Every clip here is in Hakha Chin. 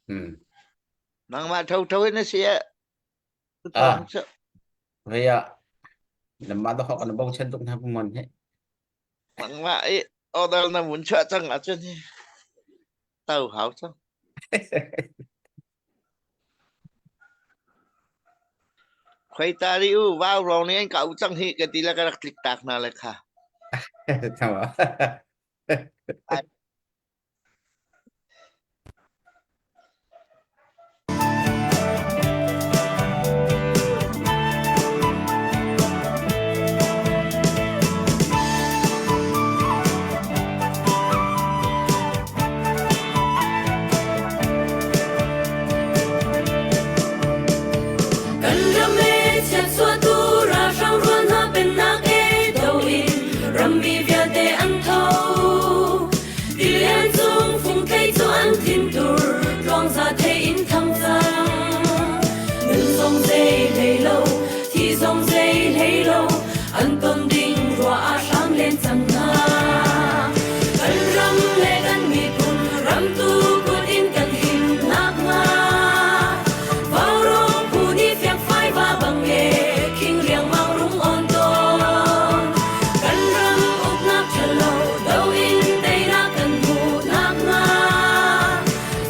Hmm. Nangmah thotho in a si ah Ah, thawng cu. vei ah lamah da hok an bochan tuk hna pumon he. Nangmah i order na mun chuah cang ahcun hi to hau cang. Khoi ta ri u vau rong nih an ka u cang hi ka ti le ka rak tlik tak hna le kha. Tama. Ai Kan ram e chiatchuahtu ralhrang rual hna pennak e do in rammi vialte an tho. Tilian cung fungthei cu an thintur tluangza thei in thang cang. Nun zong zei hlei lo, thi zong zei hlei lo, an ton ding ruah ah hram len cang hna. Kan ram le kan miphun ramtu kut in kan him nakhnga Vaurawng phu nih fiangfai va bang e khing riangmang rung on tawn. Kan ram uknak ṭhalo do in teinak kan hmuh nakhnga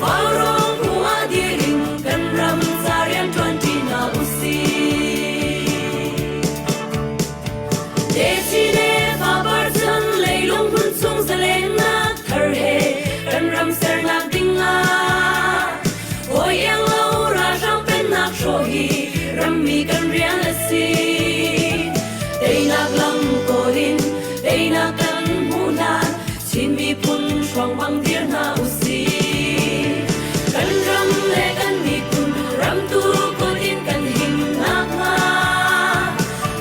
Vaurawng phu ah dir in kan ram ca rianṭuan ṭi hna usih. Desi le fapar cun leilung hmun chung zalennak thar he kan ram sernak ding ah hawi iang lo ralhrang pennak hrawh hi rammi kan rian a si. Teinak lam kawl in teinak kan hmuh hlan Chin miphun hruang bang dir hna usih. Kan ram le kan miphun ramtu kut in kan him nakhnga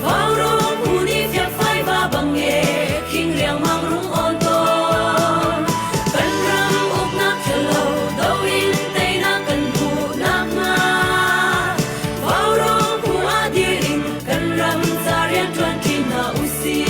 Vaurawng phu nih fiakfai va bang e khing riangmang rung awn tawn. Kan ram uknak ṭhalo do in teinak kan hmuh nakhnga Vaurawng phu ah dir in kan ram ca rianṭuan ṭi hna usih.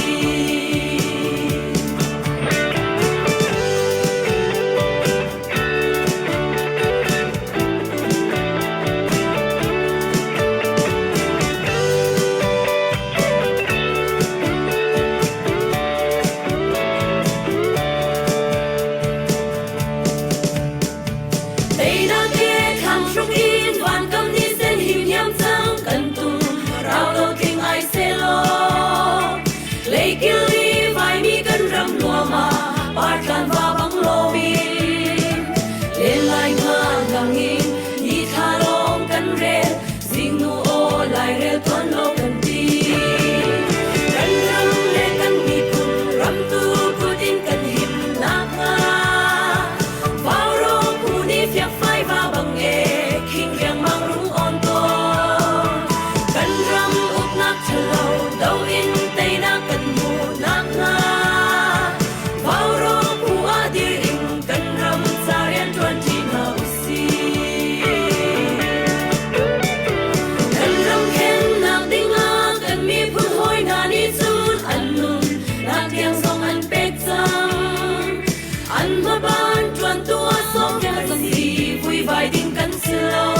Teinak ke thlang hruk in vankam ni sen him hiam cang kan tum rau lo tling ai selaw Leikil i vaimi kan ram nuam ah partlan va bang loin len lai nga ngang in ni thla lawng kan rel zingnu aw lairel tuan lo kan ti kan ram le kan miphun ramtu kut in kan him nakhnga Vaurawng phu nih fiakfai va bang e khing riangmang rung on tawn kan ram uknak ṭhalo do in teinak kan hmuh nakhnga Vaurawng phu ah dir in kan ram ca rianṭuan ṭi hna usih. Kan ram khennak dingah kan miphun hawi hna nih cun an nun nak tiang zong an pek cang. An hmaban ṭuantu ah sawmfial kan si, vuivai ding kan si lo.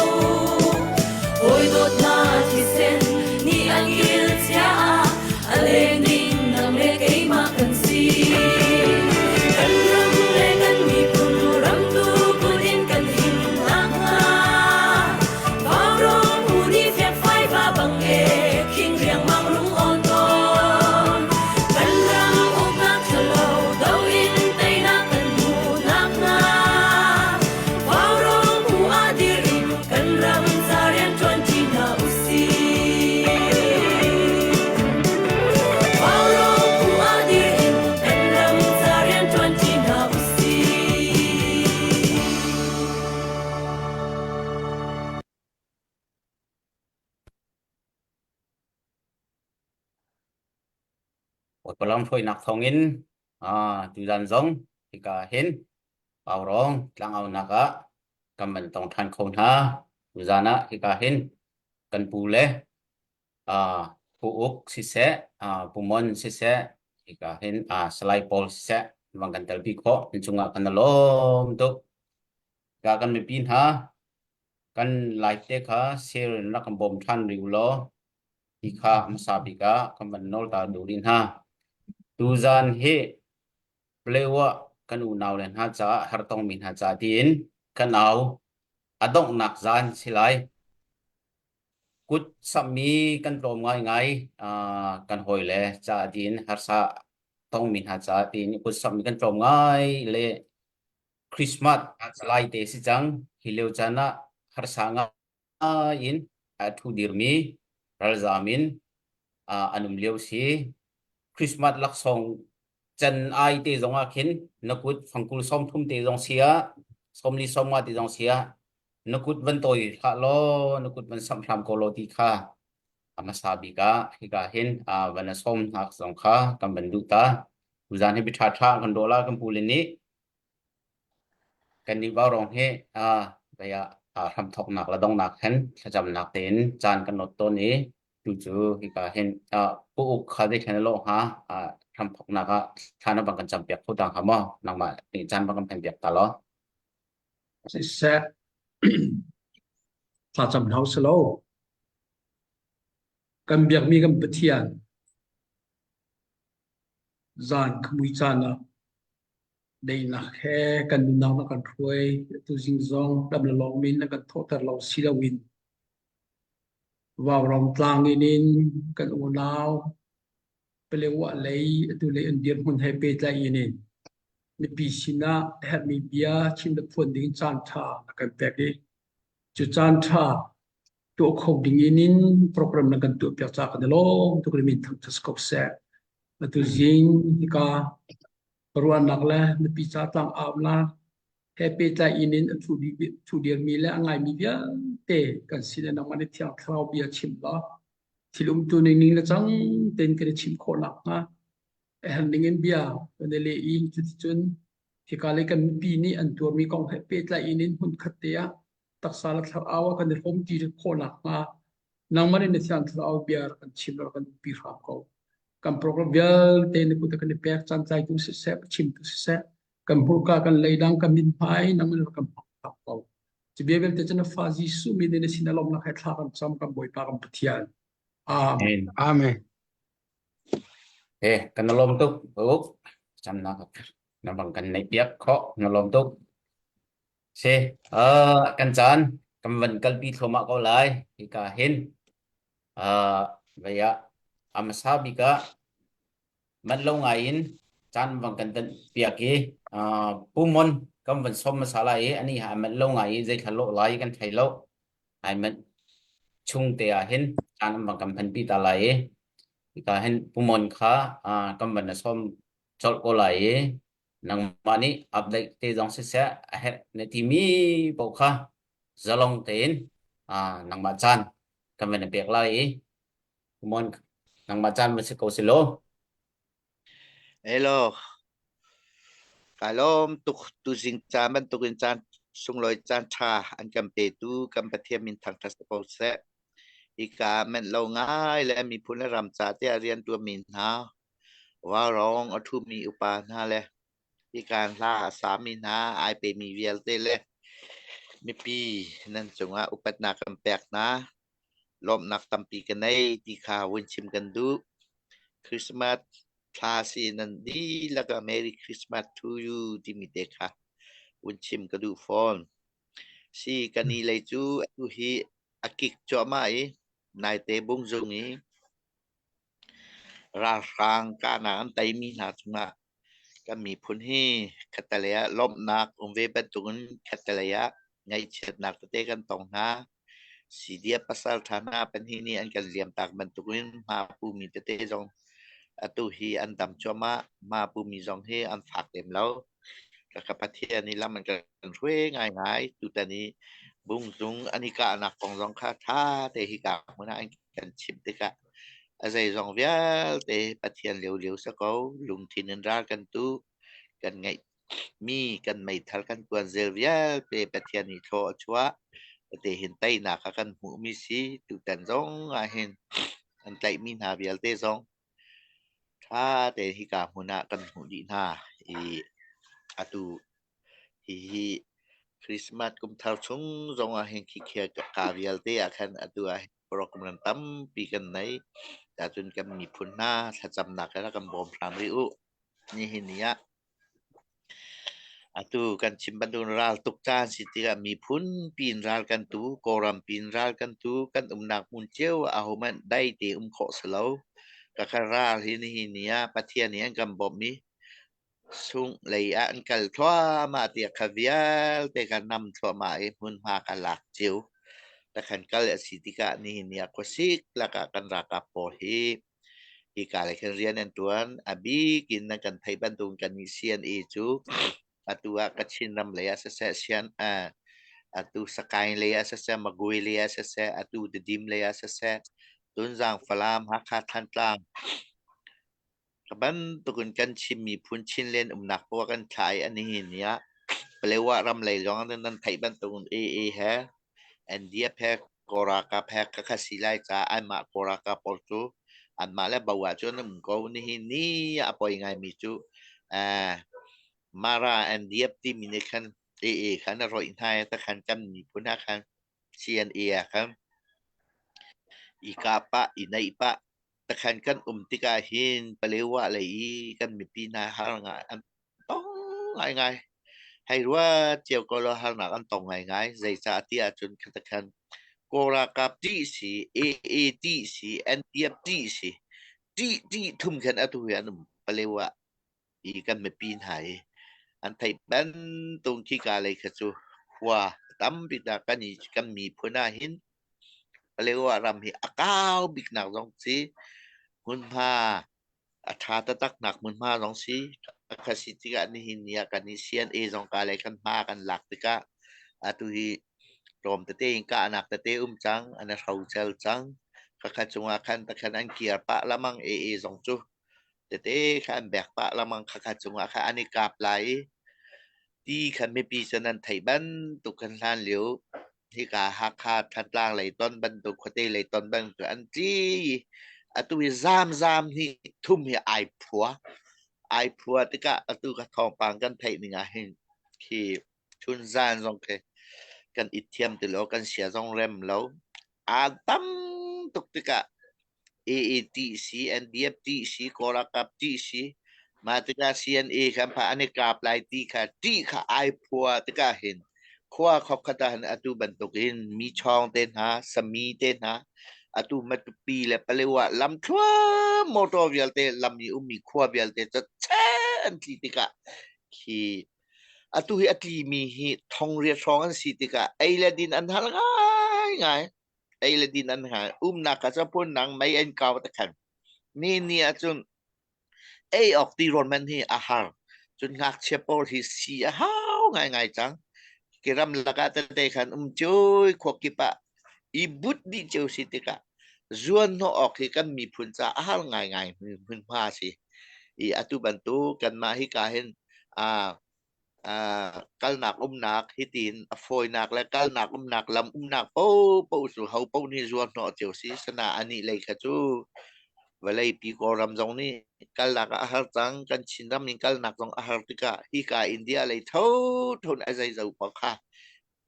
Hawi dawtna thisen nih an kil chia ah a leng ding nang le keimah kan si. Kan ram le kan miphun ramtu kut in kan him nakhnga Vaurawng hu nih fiakfai va bang e khing riangmang rung awn tawn. Kan ram uknak ṭhalo do in teinak kan hmuh nakhnga Vaurawng hu ah dir in kan ram ca rianṭuan ṭi hna usih. Vaurawng hu ah dir in kan ram ca rianṭuan ṭi hna usih. Bawipa lamhruainak thawngin tuzan zong hika hin Paurawng tlangaunak ah kan van tong ṭhan kho hna. Tuzan ah hika hin kan pu le Pu Uk siseh, Pu Mon siseh, hika hin Salai Paul siseh van kan telpi khawh. Nan cungah kan i lawm tuk. Hika kan mipi hna. Kan live te kha share in rak kan bawm ṭhan rih u law hi kha hmasa bik ah kan van nawl ta duh rih hna. Tuzaan hi Palewa kan unau le hna caah hartongmi hna ca tiin kan au a donghnak zaan si lai. Kut samhmi kan tlawm ngaingai kan hawile caah tiin harsa tongmi hna caah tiin kut samhmi kan tlawm ngai le Christmas lai te si cang. Hi lio caan ah harsa ngai in a thu dirmi ralzaam in an um lio si. Christmas laksawng can ai te zong ah khin na kut fangkul 30 te zong si ah 40 50 te zong si ah na kut van tawi hlah law na kut van samh hram ko law ti kha a hmasa bik ah hika hin van a sawm hnak zong kha kan van duh ta. Tuzaan hi biṭha ṭha kan dawh la kan pu le nih kan nih vaurawng hi vei ah hramthawknak le donghnak hen thlacamnak tein caan kan lot tawn i tu cu hika hin pu uk kha zeithlen a lawh hnga hramthawknak ah thla na bang kan campiak kho ta hnga maw nangmah nih caan bang kan phen piak ta law. Siseh thlacam hna usih law kan biakmi kan Pathian zan khamui caan ah daihnak he kan nunnak na kan hruai tuzing zong dam le lawng min na kan thawhter lo si loin vaurawng tlang in in kan unau Palewa lei atu lei an dirhmun he pehtlai in in mipi sinah a herhmi bia chim le phuan ding caan ṭha na kan pek i cu caan ṭha tuah kho ding in in program na kan tuah piak caah kan i lawm tuk i min thangṭhat ko seh. Atu zing hika ruahnak le mipi ca tlang aunak he pehtlai in in a thu dirmi le a ngaimi vialte kan sin ah nangmah nih Thiang Thlarau bia chim law thil umtu ning ning le cang tein kan i chimh khawh nakhnga a herh ning in bia kan i leh i cuticun hika lei kan mipi nih an tuarmi kong he pehtlai in in hmunkhat te ah taksa le thlarau ah kan i hrawmṭi khawh nakhnga nangmah nih na Thiang Thlarau bia rak kan chim rak kan umpi hram ko. Kan program vialte na kut ah kan i pek caan tlaitu siseh, chimtu siseh, kan hmurka kan leidang kan mithmai nangmah nih rak kan hmang hram ko. Cu bia vialte cu na fa Jesuh min in na sin a lawmnak he thla kan cam kan Bawipa kan Pathian. Amen. Amen. Eh, kan lawm tuk. Uk, camnak na bang kan neih piak khawh na lawm tuk. Si, uh, kan caan kan van kalpi thluahmah ko lai. Hika hin uh, vei ah a hmasa bik ah manh lo ngai in caan van kan tanh piak i uh, Pu Mon kan van sawm hmasa lai i ani ha manh lo ngai i zeithla lawh lai kan thei lo. Ai manh chung te ah hin caan an van kan phanpi ta lai i hika hin Pu Mon kha uh, kan van na sawm colh ko lai i nangmah nih update te zong siseh a herh na timi paoh kha zalong tein uh, nangmah caan kan van na pek lai i Pu Mon nangmah caan van si ko si law. Hello. Ka lawm tuk tuzing caan bantukin caan sunglawi caan ṭha an kan petu kan Pathian min thangṭhat si ko seh. Hika menh lo ngai le miphun le ram ca tiah rian ṭuanmi hna, vaurawng a ṭhumi upa hna le hika hla a sami hna ai pemi vialte le mipi nan cungah upatnak kan pek hna. Lawmhnak tampi ka nei ti kha vun chim kan duh. Christmas thla si nan dihlak ah Merry Christmas to you timi te kha vun chim ka duh fawn. Si kan ni lei cu atu hi a kik cuahmah i naite bungzung i ralhrang kahnak an teimi hna cungah kan miphun hi khattelei ah lawmhnak um ve bantukin khattelei ah ngaihchiatnak tete kan tong hna. CDF pasalṭha hna pahnih nih an kan liamtak bantukin hma pumi tete zong atu hi an dam cuahmah. Hma pumi zong hi an fak lem lo. Ka Pathian nih lam an kan hruai ngaingai. Tutan i Bungzung an i kahnak kong zong kha ṭha te hika hmun ah an kan chimh tikah a zeizong vialte Pathian liolio si ko. Lungthin in ral kan tu, kan ngeih mi kan meithal kan kuanzel vialte Pathian nih thlaw a chuah. Te hin teinak a kan hmuhmi si. Tutan zong ah hin an tlaihmi hna vialte zong ṭha tein hika hmun ah kan hmuh dih hna i atu hihi. Christmas kum thar chung zong ah hin khi ka vialte ah khan atu ah program tampi kan nei. Cun kan miphun hna thlacamnak he rak kan bawm hram rih u. Nihin ni ah atu kan chim bantuk ral tuk caan si tikah miphun piin ral kan tu, Kawlram piin ral kan tu, kan umnak hmun cio ah ahohmanh dai te um khawh si lo. Kakha ral hi nihin ni ah Pathian nih an kan bawmh i sungh lei ah an kal thluahmah tiah kha vialte kha nam thluahmah i hmunhma kha lak cio. Takhan kal a si tikah nihin ni ah khuasik lakah kan ralkap pawl hi hika lei khin rian an ṭuan. A bik in nan kan theih bantuk kan nih CNA cu atu ah Kachin ram lei ah siseh, Sian atu Sakaing lei ah siseh, Magwe lei ah siseh, atu Tedim lei ah siseh, Tunzang, Falam, Hakha, Thantlang Ka bantukin kan Chin miphun Chinland umnak poah kan thlah i nihin ni ah Palewa ram lei zong ah nan theih bantukin AA he NDF he Kawl ralkap he khakha si lai caah anmah Kawl ralkap pawl cu anmah le bo ah cun an um ko. Nihin ni ah a poi ngaimi cu eh, Mara NDF timi nih khan AA khan a rawih hna i takhan kan miphun ah khan CNA ah khan i kah pah, i naih pah Takhan kan um tikah hin Palewa lei i kan mipi hna har ngai an tong ngaingai. Hei ruat cio ko law harnak an tong ngaingai. Zeicah ti ahcun khatakhan Kawl ralkap ṭih si, AA ṭih si, NDF ṭih si, ṭih ṭih thum khan atu hi an um Palewa i kan mipi hna hi an theih bantuk khika lei kha cu khua tampi ta kan i kan miphun ah hin Palewa ram hi a kau biknak zong si hmunhma a ṭha taktak nak hmunhma zong si kha si tikah nihin ni ah kan i CNA zong ka lei kan hma kan lak tikah atu hi tlawm tete in kahnak tete um cang an i hrocel cang khakha cungah khan takhan an kir pah lamang AA zong cu tete kha an bek pah lengmang khakha cungah kha an i kap lai i ti kha mipi cu nan theih bantuk khan hlan lio hika Hakha Thantlang lei ton bantuk khuate lei ton bantuk an tli i atu hi zamzam hi thum hi ai phua ai phua tikah atu ka thawngpang kan theih ning ah hin khi chun zan zong khi kan i thiam ti lo kan sia zong rem lo aa tam tuk tikah AATC, NDFTC, Kawlralkap TC, mah tikah CNA kha an pha an i kap lai ti kha ṭih kha ai phua tikah hin khua khokhat ah hin atu bantukin mi chawng te hna, sami te hna, atu Matupi le Palewa lamthluan motor vialte lam i ummi khua vialte cu an tli tikah khi atu hi a tlimi hi thong riat hrawng an si tikah ei le din an har ngaingai. Ei le din an ha umnak kha cu phundang mei an kau te khan ni ni ahcun ei awk ti rawn man hi a har cun ngakchia pawl hi si a hau ngaingai cang ki ram lakah tete khan um cui khua kip ah i but dih cio si tikah zuan hnawh awk hi kan miphun ca a har ngaingai hmunhma si i atu bantuk kanmah hi ka hin a kalnak umnak hitin a fawinak le kalnak umnak lam umnak paohpaoh cu ho paoh nih zuar hnawh cio si sana anih lei kha cu vawleipi Kawlram zong nih kalnak ah a har cang kan Chinram in kalnak zong a har tikah hika India lei thotho a zeizo paoh kha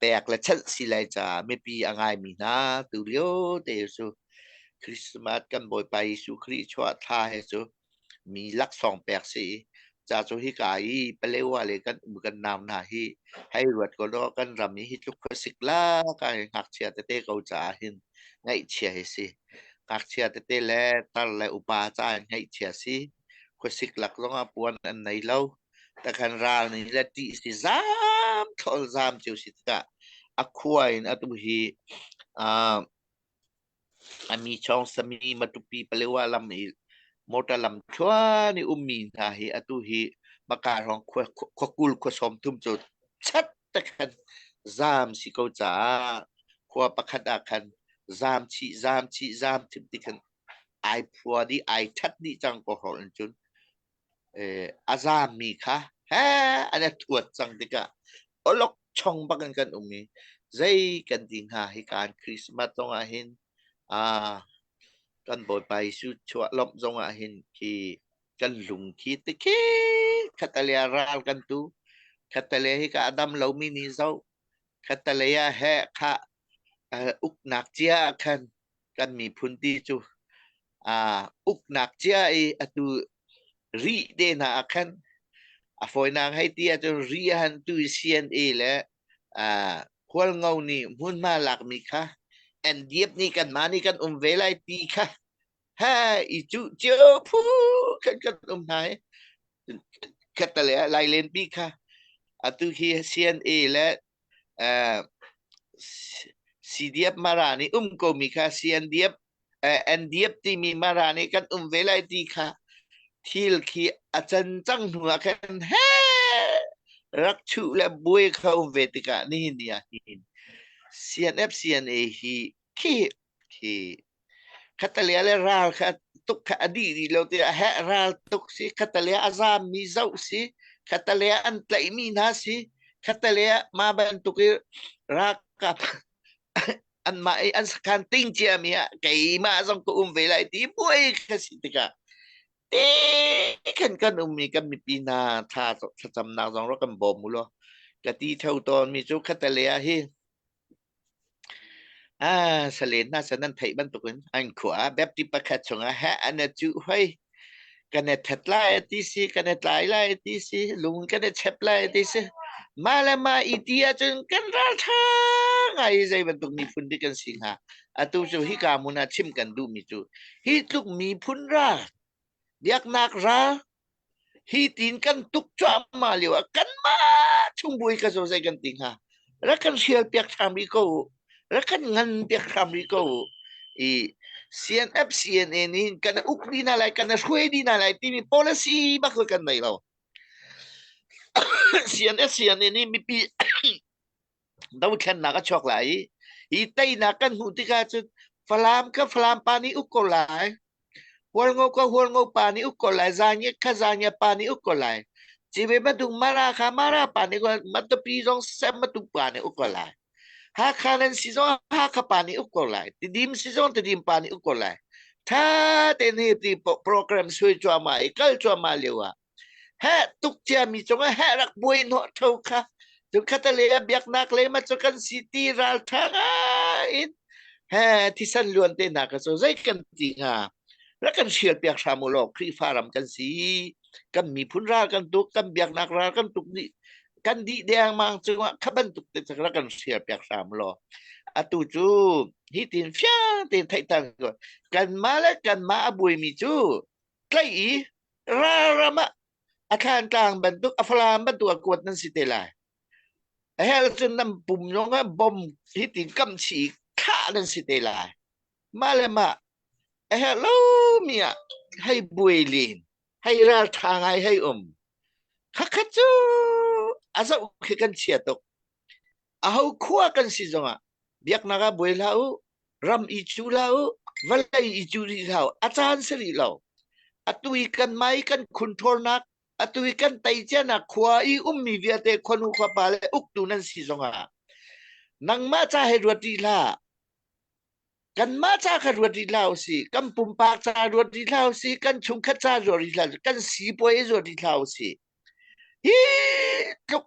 pek le chanh si lai caah mipi a ngaimi hna tu lio te cu Christmas kan Bawipa Jesuh Khrih chuah thla he cu mi laksawng pek si i ca cu hika i Palewa le kan um kan nau hna hi hei ruat ko law kan ram i hi tluk khuasik la ka hi ngakchia tete ko caah hin ngaihchia hi si ngakchia tete le tar le upa caah ngaihchia si khuasik lak zongah puan an nei lo takhan ral nih le ṭih si zaam thlol zaam cio si tikah a khua in atu hi a mi chawng sami Matupi Palewa lam i motor lam thluan i ummi hna hi atu hi maka hrawng khua khua kul khua sawm thum cu chat takhan zaam si ko caah khua pakhat ah khan zaam chih zaam chih zaam thim ti khan ai phua dih ai that dih cang ko hrawng in cun a zaammi kha he an i thuat cang tikah awlokchong bak in kan um i zei kan ti hnga hika Christmas zong ah hin kan Bawipa Jesuh chuah lawmh zong ah hin khi kan lung khi tikhi khatale ral kan tu khatale hika a dam lomi nih zoh. Khattalei ah heh khah uknak cia ah khan kan miphun ti cu uknak cia i atu rih te hna ah khan a fawinak hei ti ahcun ri han tu CNA le Hualngo nih hmunhma lakmi kha NDF nih kanmah nih kan um ve lai ti kha ha i cuh cio phu khan kan um hna i khattale ah Lailenpi kha atu hi CNA le CDF Mara nih um komi kha CNDF NDF timi Mara nih kan um ve lai ti kha thil khi a can cang hnu ah khan he rak chuh le buai kha um ve tikah nihin ni ah hin CNF CNA hi khi khi Khatalea le ral kha tuk kha a dih rih lo tiah heh ral tuk si khatalea a zaammi zoh si khatalea an tlaihmi hna si khatalea mah bantuk i ralkap anmah i an sakhan ting ciami ah keimah zong ka um ve lai ti buai kha si tikah te khan kan ummi kan mipi hna thla thlacamnak zong rak kan bawm u law ka ti theo tawnmi cu khatalea hi Ah, salen hna san nan theih bantukin an khua ah Baptist pakhat chungah heh an i cuh hoi. Kan i that lai a ti si, kan i tlai lai a ti si, lung kan i chep lai a ti si. Mah le mah i ti ahcun kan ralṭha ngai i zei bantuk miphun dik kan si hnga. Atu cu hika hmun ah chim kan duhmi cu hi tluk miphun ral, biaknak ral, Hi tin kan tuk cuahmah lio ah kanmah chung buai ka zo zei kan ti hnga. Rak kan hrial piak hram rih ko u. Rak kan ngan piak hram rih ko u. I CNF CNA nih kan uk dih hna lai, kan hruai dih hna lai timi policy bak cu kan nei lo. CNF CNA nih mipi dothlennak a chuak lai i hi teinak kan hmuh tikah cun Falam ka Falam pa nih uk ko lai. Hualngo ka Hualngo pa nih uk ko lai. Zangiat kha Zangiat pa nih uk ko lai. Cive bantuk Mara kha Mara pa nih Matupi zong siseh Matu pa nih uk ko lai. Hakha nan si zong Hakha pa nih uk ko lai. Tidim si zong Tidim pa nih uk ko lai. Tha tein hi ti program sui cuahmah i kal cuahmah lio ah heh tuk ciami cungah heh rak buai hnawh tho kha cun khatale ah biaknak le ma cu kan si ti ralṭha ngai in he thisan luan te hna ka cu zei kan ti hnga rak kan hrial piak hram u law Khrihfa ram kan si kan miphun ral kan tuk kan biaknak ral kan tuk dih kan dih dengmang cungah kha bantuk te rak kan hrial piak hram law atu cu hi tin fiang tein theihter kanmah le kanmah a buaimi cu tlaih i ralram ah a thlantlang bantuk a falam bantuk a kuat nan si te lai a hel cun nan pum zong ah bom hi tin kam chi thlah nan si te lai mah le mah a herh lo mi ah hei buai len hei ral tha ngai hei um khakhat cu a zoh khi kan chia tuk aho khua kan si zongah biaknak ah buai hlah u ram i cu hlah u vawlei i cu rih hlah u a caan si rih lo atu i kan mai kan khunṭhawlnak atu i kan tei cianak khua i ummi vialte khuanu khuapa le uktu nan si zongah nangmah ca he ruat rih hlah kanmah ca kha ruat rih hlah usih kan pumpak ca ruat rih hlah usih kan chungkhat ca ruat rih hlah kan sipuai ruat rih hlah usih hi tluk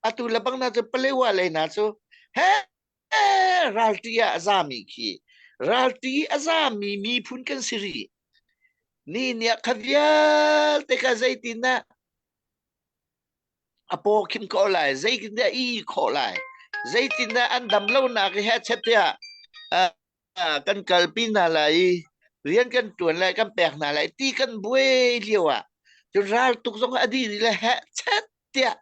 atu le bang na cu palewa lei na cu he ralṭi ah a zami khi ralṭi a zami miphun kan si rih ni nih kha vialte kha zeitindah a paw khim ko lai zeitindah i khawh lai zeitindah an dam lonak hi chet tiah kan kalpi hna lai i rian kan ṭuan lai kan pek hna lai ti kan buai lio ah cun ral tuk zong a dih le heh chet tiah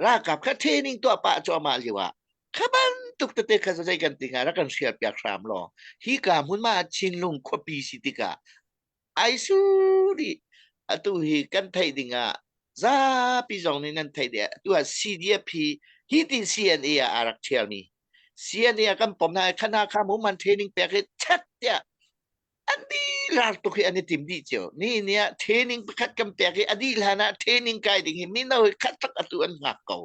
ralkap kha training tuah pah cuahmah lio ah kha bantuk tete kha zei kan ti hnga rak kan hrial piak hram law hi ka hmun ma Chinlung khuapi si tikah ai su dih atu hi kan theih ding ah zapi zong nih nan theih dih atu ah CDF hi hi tin CNA ah aa rak ṭhial mi CNA ah kan pom hna khana kha mu man training pek hi chat tiah an dih lar tuk hi an i tim dih cio ni ni ah training pakhat kan pek i a dih hlan ah training kai ding hi mino hi khat tak atu an hngak ko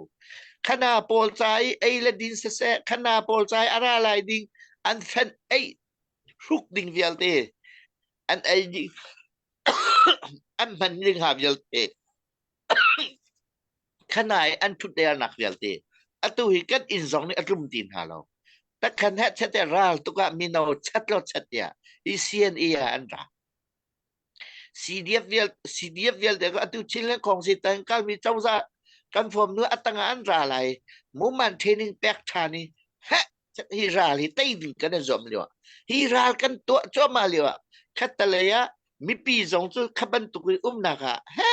khana pawl ca i ei le din siseh khana pawl ca i a ra lai ding an fenh ei hruk ding vialte an ei ding an hman ding ha vialte khana i an thutdernak vialte. Atu hi kan inn zong nih a tlum ti hna lo. Takhan he chet ral tukah mino chat lo chat tiah hi CNA ah an ra. CDF vial CDF vialte cu atu Chinland Kongsi tang kalmi cozah kan form nu atang ah an ra lai. Muman training pek ṭhan i heh hi ral hi tei ding kan i zuam lio ah hi ral kan tuah cuahmah lio ah khattalei ah mipi zong cu kha bantuk in umnak ah he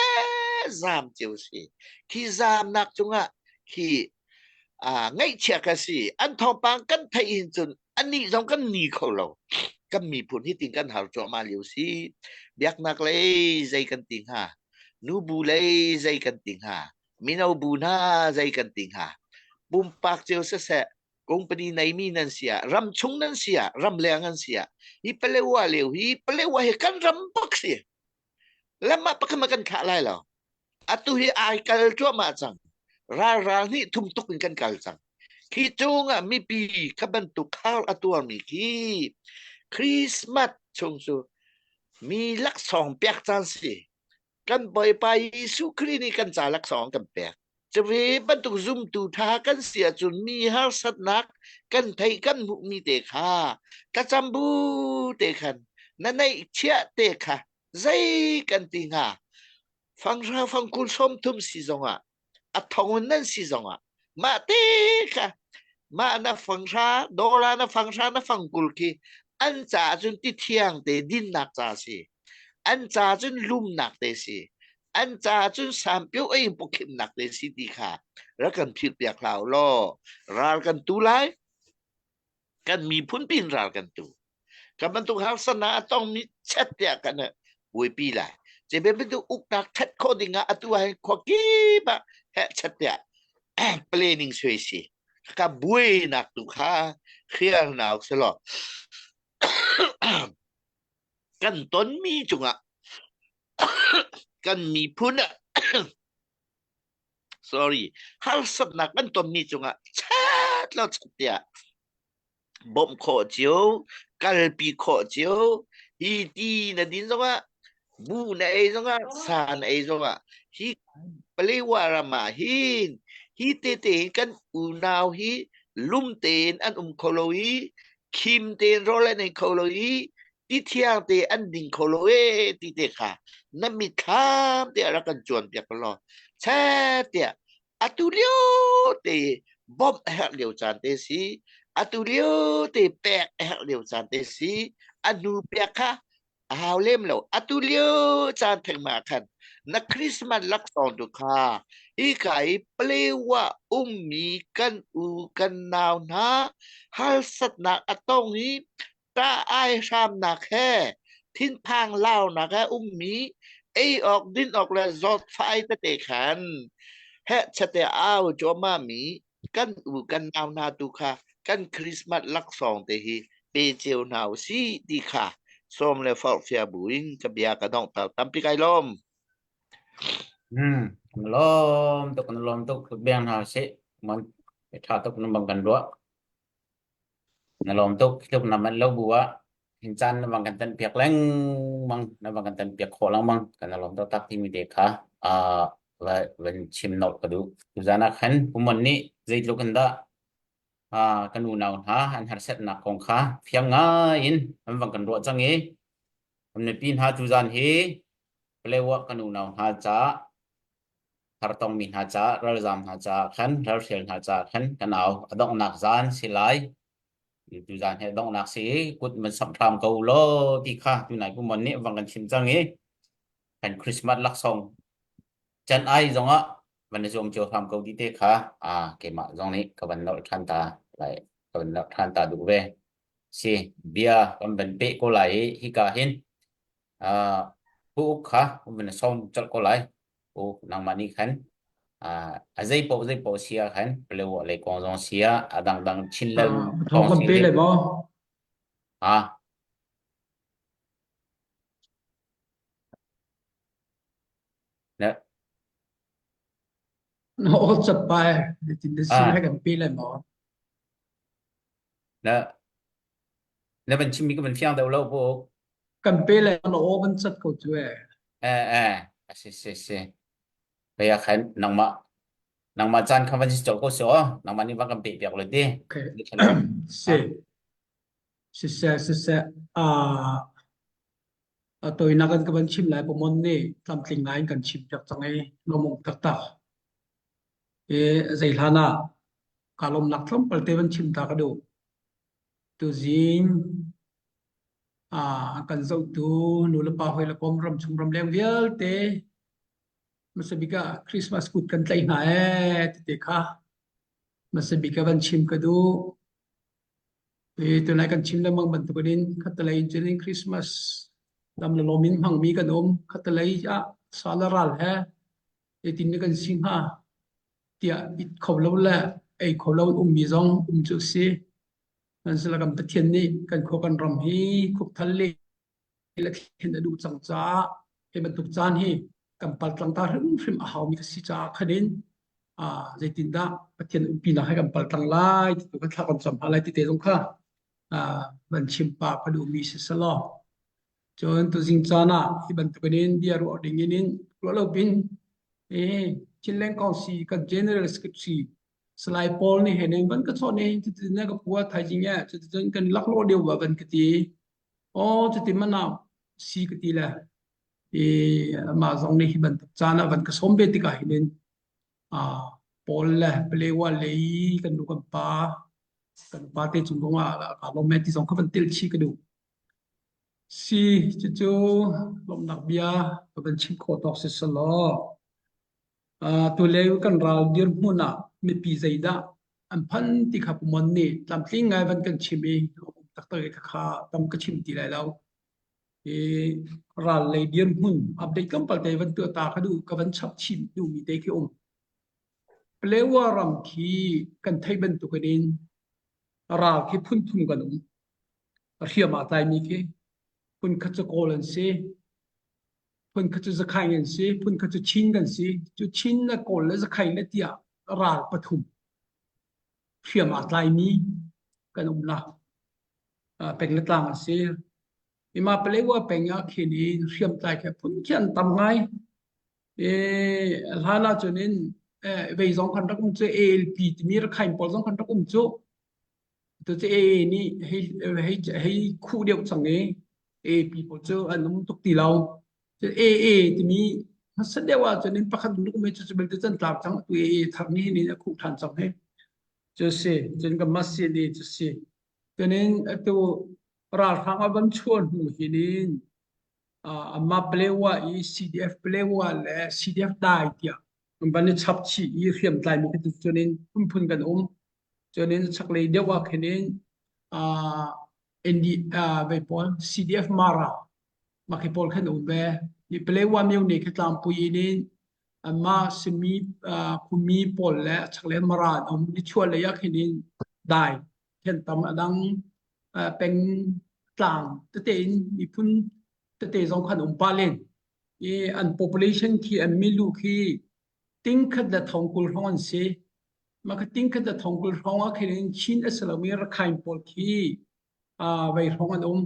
zaam cio si. Khi zaamnak cungah khi ah ngaihchia ka si. An thawngpang kan theih hin cun anih zong kan ni kho lo. Kan miphun hi tin kan har cuahmah lio si. Biaknak lei zei kan ti hnga? Nubu lei zei kan ti hnga? Mino bu hna zei kan ti hnga? Pumpak cio siseh, company neimi nan si ah, ram chung nan si ah, ram leng nan si ah, hi Palewa lio hi Palewa hi kan ram bak si. Lam ah pakhat kan thlah lai lo. Atu hi ai kal cuahmah cang. Ral ral nih thum tuk in kan kal cang. Khi cungah mipi kha bantuk khar a tuarmi khi Christmas chung cu mi laksawng pek caan si. Kan Bawipa Jesuh Khrih nih kan ca laksawng kan pek. Cuve bantuk zumtu ṭha kan si ahcun mi harsatnak kan theih kan hmuhmi te kha thlacam bu te khan na neihchiah te kha zei kan ti hnga? Fanghra fangkul 30 si zongah a thong in nan si zongah mah te kha mah na fanghra dollar na fanghra na fangkul khi an caah cun ti thiang te dinnak ca si an ca cun lumnak te si an ca cun sampio ei pawkhimnak te si ti kha rak kan philh piak hlah u law ral kan tu lai kan miphun pin ral kan tu kan bantuk harsana a tongmi chet tiah kan buaipi lai cebe bantuk uknak that khawh ding ah atu ah khua kip ah heh chet tiah planning sui si ka buainak tu kha hrial nau selaw kan tonmi cungah kan miphun ah sorry harsatnak kan tonmi cungah chat lo chat tiah bawmh khawh cio kalpi khawh cio hi ti na din zongah bu na ei zongah sa na ei zongah hi Palewa ram ah hin hi tete kan unau hi lum tein an um kho lo i khim tein rawl an ei kho lo i ti thiang te an ding kho lo e ti te kha na mitthlam te rak kan cuan piak law che tiah atu lio te bawmh a herh lio caan te si atu lio te pek a herh lio caan te si a hnu pek kha a hau lem lo atu lio caan thengmah khan na Christmas laksawng tu kha hika i Palewa ummi kan u kan nau hna harsatnak a tong i ta ai hramnak he thinphang launak he ummi ei awk din awk le zawtfai tete khan heh chate au cuahmah mi kan u kan nau hna tu kha kan Christmas laksawng te hi pe cio hna u si ti kha sawm le forhfia buin ka bia ka donghter tampi kai lawm. Hmm, kan lawm tuk kan lawm tuk biang hna sih mon tha tuk na bang kan ruah. Na lawm tuk tluk na manh lo bu ah hin caan na bang kan tan piak lengmang na bang kan tan piak khawh lengmang kan lawm taktak timi te kha uh, va van chim nolh ka duh. Tuzan ah khan Pumon nih zeitluk in dah uh, kan unau hna an harsatnak kong kha fiang ngai in an vang kan ruah cang i kan mipi hna tuzan hi Palewa kan unau hna caah hartongmi hna caah ralzaam hna caah khan ralhrial hna caah khan kan au a donghnak zan si lai tuzan he donghnak si kut man samh hram ko law ti kha tunai pumon nih vang kan chim cang i kan Christmas laksawng can ai zongah van i zuam cio hram ko ti te kha a keimah zong nih ka van nolh ṭhan ta lai ka van nolh ṭhan ta duh ve si bia kan van peh ko lai i hika hin uh, pu uk kha van som colh ko lai u nangmah nih khan uh, a zei paoh zei paoh si ah khan Palewa lei kong zong si ah a dangdang Chinland Thawng kong kan si pe lai maw? ah na Na aw cat pai tin na sim ah he kan pe lai maw? na na van chimmi ka van fiang deuh lo pu Kan pe lai na aw van cat ko cu e. eh eh si si si Kaya khan nangmah. Nangmah caan kha van si colh ko seh aw. Nangmah nih van kan peh piak lo ti. Okay. Si. Siseh siseh ah a toinak an ka van chim lai pumon nih tlamtling ngai in kan chim piak cang i lawmawm taktak. I zei hlan ah ka lawmnak tlawmpal te van chim ta ka duh. Tuzing ah kan zohtu nu le pa hawi le kom ramchung ramleng vialte hmasa bik ah Christmas kut kan tlaih hna ee tete kha hmasa bik ah van chim ka duh. I tunai kan chim lengmang bantukin khatalei in cun Christmas dam le lawm in hmangmi kan um. Khatalei ah sa le ral he zeitin nih kan si hnga tiah it kho lo le ei kho lo in ummi zong um cu a si. Sihmanhsehlaw kan Pathian nih kan khua kan ram hi khupthal le le thlen a duh cang caah hi bantuk caan hi kan paltlang ta hrimhrim a haumi ka si caah khan in zeitindah Pathian umpinak he kan paltlang lai ti tu kha thla kan cam hna lai ti te zong kha van chim pa ka duhmi si selaw cun tuzing caan ah hi bantukin in bia ruah ding in in ruah lo pin eh Chinland Council kan General Secretary Salai Paul nih he ning van ka chawh ne cuti na ka pua thaizing eh cuticun kan laklawh deuh va van ka ti Aw cuti mana si ka ti le i amah zong nih hi bantuk caan ah van ka sawm ve tikah hin in ah Paul le Palewa lei kan nu kan pa kan pa te cung zong ah ka lawm e ti zong kha van tel chih ka duh. Si cucu lawmhnak bia ka van chim khawh tawk si selaw Uh, tulio kan ral dirhmun ah mipi zeidah an phan ti kha pumon nih tlamtling ngai van kan chim i taktak i kha tam ka chim ti lai lo. I ral lei dirhmun update tlawmpal te van tuah ta ka duh ka van chap chim duhmi te khi um. Palewa ram khi kan thei bantukin in ral khi phun thum kan um. Hriam aa tlaimi khi phun khat cu Kawl an si, phun khat cu Zakhaing an si, phun khat cu Chin kan si. Cu Chin le Kawl le Zakhaing le tiah ral pathum hriam aa tlaimi kan um la. Peng le tlang an si. Ima Palewa peng ah khin in hriamtlai khe phun khi an tam ngai. E, hlan ah cun in vei zong kan rak um cu ALP timi Rakhine pawl zong kan rak um cu. Tu cu AA nih hei hei hei khuh deuh cang i AP pawl cu an um tuk ti lo. Cu AA timi hmasa deuh ahcun in pakhat um mi cu cu belte can tlau cang tu AA thar nih hin a khuh ṭhan cang hi. Cu si cun kan mah CNA cu si. Cunin atu ralhrang a van chuah hnu hin in amah Palewa i CDF Palewa le CDF Dai tiah an van i chap chih i hriamtlai mi khi cun in phunphun kan um. Cun chaklei deuh ah khin in uh, ND uh, vei pawl CDF Mara mah khi pawl khan um ve. Ni Palewa myo ne khi tlangpui in in anmah simi uh, khumi pawl le chaklei Mara an um. Ni chuah lei ah khin in dai then tam adang uh, peng tlang tete in miphun tete zong khan um pa len. I an population khi an milu khi tingkhat le thongkul hrawng an si. Mah kha tingkhat le thongkul hrawng ah khin in Chin a si lomi Rakhine pawl khi uh, vei hrawng an um.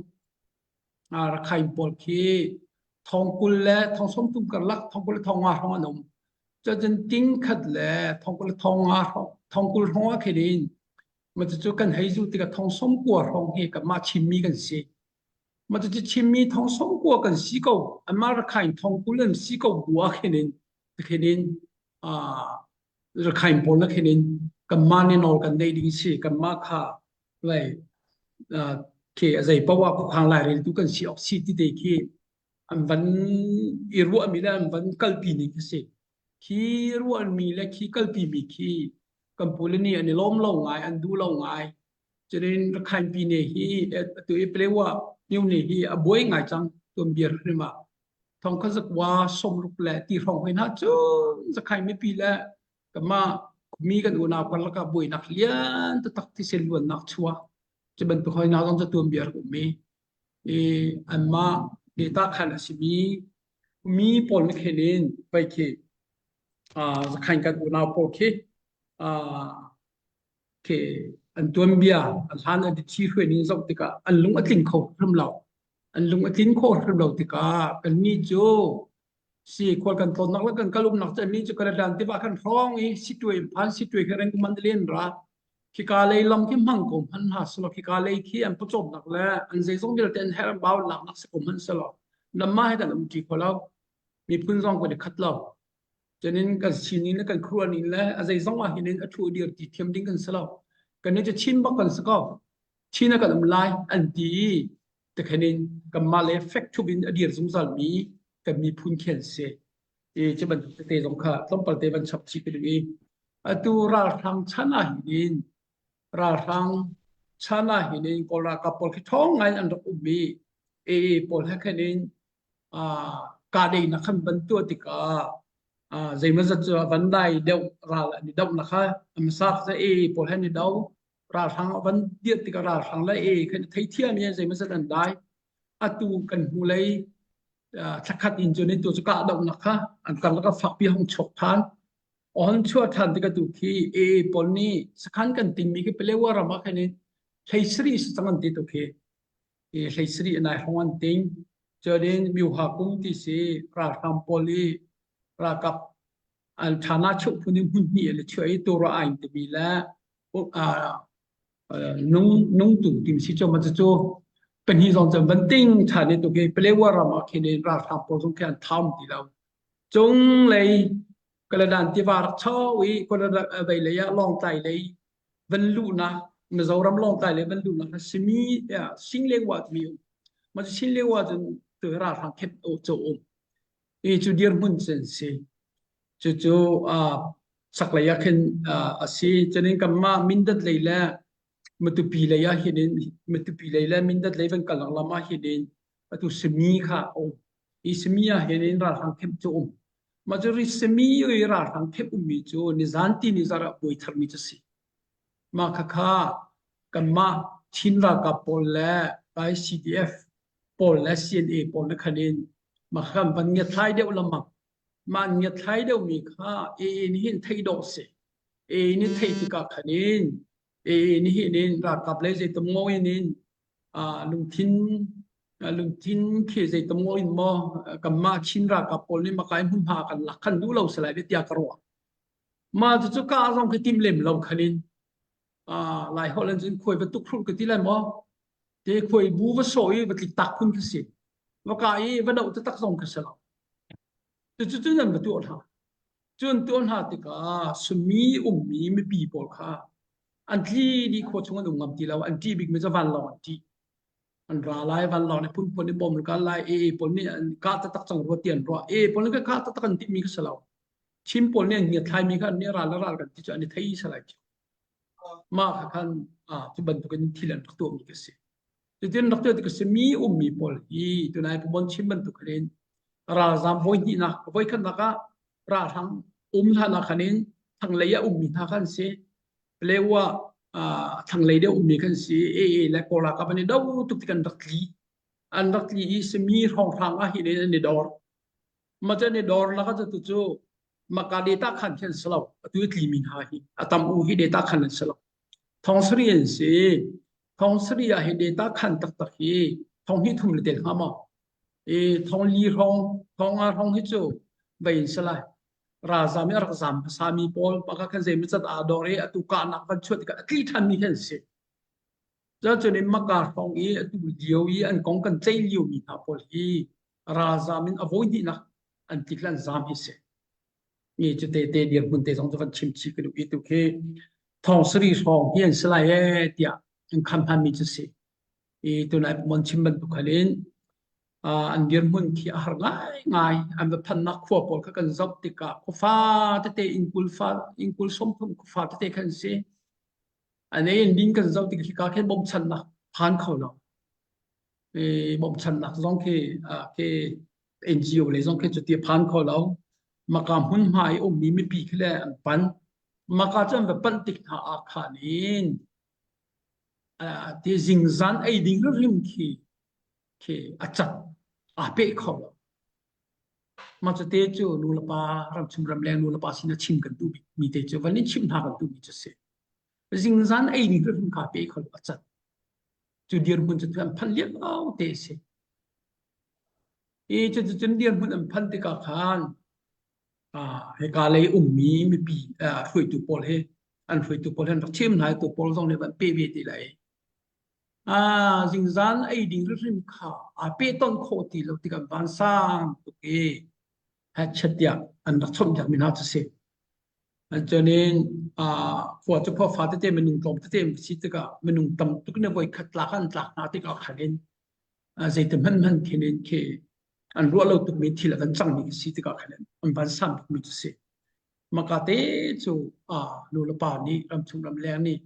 Uh, Rakhine pawl khi thongkul le thong sawmthum karlak thongkul le thongnga hrawng an um. Cun tingkhat le thongkul le thongnga hrawng thongkul hrawng ah khin in mah cucu kan hei zu tikah thong sawmkua hrawng hi kanmah Chinmi kan si. Mah cucu Chinmi thong sawmkua kan si ko. Anmah Rakhine thongkul an si ko bu ah khin in khin in uh, Rakhine pawl na khin in kanmah nih nawl kan neih ding si kanmah kha lei uh, khi a zei poah khuakhang laireltu kan si awk si ti te khi an van i ruahmi le an van kalpi ning khi si khi ruahmi le khi kalpi mi khi kan pule nih an i lawm lo ngai an duh lo ngai cunin Rakhine pine hi atu i Palewa new ne hi a buai ngai cang tuanbia hrim ah thong kha zakwa sawmruk le ti hrawng hoi hna cun zakhai mipi le kanmah mi kan unau karlak ah buainak lian taktak thisen luannak chuak cu bantuk hoi hna zong cu tuanbia rak um i i anmah data khan a simi mi pawl nih khin in pei khi zakhain kan unau pawl khi khi an tuanbia an hlan an thi hruai ning zoh tikah an lung a tling kho hrim lo an lung a tlin khawh hrim lo tikah kannih cu. Si khual kan tlawnnak le kan kal umnak cu mi cu Kaladan tiva khan hrawng i Sittwe in phan Sittwe khi reng Mandalay in ra. Khika lei lam khi hmang ko hmanh hna selaw khika lei khi an pawcawmnak le an zeizong vialte an herh an bau laknak si ko hmanh selaw lamma he kan um ṭi kho lo. Miphun zong kan i khat lo. Cunin kan sining le kan khuaruahning le a zeizong ah hin a thu dir ti thiam ding kan si lo. Kan nih cu Chin bak kan si ko. Chin ah kan um lai an ti i tikhan in kanmah le fek ṭhup in a dir zungzal mi kan miphun khi an si. I cu bantuk tete zong kha tlawmpal te van chap chih ka duh i atu ralhrang chan ah hin ralhrang chan ah hin Kawl ralkap pawl khi ṭhawng ngai in an rak um i AA pawl he khan in kahdaihnak khan van tuah tikah zeimawzat cu van dai deuh ral an i dohnak kha a hmasa kha AA pawl he an i do ralhrang van dirh tikah ralhrang le AA khan theithiam i zeimawzat an dai atu kan hnulei thlakhat in cun tu cu kahdohnak kha an karlak ah fakpi hong chuak than on chuah than tikah tu khi AA pawl nih sakhan kan tingmi khi Palewa ram ah khan in hlei sarih si cang an ti tu khi i hlei sarih nai hrawng an ting. Cun Myuha kung ti si ralhrang pawl i ralkap an thana chuh phun in hmun hnih an i chuah i Tura Ain timi le nung nungtu timi si cu ma cu pahnih zong cun van ting than i tuki Palewa ram ah khin in ralhrang pawl zong khi an thaum ti lo. Cunglei Kaladan tiva rak cho i vei lei ah Lawngtlai lei van luhnak Mizoram Lawngtlai le van luhnak a simi tiah Singlengwa timi um. Mah cu Singlengwa cun tu ralhrang khet o cho um. I cu dirhmun cun si. Cucu chaklei ah khin a si. Cunin kanmah Mindat lei le Matupi lei ah hin in Matupi lei le Mindat lei van kal lam ah hin in atu simi kha a um. I simi ah hin in ralhrang kemp cu um. Mah cu ri simi i ralhrang kemp ummi cu nizan ti ni zarh ah buai tharmi cu si. Mah khakha kanmah Chin ralkap pawl le ICDF pawl le CNA pawl na khan in mah kha van ngiathlai deuh lamang. Mah an ngiathlai deuhmi kha AA nih hin theih dawh si. AA nih theih tikah khan in AA nih hin in ralkap lei zeitum ngawin in lungthin lungthin khi zeitum ngaw in maw kanmah Chin ralkap pawl nih makai hmunhma kan lak khan duh lo salai tiah ka ruah. Mah cucu ka zong khi tim lem lo khan in Lai holh in cun khuai va tuk hrulh ka ti lai maw? Te khuai bu va sawh i va tlik tak phun khi si. Va ka i va doh taktak zong khi si lo. Cucu cun an va tuah hna. Cun tuah hna tikah sumi ummi mipi pawl kha an tli dih khua chung an um ngam ti lo. An ṭih bikmi cu vanlawng an ṭih. An ra lai vanlawng nih phunphun nih bom an kal lai. AA pawl nih an kah taktak cang rua ti an ruah. AA pawl nih kah taktak an timhmi kha si lo. Chin pawl nih an ngiatthlaimi kha an nih ral le ral kan ti cu an i thei salai. Mah kha khan cu bantukin thil an rak tuahmi ka si. Cutin rak tuah tik a si mi ummi pawl hi tunai Pumon chim bantuk khan in ralzam voi hnihnak voi khatnak ah ralhrang um hlan ah khan in thlanglei ah ummi hna khan si. Palewa thlanglei deuh ummi kan si. AA le Kawl ralkap an i do tuk tik an rak tli. An rak tli i simi hrawnghrang ah hin an i dor. Mah cu an i dor lak ah cu cu maka data khan khi an si lo. Atu i tlimi hna hi a tam u hi data khan an si lo. Thong sarih an si. Thong sarih ah hi data khan taktak hi thong hnih thum le tel hnga maw? I thong li hrawng, thong nga hrawng hi cu vei in si lai. Ralzam i a rak zam hmasami pawl baka khan zei cat aa dor i atu kahnak van chuah tikah a tli ṭhanmi khi an si. Cun in maka hrawng i atu lio i an kong kan ceih liomi hna pawl hi ralzam in a voi hnihnak an tlik le an zam hi si. Mi cu te te dirhmun te zong cu van chim chih ka duh i tu khi thong sarih hrawng hi an si lai ee tiah an kham hmanmi cu si. I tunai mon chim bantuk khal in an dirhmun khi a har ngaingai. An va phannak khua pawl kha kan zoh tikah khuafa tete inn fa inn kul 30 khuafa tete khan si. An ei in ding kan zoh tik hika khin bawmchannak phan kho lo. I bawmchannak zong khi khi NGO lei zong khi cuti phan kho lo. Maka hmunhma i ummi mipi khi le an pan. Maka cu an va panh tik hna ah khan in ti zingzan ei ding rim khi khi a cat aa peh kho lo. Mah cu te cu nu le pa ramchung ramleng nu le pa sin a chim kan duh mi te cu van in chimh hna kan duh mi cu si. Zingzan ei ding hrim kha pe kho lo a cat. Cu dirhmun cu an phanh lio te si. I cuticun dirhmun an phanh tikah khan hika lei ummi mipi hruaitu pawl hi an hruaitu pawl hi an rak chim hna i tu pawl zong nih van pe ve ti lai. Zingzan ei ding hrimhrim kha aa pehtonh khawh ti lo tikah vansang tuk i hechet tiah an rak chawnh mi hna cu si. Cun in khua cu khua fa tete minung tlawm tete an si tikah minung tam tuk in voi khat tlak an tlak hna tikah khan in zeiti hmanh hmanh khin in khi an ruah lo tukmi thil a kan cangmi si tikah khan an van sam tukmi cu si. Maka te cu nu le pa nih ramchung ramleng nih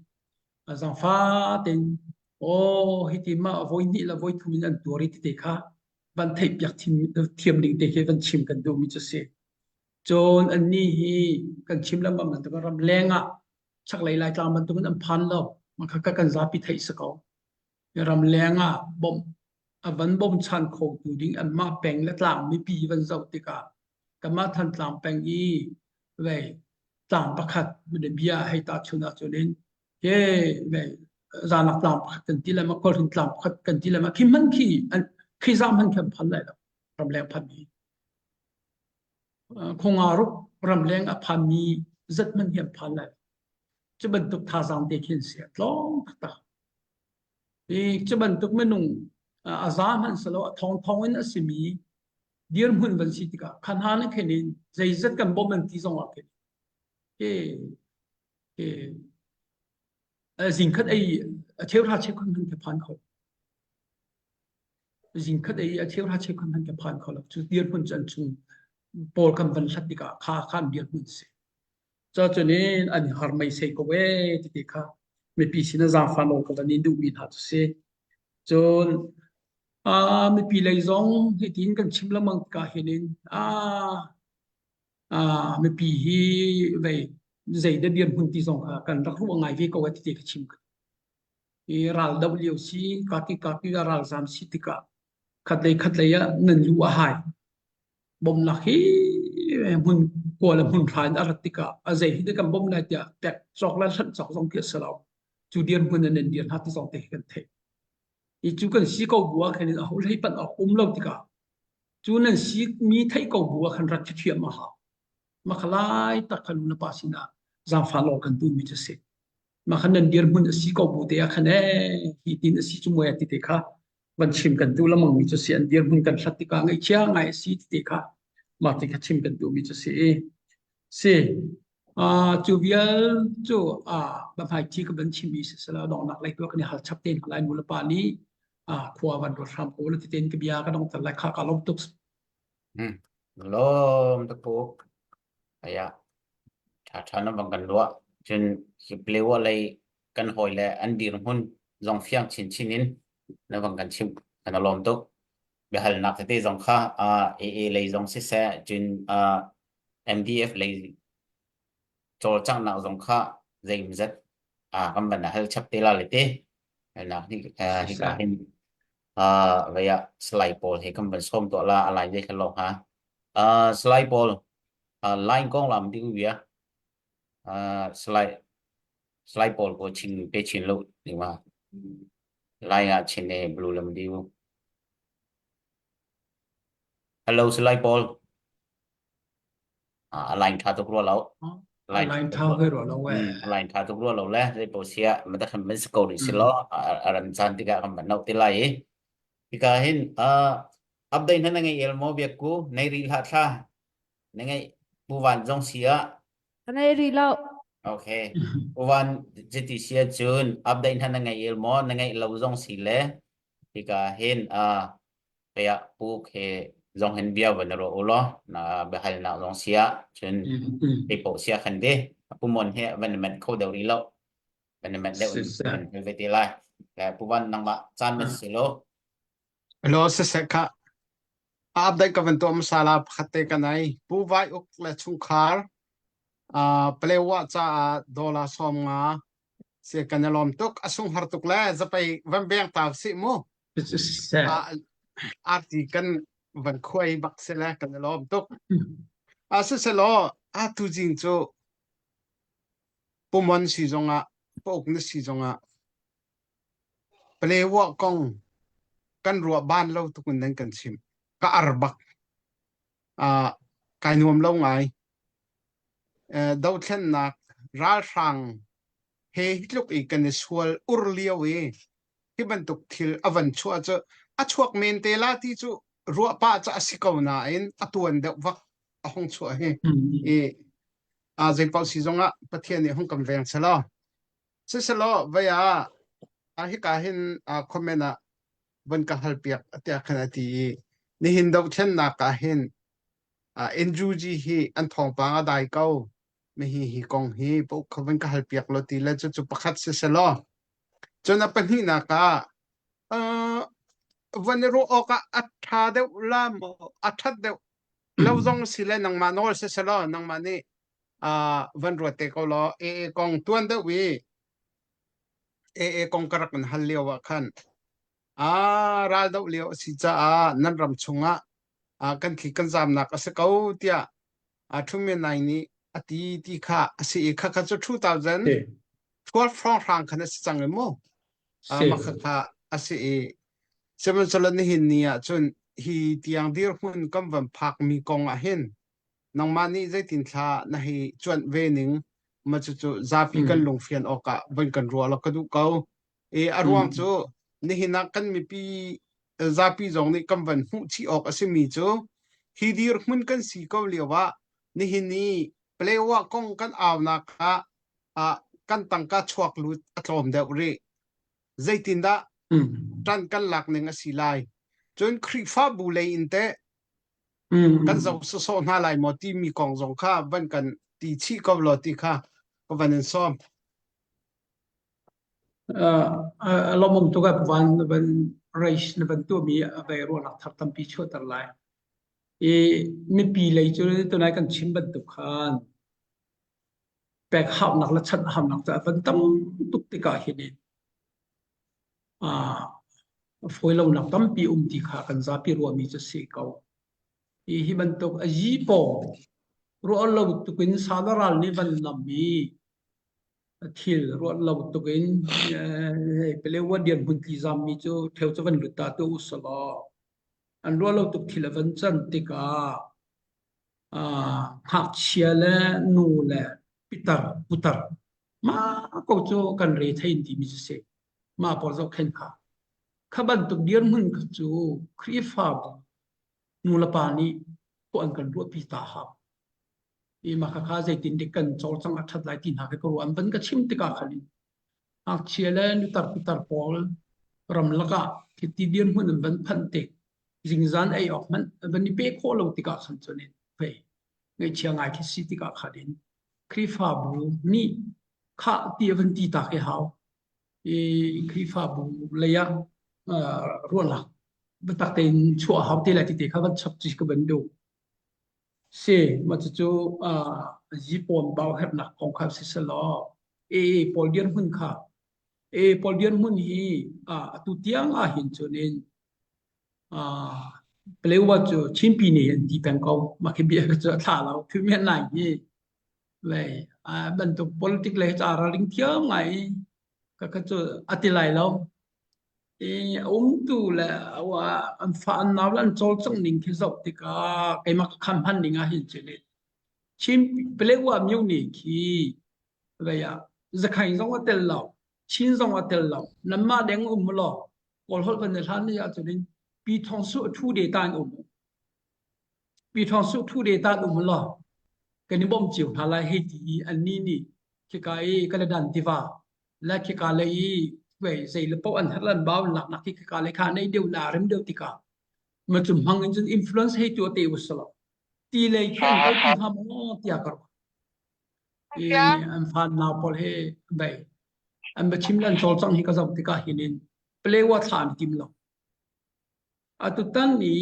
zaangfa tein aw hiti mah voi hnih le voi thum in an tuar i tete kha van theih piak thiam ding te khi van chim kan duhmi cu si. Cun annih hi kan chim lengmang bantuk ram leng ah chaklei Laitlang bantukin an phan lo. Mah kha kan zapi theih si ko. Ram leng ah bawmh a van bawmchan khotu ding anmah peng le tlang mipi van zoh tikah kanmah Thantlang peng i vei tlang pakhat bia hei tahchun ahcun in he vei zanak tlang pakhat kan ti le ma khualhring tlang pakhat kan ti le ma khi hman khi an khi zam hman khi an phan lai lo ramleng phan mi khongaruk ramleng a phan mi zat hman hi an phan lai cu bantuk thazaang te khin si tlawng taktak i cu bantuk minung a za hmanh silo a thong thong in a simi dirhmun van si tikah khan ha na khen in zeizat kan bawm an ti zong ah khin ke ke zingkhat ei a cheuhra cheukhat hman ka phan kho zingkhat ei a cheuhra cheukhat hman ka phan kho lo cu dirhmun cu an chung pawl kan van hlat tikah kha khan dirhmun si Ca cun in an i har meisei ko ee ti kha mipi sin ah zaangfah nawl ka van in duhmi hna cu si. Cun uh, mipi lei zong hitin kan chim lengmang tikah hin in ah uh, mipi hi vei zei dah dirhmun ti zong kha kan rak ruah ngai ve ko ti te ka chim. I ral doh lio si kaki kaki ralzam si tikah khatlei khatlei ah nan lu a hai. Bawmhnak hi hmun kua le hmun hra in a rat tikah a zei hi kan bawmh lai tiah pek cawk le hlanh cawk zong khi a si lo. Cu dirhmun in nan dir hna ti zong te hi kan theih. I cu kan si ko bu ah khin a ho hlei panh awk um lo tikah cu nan si mi theih ko bu ah khan rat thiam a hau. Makhalai tak kha nu na pa sinah zaangfah law kan duhmi cu si. Mah khan nan dirhmun a si ko bu te ah khan ee hi tin a si cu muai ti te kha van chim kan duh lengmang mi cu si an dirhmun kan hlat tikah ngaihchia ngai a si ti te kha mah ti kha chim kan duh mi cu si i si cu vial cu biahmaithi ka van chim mi sisela donghnak lei tu kan i hal chap te hna lai nu le pa nih khua van ruat hram ko la ti tein ka bia ka dong ter lai kha ka lawm tuk. Hmm. Lawm tuk pu. Aya. Ṭha ṭha na bang kan ruah. Cun hi Palewa lei kan hawi le an dirhmun zong fiang chinchin in na bang kan chimh. Kan i lawm tuk. Biahalnak tete zong kha AA lei zong siseh, cun MDF lei cawlcanghnak zong kha zeimawzat kan van hal chap te la le te. Halnak hi hika hin vei ah Salai pawl he kan van sawm tuah la a lai zei kha lo ha. Salai pawl line kong lam ding bia Salai Salai pawl ko chin pe chin lo ding ma line ah chin ne blue lam diu. Hello Salai pawl. A line tha tuk rua lo. Line tha hoi rua lo we. Line tha tuk rua lo le zei po sia ma ta khan men ko ri si lo a ram chan tikah kan ban no ti lai i. Hika hin update na ngei el mo biak ku nei ri hlah thla na ngeih Pu Van zong si ah Ka ngei rih lo. Okay. Pu Van jiti si ahcun update hna na ngei el maw na ngeih lo zong si le hika hin uh, kaya pu khe zong hin bia van ro u law na biahalnak zong si ah cun te po sia khan de pu mon he van met kho deuh rih lo van met deuh in ve te lai pu Van nangmah caan man si lo Hello, siseh kha. A update ka van tuah hmasa la pakhat te ka nei. Pu Vai Uk le chungkhar uh, Palewa caah dollar 50 si kan i lawm tuk. A sunghar tuk le zapei van beng ta sih mu. Siseh. Arti kan van khuai bak si le kan i lawm tuk. A siselaw a tu jing cu pumon si zongah pauk na si zongah Palewa kong kan ruah ban lo tuk in nan kan chimh. Ka ar bak. Uh, kai nuam lo ngai. Uh, dothlennak ralhrang he hi tluk i kan i sual ur lio i hi bantuk thil a van chuah cu a chuak men te la ti cu ruah pah ca a si ko nain a tuan deuh vak a hung chuah hi i a zeipaoh si zongah Pathian nih hung kan veng selaw siselaw vei ah a hika hin comment ah van ka hal piak tiah khan a ti i nihin dohthlennak ah hin NUG hi an thawngpang a dai ko mi hi hi kong hi paoh kha van ka hal piak law ti le cucu pakhat si selaw cun a pahnihnak ah uh, van i ruah awk ah a ṭha deuh la maw a ṭhat deuh lo zong si le nangmah nawl si selaw nangmah nih uh, van ruat te ko law AA kong tuan deuh i AA kong ka rak in hal lio ah khan a ral doh lio a si caah nan ram chungah ah kan thli kan zamnak a si ko tiah a Ṭhume Naing nih a ti ti kha a si i khakha cu 2012 hrawnghrang khan a si cang i mu. Mah khakha a si i sihmanhsehlaw nihin ni ah cun hi tiang dirhmun kan van phakmi kong ah hin nangmah nih zeitin thla na hei cuanh ve ning ma cucu zapi kan lungfian awkah von kan ruah law ka duh ko. I a ruang cu nihin ah kan mipi zapi zong nih kan van hmuh chih awk a simi cu hi dirhmun kan si ko lio ah nihin i Palewa kong kan aunak ah ah kan tangka chuak lut a tlawm deuh rih. Zeitindah ṭan kan lak ning a si lai? Cun Khrihfabu lei in teh kan zoh sawsawh hna lai maw timi kong zong kha van kan ti chih ko law ti kha ka van in sawm. A lawmawm tuk ah van van race na van tuahmi a vai ruahnak thar tampi chuahter lai. I mipi lei cu tunai kan chim bantuk khan pek haunak le chanh haunak cu a van tam tuk tikah hin in a fawi lonak tampi um ti kha kan zapi ruahmi cu si ko. Hi hi bantuk a yi paw ruah lo tukin sala ral nih van nam i thil ruah lo tuk in Palewa dirhmun tlizammi cu ṭheo cu van lut ta tu usalaw an ruah lo tuk thil a van can tikah ngakchia le nu le pitar putar mah ko cu kan re thei timi cu si mah pawl zohkhenh kha kha bantuk dirhmun kha cu Khrihfabu nu le pa nih khua an kan ruahpi ta hau i mah khakha zeitin dik kan cawlcangh a ṭhat lai ti hna khi ka ruah. An van ka chim tikah khan in ngakchia le nutar pitar pawl ramlak ah khiti dirhmun an van phanh tik zingzan ei awk hmanh an van i pe khawh lo tikah khan cun in hei ngaihchia ngai khi si tikah khan in Khrihfabu nih khah ti a van ti ta khi hau i Khrihfabu lei ah ruahnak biatak tein chuah hau te lai ti te kha van chap chi ka van duh. Si, mah cucu zipawn bau herhnak kong kha si selaw AA pawl dirhmun kha AA pawl dirhmun hi atu tiang ahhin cun in Palewa cu Chinpi nih an ti peng ko. Mah khi bia cu a thla lo. Thumi nai hi vei bantuk politic lei ca ralring thiam ngai ka kha cu a ti lai lo. I a umtu le an fa an nau le an cawlcangh ning khi zoh tikah keimah ka kham hman ning ah hin cun Chin Palewa myo ni khi vei ah Zakhain zong a tel lo, Chin zong a tel lo. Nanmah deng um law Kawl holh kan i hlan ni ahcun in Pi Thawng Su a thu de ta in um. Pi Thawng Su thu de ta um law kan i bawmh cio hna lai hei ti i annih nih khika i Kaladan tiva le khika lei i wei zei le paoh an herh lan bau laknak khi khika lei kha nei deuh la rem deuh tikah ma cu hmang in cun influence hei tu te usalo ti lei khi an kalpi hnga maw tiah ka ruah i an fan nau pawl he bei an biachim le an cawlcangh hi ka zoh tikah hin in Palewa thla an tim lo atutan i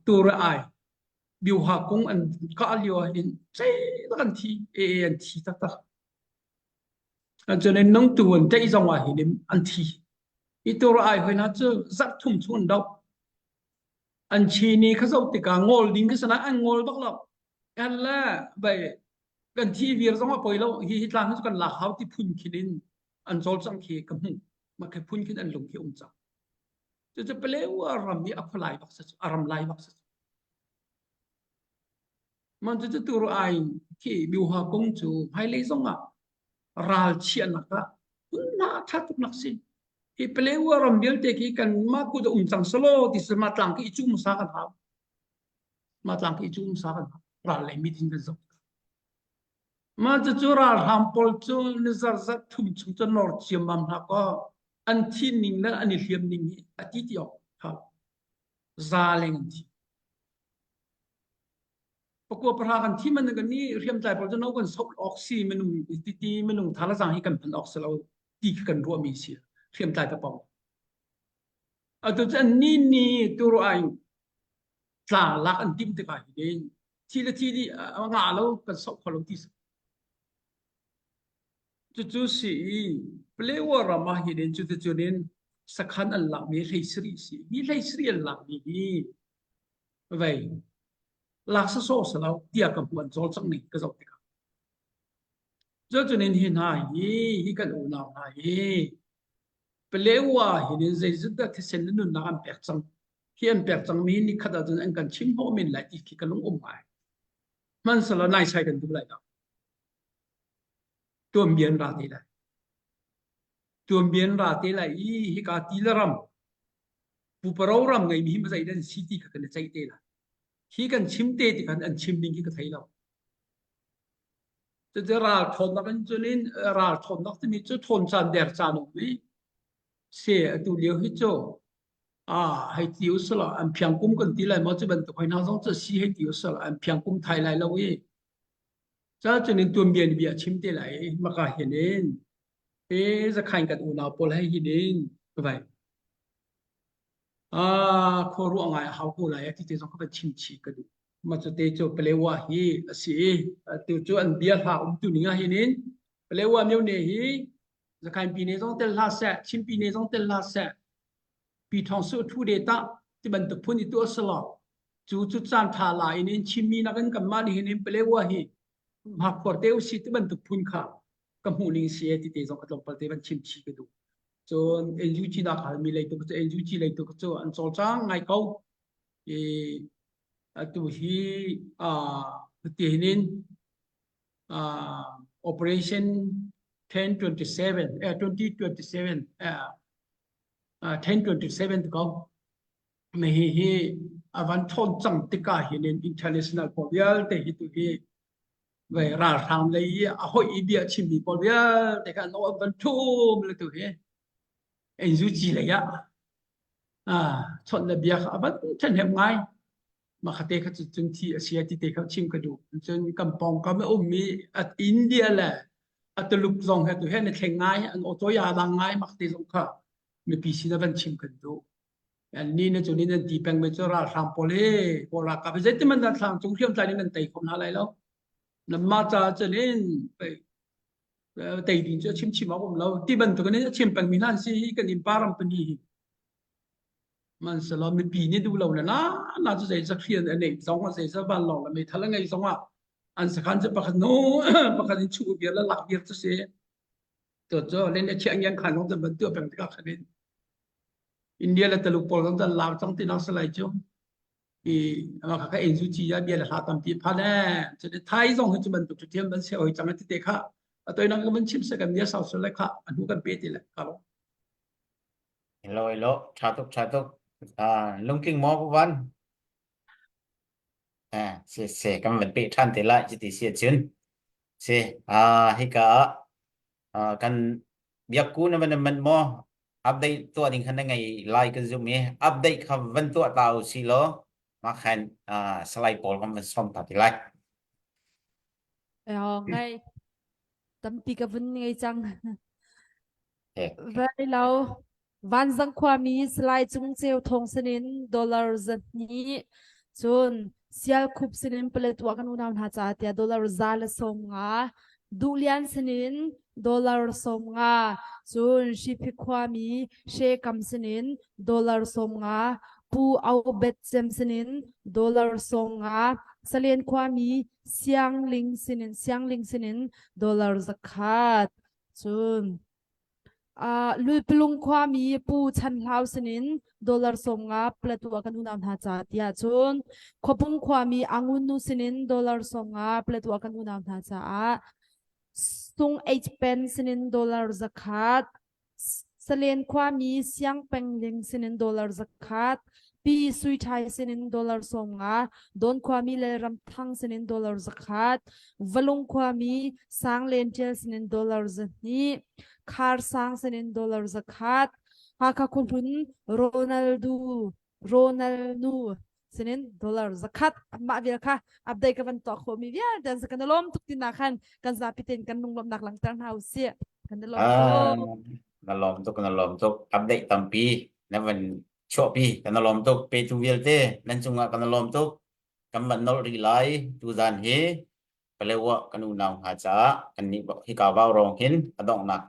tur ai biuha kung an kah lio ah hin zeitak an thi e an thi taktak cun in nung tu an tei zong ah hin an thi i tur ai hoi na cu zarh thum chung an doh an chi ni kha zoh tikah ngol ding khi sana an ngol bak lo kan le bai kan thi vir zong a poi lo hi hi tlang cu kan lak hau ti phun khin in an cawlcang khi ka hmuh ma khi phun khin an lung khi um cang. Cucu Palewa ram i a khualai bak sa cu, a ram lai bak sa cu. Man cucu turu ai khi biuha kong cu hmailei zong ah ral chiahnak ah hmunhma a ṭha tuk nak si. Hi Palewa ram vialte khi kan mah kut a um cang selaw ti si ma tlang khi i cu hmasa kan hau. Ma tlang khi i cu hmasa kan hau. Ral lei mit in kan zoh. Mah cucu ralhrang pawl cu ni zarzat thum chung cu nawr ciammam hna kaw an thi ning le an i hliam ning hi a ti ti awk hau. Za leng an thi. Pakua pahra kan thi man kan ni hriamtlai pawl cu no kan sok awk si minung ti ti minung thala zang hi kan hman awk si lo ti khi kan ruah mi si hriamtlai papong. Atu cu an ni ni turu ai tlang lak an tim tikah hi thi le thi dih a ngah lo kan sok kho lo ti si. Cucu si i Palewa ram ah hin cuticun in sakhan an lakmi hlei sarih si. Hi hlei sarih an lakmi hi vei lak sawsawh si lo tiah ka hmuh an cawlcangh ning ka zoh tikah. Cucun in hi hna hi hi kan unau hna hi Palewa hin in zeizat dah thisen le nunnak an pek cang. Hi an pek cangmi ni khat ahcun an kan chim hnawh men lai ti khi ka lung um ngai. Hmanhsehlaw naisai kan duh lai lo. Tuanbia an ra te lai. Tuanbia an ra te lai i hika ti le ram puparo ram ngeimi hi mazei dan si ti kha kan i ceih te lai. Hi kan chim te ti khan an chim ding khi ka thei lo. Cucu ral ṭhawnnak in cun in ral ṭhawnnak timi cu ṭhawn caan der caan um i se atu lio hi cu ah hei ti usila an phiang kum kan ti lai maw cu bantuk hoi hna zong cu si hei ti usila an phiang kum thai lai lo i ca cun in tuanbia ni bia chim te lai i maka hin in e zakhain kan unau pawl hei hin in vai ah khua ruah ngai a hau ko lai ti te zong kha van chim chih ka duh ma cu te cu Palewa hi a si i tu cu an bia hla um tu ning ah hin in Palewa myo ne hi Zakhain pi ne zong tel hlah seh Chin pi ne zong tel hlah seh pi thong su thu de ta ti bantuk phun i tu asalo cu cu caan tha la in in Chinmi nakin kanmah nih hin in Palewa hi hmakhuar te usi ti bantuk phun kha ka hmuh ning si ti te zong ka tlawmpal te van chim chih ka duh cun NUG nak halmi lei tu cu NUG lei tu cu an cawlcang ngai ko i atu hi ti hin operation 1027 eh 2027 eh 1027 ko me hi hi avan thon cang tikah hin international pawl vialte hi tu hi ve ralhrang lei i a hoi i bia chimmi pawl vialte kha an van thum le tu hi NUG lei ah ah chawnh le bia kha a van ṭhahnem ngai makhate kha cu cun thi a sia ti te kha chim ka duh cun kan pawngkam a ummi at India le a Tuluk zong he tu he na thleng ngai an auto ya dang ngai makte zong kha mipi sin a van chim kan duh ni na cu ni nan ti peng me cu ralhrang pawl he kawl ralkap zeitin man nan thlang cung hriamtlai in nan tei kho hna lai lo nan mah ca cun in tei ding cu a chim chim a um lo ti bantuk in a chim peng mi hna an si hi kan innpa ram pahnih hi man selaw mipi nih duh lo le na na cu zei zakrian a neih zong a zei za vanlawng le meithal a ngei zong ah an sakhan cu pakhat nu pakhat in chuh vial le lak vial cu si to cu len a chiang yang khan zong ban tu peng tikah khan in India le Taluk pawl zong an lar cang ti nak salai cu i ama kha kha enzu chi ya bia le hla tampi phan e cun Thai zong hi cu bantuk cu thiam ban se hoi cang ti te kha atoi nang kan chim se kan nia sau se le kha anu kan pe ti le ka lo Hello, hello. Tha tuk, tha tuk. Ah, lungtling maw Pu Van? Ah, se se kan van pe than te lai ti si cun. Se ah hika ah kan biakku na van man maw? Update tuah ding khan na ngei lai kan zum i update kha van tuah ta u si law mah khan ah salai pawl kan van som ta ti lai. Eo ngai tampi ka vun ngei cang. Vai lo. Vanzang khuami Salai Cung Ceu Thawng sinin dollar 200 cun Sialkhup sinin Paletwa kan unau hna caah tiah dollar 150 Duhlian sinin dollar 50 cun Hriphi khuami She Kam sinin dollar 50 Pu Au Bet Cem sinin dollar 50 Salen khuami Siangling sinin Siangling sinin dollar 100 cun. Lulpalung khuami Pu Chan Hlau sinin dollar 50 Paletwa kan unau hna ca tiah cun Khuapung khuami Angun nu sinin dollar 50 Paletwa kan unau hna caah Sung H Pen sinin dollar 100 Salen khuami Siang Peng Ling sinin dollar 100 Pi Sui Thai sinin dollar 50 Don khuami le Ram Thang sinin dollar 100 Valung khuami Sang Len Tial sinin dollar 200 Khar Sang sinin dollar 100 Hakha khuahlun Ronaldo Ronald nu sinin dollar 100 mah vial kha update ka van tuah khawh mi vialte an kan lawm tuk tina khan kan zapi ten kan lunglawmhnak langhter hna usih kan lawm tuk. Na lawm tuk, na lawm tuk. Update tampi na van chuahpi kan lawm tuk. Petu vialte nan cungah kan lawm tuk. Kan van nolh rih lai tuzan hi Palewa kan unau hna caah kan nih hika vau rong hin a donghnak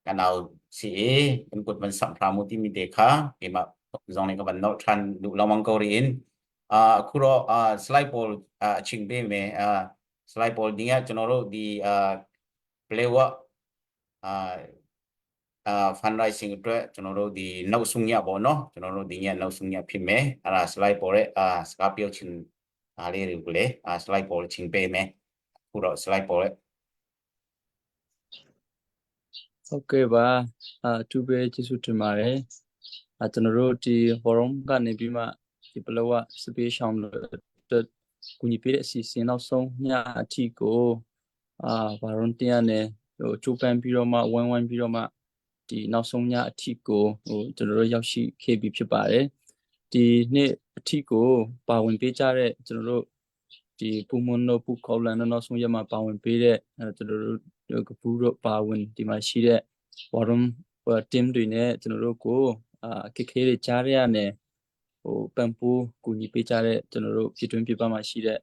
kan au si i kan kut van samh hram u timi te kha keimah zong nih ka van nolh ṭhan duh lengmang ko rih in khuro slide pawl ching pe me slide pawl ding ah ကျွန်တော်တို့ဒီ Palewa fundraising အတွက်ကျွန်တော်တို့ဒီနောက်ဆုံးညပေါ့နော်ကျွန်တော်တို့ဒီညနောက်ဆုံးညဖြစ်မယ်အဲ့ဒါ slide ပေါ်တဲ့အာစကားပြောချင်အားလေးတွေကိုလည်းအာ slide ပေါ်ချင်းပေးမယ်ခုတော့ slide ပေါ်တဲ့ ဟုတ်ကဲ့ပါအထူးပဲကျေးဇူးတင်ပါတယ်အကျွန်တော်တို့ဒီ forum ကနေပြီးမှဒီပလောဝစပေးရှောင်းလို့အတွက်ကူညီပေးတဲ့အစီအစဉ်နောက်ဆုံးညအထိကိုအာဘာရွန်တင်ရနေဟိုကြိုးပမ်းပြီးတော့မှဝိုင်းဝိုင်းပြီးတော့မှဒီနောက်ဆုံးညအထိကိုဟိုကျွန်တော်တို့ရောက်ရှိခဲ့ပြီဖြစ်ပါတယ်ဒီနှစ်အထိကိုပါဝင်ပေးကြတဲ့ကျွန်တော်တို့ ဒီပူမွန်တို့ပူခေါလန်တို့နောက်ဆုံးရက်မှာပါဝင်ပေးတဲ့အဲကျွန်တော်တို့ကပူးတို့ပါဝင်ဒီမှာရှိတဲ့ဝါရုံ team တွေနဲ့ကျွန်တော်တို့ကိုအာခက်ခဲတွေကြားရရနေဟိုပံပိုးကူညီပေးကြတဲ့ကျွန်တော်တို့ပြည်တွင်းပြည်ပမှာရှိတဲ့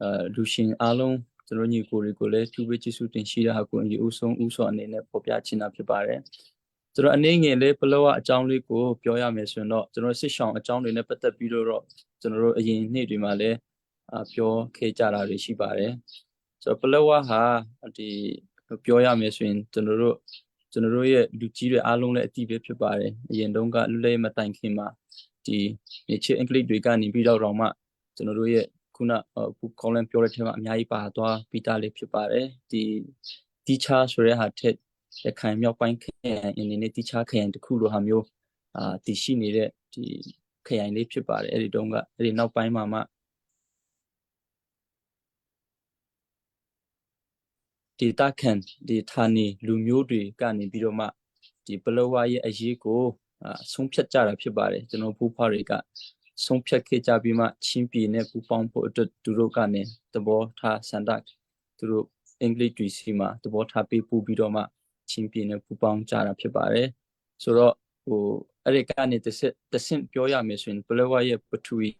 အဲလူရှင်အားလုံးကျွန်တော်ညီကိုတွေကိုလည်းသူပေးကျေးဇူးတင်ရှိတဲ့ဟာကိုအရင်ဦးဆုံးဦးစွာအနေနဲ့ပေါ်ပြချင်တာဖြစ်ပါတယ်ကျွန်တော်အနေငယ်လေးပလောကအကြောင်းလေးကိုပြောရမယ်ဆိုရင်တော့ကျွန်တော်စစ်ဆောင်အကြောင်းတွေနဲ့ပတ်သက်ပြီးတော့ကျွန်တော်တို့အရင်နေ့တွေမှာလည်း ပြောခဲ့ကြတာတွေရှိပါတယ်ဆိုတော့ပလောဝဟာဒီပြောရမယ်ဆိုရင်ကျွန်တော်တို့ကျွန်တော်တို့ရဲ့လူကြီးတွေအားလုံးလည်းအတိပဲဖြစ်ပါတယ်အရင်တုန်းကလွတ်လပ်မတိုင်ခင်မှာဒီနေချစ်အင်္ဂလိပ်တွေကနေပြီးတော့တော့မှကျွန်တော်တို့ရဲ့ခုနခုကောင်းလန်ပြောတဲ့ထဲမှာအများကြီးပါသွားပြီးသားလေးဖြစ်ပါတယ်ဒီတီချာဆိုတဲ့ဟာထက်ရခိုင်မြောက်ပိုင်းခရိုင်အနေနဲ့တီချာခရိုင်တစ်ခုလိုဟာမျိုးအာတည်ရှိနေတဲ့ဒီခရိုင်လေးဖြစ်ပါတယ်အဲ့ဒီတုန်းကအဲ့ဒီနောက်ပိုင်းမှာမှ ဒေသခံဒီဌာနေလူမျိုးတွေကနေပြီးတော့မှဒီပလောဝရဲ့အရေးကိုဆုံးဖြတ်ကြတာဖြစ်ပါတယ်ကျွန်တော်ဘိုးဖွားတွေကဆုံးဖြတ်ခဲ့ကြပြီးမှချင်းပြည်နဲ့ပူပေါင်းဖို့အတွက်သူတို့ကနေသဘောထားစန္ဒသူတို့အင်္ဂလိပ်တွေစီမှာသဘောထားပေးပို့ပြီးတော့မှချင်းပြည်နဲ့ပူပေါင်းကြတာဖြစ်ပါတယ်ဆိုတော့ဟိုအဲ့ဒီကနေတစ်ဆက်တစ်ဆင့်ပြောရမယ်ဆိုရင်ပလောဝရဲ့ပထဝီ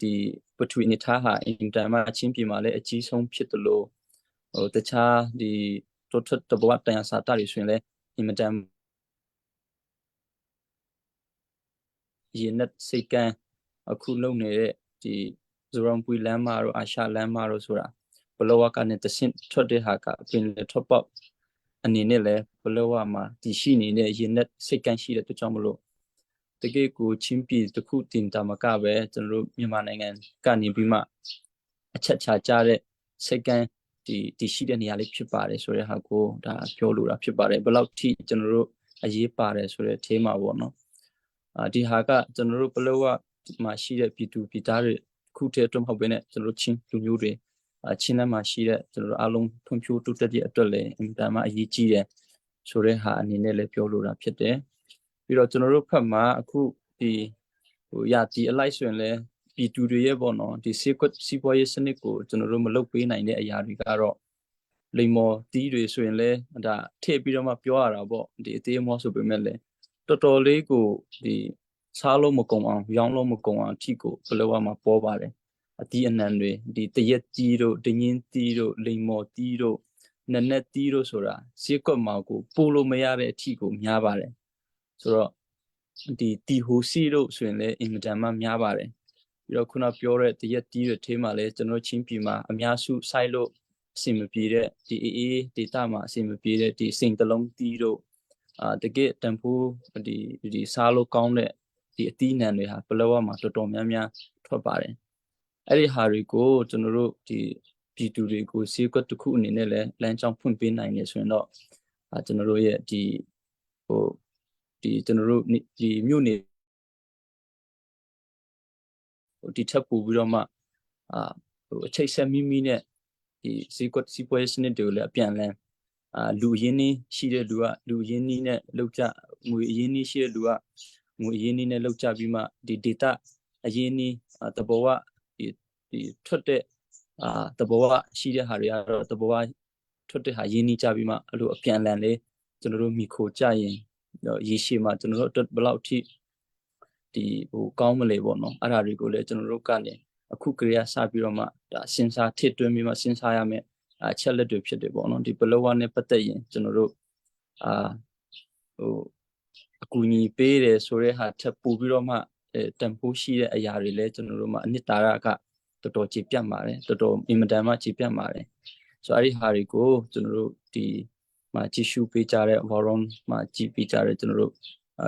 ဒီပထဝီအနေထားဟာအင်တန်မှချင်းပြည်မှာလည်းအကြီးဆုံးဖြစ်တယ်လို့ဟိုတခြားဒီတိုးထွက်တဘဝတန်ရာစာတတွေဆိုရင်လည်းအင်မတန်ရေနက်စိတ်ကန်းအခုလုံနေတဲ့ဒီဇော်ပွီလမ်းမတို့အာရှလမ်းမတို့ဆိုတာဘလောဝကနေတဆင့်ထွက်တဲ့ဟာကပင်လေထွက်ပေါက်အနေနဲ့လည်းဘလောဝမှာတည်ရှိနေတဲ့ရေနက်စိတ်ကန်းရှိတဲ့အတွက်ကြောင့်မလို့ တကယ်ကိုချင်းပြည်တစ်ခုတင်တာမကပဲကျွန်တော်တို့မြန်မာနိုင်ငံကနေပြီးမှအချက်ချကြတဲ့စိတ်ကန်းဒီတည်ရှိတဲ့နေရာလေးဖြစ်ပါတယ်ဆိုတဲ့ဟာကိုဒါပြောလိုတာဖြစ်ပါတယ်ဘယ်လောက်ထိကျွန်တော်တို့အရေးပါတယ်ဆိုတဲ့အဲမှာပေါ့နော်အာဒီဟာကကျွန်တော်တို့ပလောဝမှာရှိတဲ့ပြည်သူပြည်သားတွေခုတည်းအတွက်မဟုတ်ဘဲနဲ့ကျွန်တော်တို့ချင်းလူမျိုးတွေအချင်းလမ်းမှာရှိတဲ့ကျွန်တော်တို့အားလုံးဖွံ့ဖြိုးတိုးတက်တဲ့အတွက်လည်းအင်တန်မှအရေးကြီးတယ်ဆိုတဲ့ဟာအနေနဲ့လည်းပြောလိုတာဖြစ်တယ် ပြီးတော့ကျွန်တော်တို့ဖက်မှာအခုဒီဟိုရာတီအလိုက်ဆိုရင်လည်းပြည်သူတွေရဲ့ပေါ့နော်ဒီစီကွက်စီးပွားရေးစနစ်ကိုကျွန်တော်တို့မလုပ်ပေးနိုင်တဲ့အရာတွေကတော့လိမ္မော်တီးတွေဆိုရင်လည်းဒါထည့်ပြီးတော့မှပြောရတာပေါ့ဒီအသေးအမောဆိုပေမဲ့လည်းတော်တော်လေးကိုဒီစားလို့မကုန်အောင်ရောင်းလို့မကုန်အောင်အထိကိုဘယ်လိုမှပေါ်ပါတယ်အတီးအနှံတွေဒီတရက်တီးတို့တညင်းတီးတို့လိမ္မော်တီးတို့နက်နက်တီးတို့ဆိုတာဈေးကွက်မှာကိုပို့လို့မရတဲ့အထိကိုများပါတယ် ဆိုတော့ဒီတီဟိုစီတို့ဆိုရင်လည်းအင်မတန်မှများပါတယ်ပြီးတော့ခုနပြောတဲ့တရက်တီးတွေထဲမှာလည်းကျွန်တော်ချင်းပြည်မှာအများစုစိုက်လို့အဆင်မပြေတဲ့ဒီအေးအေးဒေတာမှာအဆင်မပြေတဲ့ဒီစိန်တလုံးတီးတို့ အာတကယ်တန်ဖိုးဒီဒီစားလို့ကောင်းတဲ့ဒီအသီးနှံတွေဟာပလောဝမှာတော်တော်များများထွက်ပါတယ်အဲ့ဒီဟာတွေကိုကျွန်တော်တို့ဒီပြည်သူတွေကိုဈေးကွက်တစ်ခုအနေနဲ့လည်းလမ်းကြောင်းဖွင့်ပေးနိုင်နေဆိုရင်တော့အာကျွန်တော်တို့ရဲ့ဒီဟိုဒီကျွန်တော်တို့ဒီမြို့နေဟိုဒီထက်ပိုပြီးတော့မှအာဟိုအချိတ်ဆက်မိမိနဲ့ဒီဈေးကွက်စီးပွားရေးစနစ်တွေကိုလည်းအပြန်လန်အာလူရင်းနှီးရှိတဲ့လူကလူရင်းနှီးနဲ့လောက်ကြငွေအရင်းနှီးရှိတဲ့လူကငွေအရင်းနှီးနဲ့လောက်ကြပြီးမှဒီ data အရင်းနှီးတဘောဝဒီဒီထွက်တဲ့အာတဘောဝရှိတဲ့ဟာတွေကတော့တဘောဝထွက်တဲ့ဟာရင်းနှီးကြပြီးမှအဲ့လိုအပြန်လန်လေးကျွန်တော်တို့မိခိုကြရင်ရေရှည်မှာကျွန်တော်တို့အတွက်ဘယ်လောက်အထိဒီဟိုကောင်းမလဲပေါ့နော်အဲ့ဒါတွေကိုလည်းကျွန်တော်တို့ကနေအခုကလေးကစပြီးတော့မှဒါစဉ်းစားထည့်သွင်းပြီးမှစဉ်းစားရမယ်အချက်လက်တွေဖြစ်တယ်ပေါ့နော်ဒီဘလောဝနဲ့ပတ်သက်ရင်ကျွန်တော်တို့အာဟိုအကူအညီပေးတယ်ဆိုတဲ့ဟာထပ်ပို့ပြီးတော့မှတန်ဖိုးရှိတဲ့အရာတွေလည်းကျွန်တော်တို့မှအနှစ်သာရကတော်တော်ကြည်ပြတ်ပါတယ်တော်တော်အင်မတန်မှကြည်ပြတ်ပါတယ်ဆိုတော့အဲ့ဒီဟာတွေကိုကျွန်တော်တို့ဒီမှာကြည့်ရှုပေးကြတဲ့ forum မှာကြည့်ပေးကြတဲ့ကျွန်တော်တို့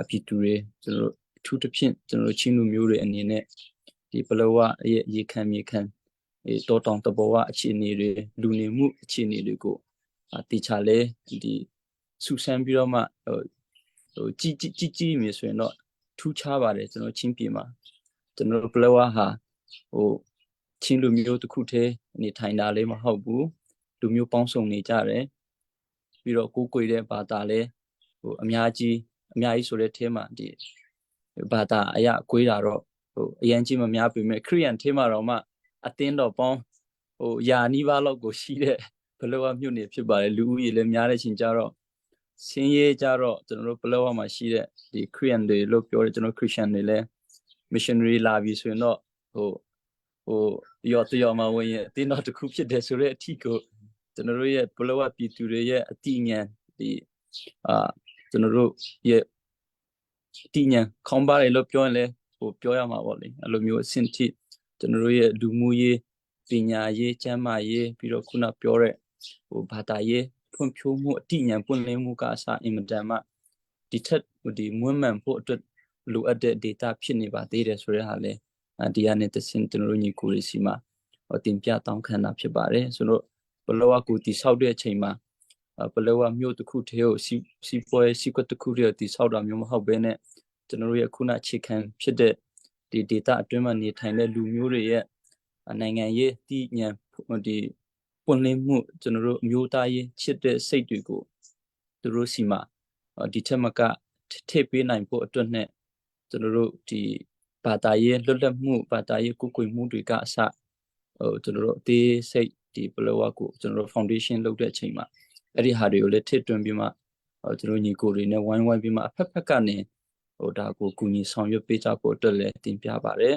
ပြည်သူတွေကျွန်တော်တို့အထူးသဖြင့်ကျွန်တော်တို့ချင်းလူမျိုးတွေအနေနဲ့ဒီပလောဝရဲ့ရေခံမြေခံအဲတောတောင်တဘောဝအခြေအနေတွေလူနေမှုအခြေအနေတွေကိုတေချာလဲဒီစူဆန်းပြီးတော့မှဟိုဟိုကြည်ကြည်ကြည်ကြည်မြင်ဆိုရင်တော့ထူးခြားပါတယ်ကျွန်တော်ချင်းပြည်မှာကျွန်တော်ပလောဝဟာဟိုချင်းလူမျိုးတစ်ခုတည်းနေထိုင်တာလည်းမဟုတ်ဘူးလူမျိုးပေါင်းစုံနေကြတယ်ပြီးတော့ကိုးကွယ်တဲ့ဘာသာလည်းဟိုအများကြီးအများကြီးဆိုတဲ့ထဲမှာဒီဘာသာအရာကွေးတာတော့ဟိုအရန်ကြီးမများပေမဲ့ခရိယန်ထဲမှာတော့မှအသင်းတော်ပေါင်းဟိုယာနီးပါးလောက်ကိုရှိတဲ့ဘလောဝမြို့နယ်ဖြစ်ပါတယ်လူဦးရေလည်းများတဲ့ချိန်ကျတော့ဆင်းရဲကြတော့ကျွန်တော်တို့ဘလောဝမှာရှိတဲ့ဒီခရိယန်တွေလို့ပြောတယ်ကျွန်တော်ခရစ်ယာန်တွေလည်း missionary လာပြီဆိုရင်တော့ဟိုဟိုရော်တရော်မှာဝင်ရင်အတင်းတော်တစ်ခုဖြစ်တယ်ဆိုတဲ့အထီကိုကျွန်တော်တို့ရဲ့ဘလောဝပြည်သူတွေရဲ့အတိညာဒီအာကျွန်တော်တို့ရဲ့အတိညာခေါင်းပါတယ်လို့ပြောရင်လည်းဟိုပြောရမှာပေါ့လေအဲ့လိုမျိုးအဆင့်ထိကျွန်တော်တို့ရဲ့လူမှုရေးပညာရေးကျန်းမာရေးပြီးတော့ခုနပြောတဲ့ဟိုဘာသာရေးဖွံ့ဖြိုးမှုအတိညာပွင့်လင်းမှုကအစအင်မတန်မှဒီထက်ဒီမွန်းမှန်ဖို့အတွက်လိုအပ်တဲ့ data ဖြစ်နေပါသေးတယ်ဆိုတဲ့ဟာလဲဒီကနေတဆင့်ကျွန်တော်တို့ညီကိုတွေစီမှာတင်ပြတောင်းခံတာဖြစ်ပါတယ်ဆိုတော့ဘလောကကိုတိဆောက်တဲ့အချိန်မှာဘလောကမြို့တစ်ခုတည်းကိုစီစီပွဲစီကွက်တစ်ခုတည်းကိုတိဆောက်တာမျိုးမဟုတ်ဘဲနဲ့ကျွန်တော်တို့ရဲ့ခုနအခြေခံဖြစ်တဲ့ဒီ data အတွင်းမှာနေထိုင်တဲ့လူမျိုးတွေရဲ့နိုင်ငံရေးတည်ဉာဏ်ဒီပွင့်လင်းမှုကျွန်တော်တို့အမျိုးသားရေးချစ်တဲ့စိတ်တွေကိုသူတို့စီမှာဒီထက်မကထည့်ပေးနိုင်ဖို့အတွက်နဲ့ကျွန်တော်တို့ဒီဘာသာရေးလွတ်လပ်မှုဘာသာရေးကိုကိုွယ်မှုတွေကအစဟိုကျွန်တော်တို့အသေးစိတ်ဒီဘလော့ကိုကျွန်တော်တို့ foundation လုပ်တဲ့အချိန်မှာအဲ့ဒီဟာတွေကိုလည်းထည့်သွင်းပြီးမှကျွန်တော်ညီကိုတွေနဲ့ဝိုင်းဝိုင်းပြီးမှအဖက်ဖက်ကနေဟိုဒါကိုကူညီဆောင်ရွက်ပေးကြဖို့အတွက်လည်းတင်ပြပါတယ်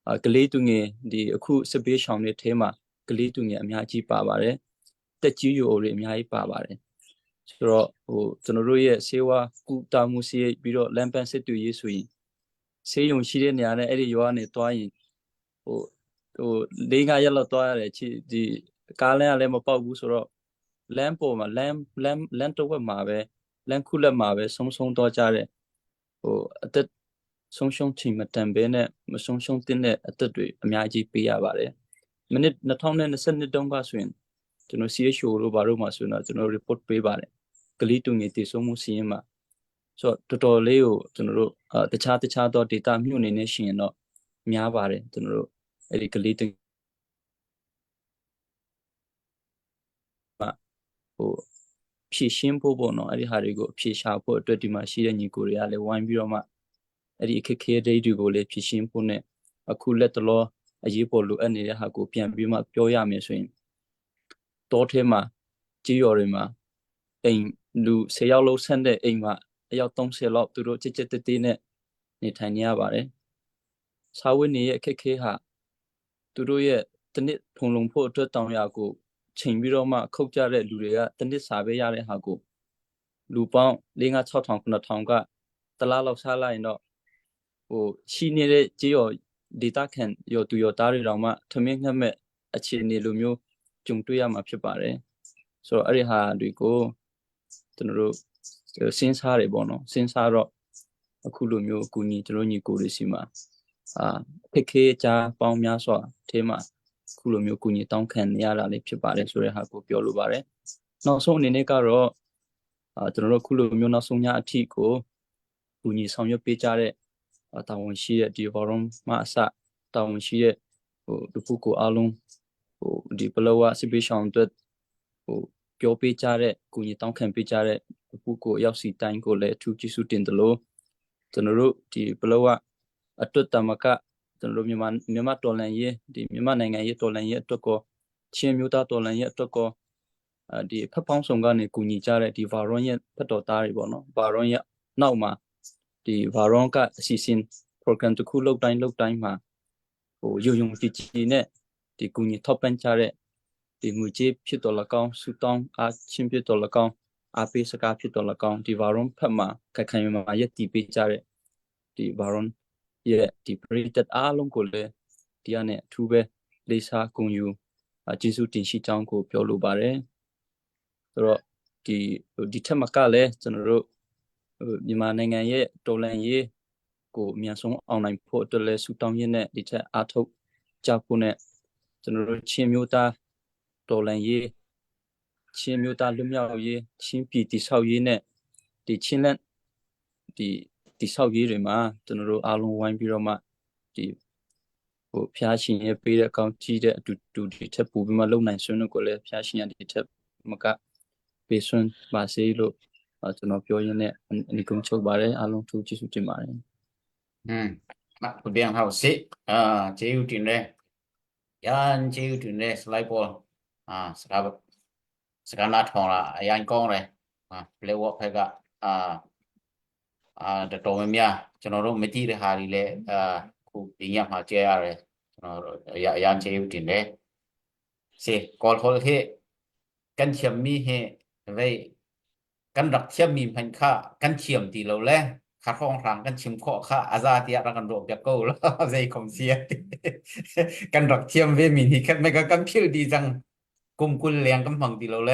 အာကလေးသူငယ်ဒီအခုစပေးရှောင်းတဲ့ထဲမှာကလေးသူငယ်အများကြီးပါပါတယ်တက်ကြီးယိုတွေအများကြီးပါပါတယ်ဆိုတော့ဟိုကျွန်တော်တို့ရဲ့ဆေးဝါးကုသမှုဆေးပြီးတော့လမ်းပန်းစစ်တူရေးဆိုရင်ဆေးရုံရှိတဲ့နေရာနဲ့အဲ့ဒီရွာနေတွားရင်ဟိုဟို၄၅ရက်လောက်တွားရတယ်ချီဒီကားလမ်းကလည်းမပေါက်ဘူးဆိုတော့လမ်းပေါ်မှာလမ်းလမ်းလမ်းတစ်ဝက်မှာပဲလမ်းခုလက်မှာပဲဆုံးဆုံးတော့ကြတဲ့ဟိုအသက်ဆုံးရှုံးချိန်မတန်ဘဲနဲ့မဆုံးရှုံးတဲ့အသက်တွေအများကြီးပေးရပါတယ်မိနစ်2022တုန်းကဆိုရင်ကျွန်တော် CHO တို့ဘာတို့မှာဆိုရင်တော့ကျွန်တော် report ပေးပါတယ်ကလေးတူငယ်တည်ဆုံးမှုစီရင်မှာဆိုတော့တော်တော်လေးကိုကျွန်တော်တို့တခြားတခြားသော data မြို့နေနဲ့ရှင်ရင်တော့များပါတယ်ကျွန်တော်တို့အဲ့ဒီကလေးတူဟိုဖြည့်ရှင်းဖို့ပေါ့နော်အဲ့ဒီဟာတွေကိုအဖြေရှာဖို့အတွက်ဒီမှာရှိတဲ့ညီကိုတွေကလည်းဝိုင်းပြီးတော့မှအဲ့ဒီအခက်ခဲတွေတွေကိုလည်းဖြည့်ရှင်းဖို့နဲ့အခုလက်တလောအရေးပေါ်လိုအပ်နေတဲ့ဟာကိုပြန်ပြီးမှပြောရမယ်ဆိုရင်တောထဲမှာကြေးရော်တွေမှာအိမ်လူ10ယောက်လုံးဆန့်တဲ့အိမ်မှာအယောက်30လောက်သူတို့ကြက်ကြက်တဲတဲနဲ့နေထိုင်နေရပါတယ်။စာဝတ်နေရဲ့အခက်ခဲဟာသူတို့ရဲ့တနစ်ဖုံလုံဖို့အတွက်တောင်ယာကိုချိန်ပြီးတော့မှခုတ်ကြတဲ့လူတွေကတနစ်စာပဲရတဲ့ဟာကိုလူပေါင်း၄၅6000 9000ကတလားလောက်စားလိုက်ရင်တော့ဟိုရှိနေတဲ့ကြေးရော်ဒေတာခံရော်သူရော်သားတွေတောင်မှထမင်းငှက်မဲ့အခြေအနေလိုမျိုးကြုံတွေ့ရမှာဖြစ်ပါတယ်ဆိုတော့အဲ့ဒီဟာတွေကိုကျွန်တော်တို့ စဉ်းစားတယ်ပေါ့နော်စဉ်းစားတော့အခုလိုမျိုးအကူအညီကျွန်တော်ညီကိုတွေစီမှာအာအခက်ခဲကြားပေါင်းများစွာအထဲမှာအခုလိုမျိုးအကူအညီတောင်းခံနေရတာလေးဖြစ်ပါတယ်ဆိုတဲ့ဟာကိုပြောလိုပါတယ်နောက်ဆုံးအနေနဲ့ကတော့အာကျွန်တော်တို့ခုလိုမျိုးနောက်ဆုံးညအထိကိုကူညီဆောင်ရွက်ပေးကြတဲ့တာဝန်ရှိတဲ့ဒီ forum မှာအစတာဝန်ရှိတဲ့ဟိုလူပုဂ္ဂိုလ်အားလုံးဟိုဒီပလောဝစစ်ပေးဆောင်အတွက်ဟိုပြောပေးကြတဲ့ကူညီတောင်းခံပေးကြတဲ့ပုဂ္ဂိုလ်ရောက်စီတိုင်းကိုလည်းအထူးကျေးဇူးတင်တယ်လို့ကျွန်တော်တို့ဒီပလောဝအတွက်တမကကျွန်တော်တို့မြန်မာမြန်မာတော်လန်ရေးဒီမြန်မာနိုင်ငံရေးတော်လန်ရေးအတွက်ကောချင်းမျိုးသားတော်လန်ရေးအတွက်ကောအဲဒီဖက်ပေါင်းစုံကနေကူညီကြတဲ့ဒီဗာရွန်ရဲ့ဖက်တော်သားတွေပေါ့နော်ဗာရွန်ရဲ့နောက်မှာဒီဗာရွန်ကအစီအစဉ် program တစ်ခုလုပ်တိုင်းလုပ်တိုင်းမှာဟိုယုံယုံကြည်ကြည်နဲ့ဒီကူညီထောက်ပံ့ကြတဲ့ဒီငွေကြေးဖြစ်တော်၎င်းဆူတောင်းအားချင်းဖြစ်တော်၎င်းအားပေးစကားဖြစ်တော်၎င်းဒီဗာရွန်ဖက်မှာခိုင်ခိုင်မာမာရက်တည်ပေးကြတဲ့ဒီဗာရွန်ရဲ့ဒီပရိသတ်အားလုံးကိုလည်းဒီကနေ့အထူးပဲလေးစားဂုဏ်ယူကျေးဇူးတင်ရှိကြောင်းကိုပြောလိုပါတယ်ဆိုတော့ဒီဒီထက်မကလည်းကျွန်တော်တို့မြန်မာနိုင်ငံရဲ့တော်လှန်ရေးကိုအမြန်ဆုံးအောင်နိုင်ဖို့အတွက်လည်းဆုတောင်းရင်းနဲ့ဒီထက်အားထုတ်ကြဖို့နဲ့ကျွန်တော်တို့ချင်းမျိုးသားတော်လှန်ရေးချင်းမျိုးသားလွတ်မြောက်ရေးချင်းပြည်တည်ဆောက်ရေးနဲ့ဒီချင်းလက်ဒီတည်ဆောက်ရေးတွေမှာကျွန်တော်တို့အားလုံးဝိုင်းပြီးတော့မှဒီဟိုဖျားရှင်ရဲ့ပေးတဲ့အကောင့်ကြီးတဲ့အတူတူဒီထက်ပိုပြီးမှလုံနိုင်ဆွန်းလို့ကိုလည်းဖျားရှင်ရဒီထက်မကပေးဆွန်းပါစေလို့ကျွန်တော်ပြောရင်းနဲ့အနိကုံချုပ်ပါတယ်အားလုံးထူးကျေးဇူးတင်ပါတယ် อืมမခုပြန်ဟောက်စစ်အာကျေးဇူးတင်တယ်ရန်ကျေးဇူးတင်တယ် slide ပေါ်အာစကားစကားနားထောင်လာအရင်ကောင်းတယ်အာ play work ဖက်ကအာအာတော်တော်များများကျွန်တော်တို့မကြည့်တဲ့ဟာတွေလည်းအာခုဒီညမှာကျဲရတယ်ကျွန်တော်တို့အရန်ကျေးဇူးတင်တယ်စေ call hol he กันเทียมมีเฮไว้กันรักเทียมมีพันค่ากันเทียมตีเราแลคาห้องรางกันชิมข้อค่าอาซาเตียรักกันรวบยาโก้แล้วใจคมเสียกันรักเทียมเวมีนี่กันไม่ก็กันพิวดีจังกุมกุลเลียงกันฟังตีเราแล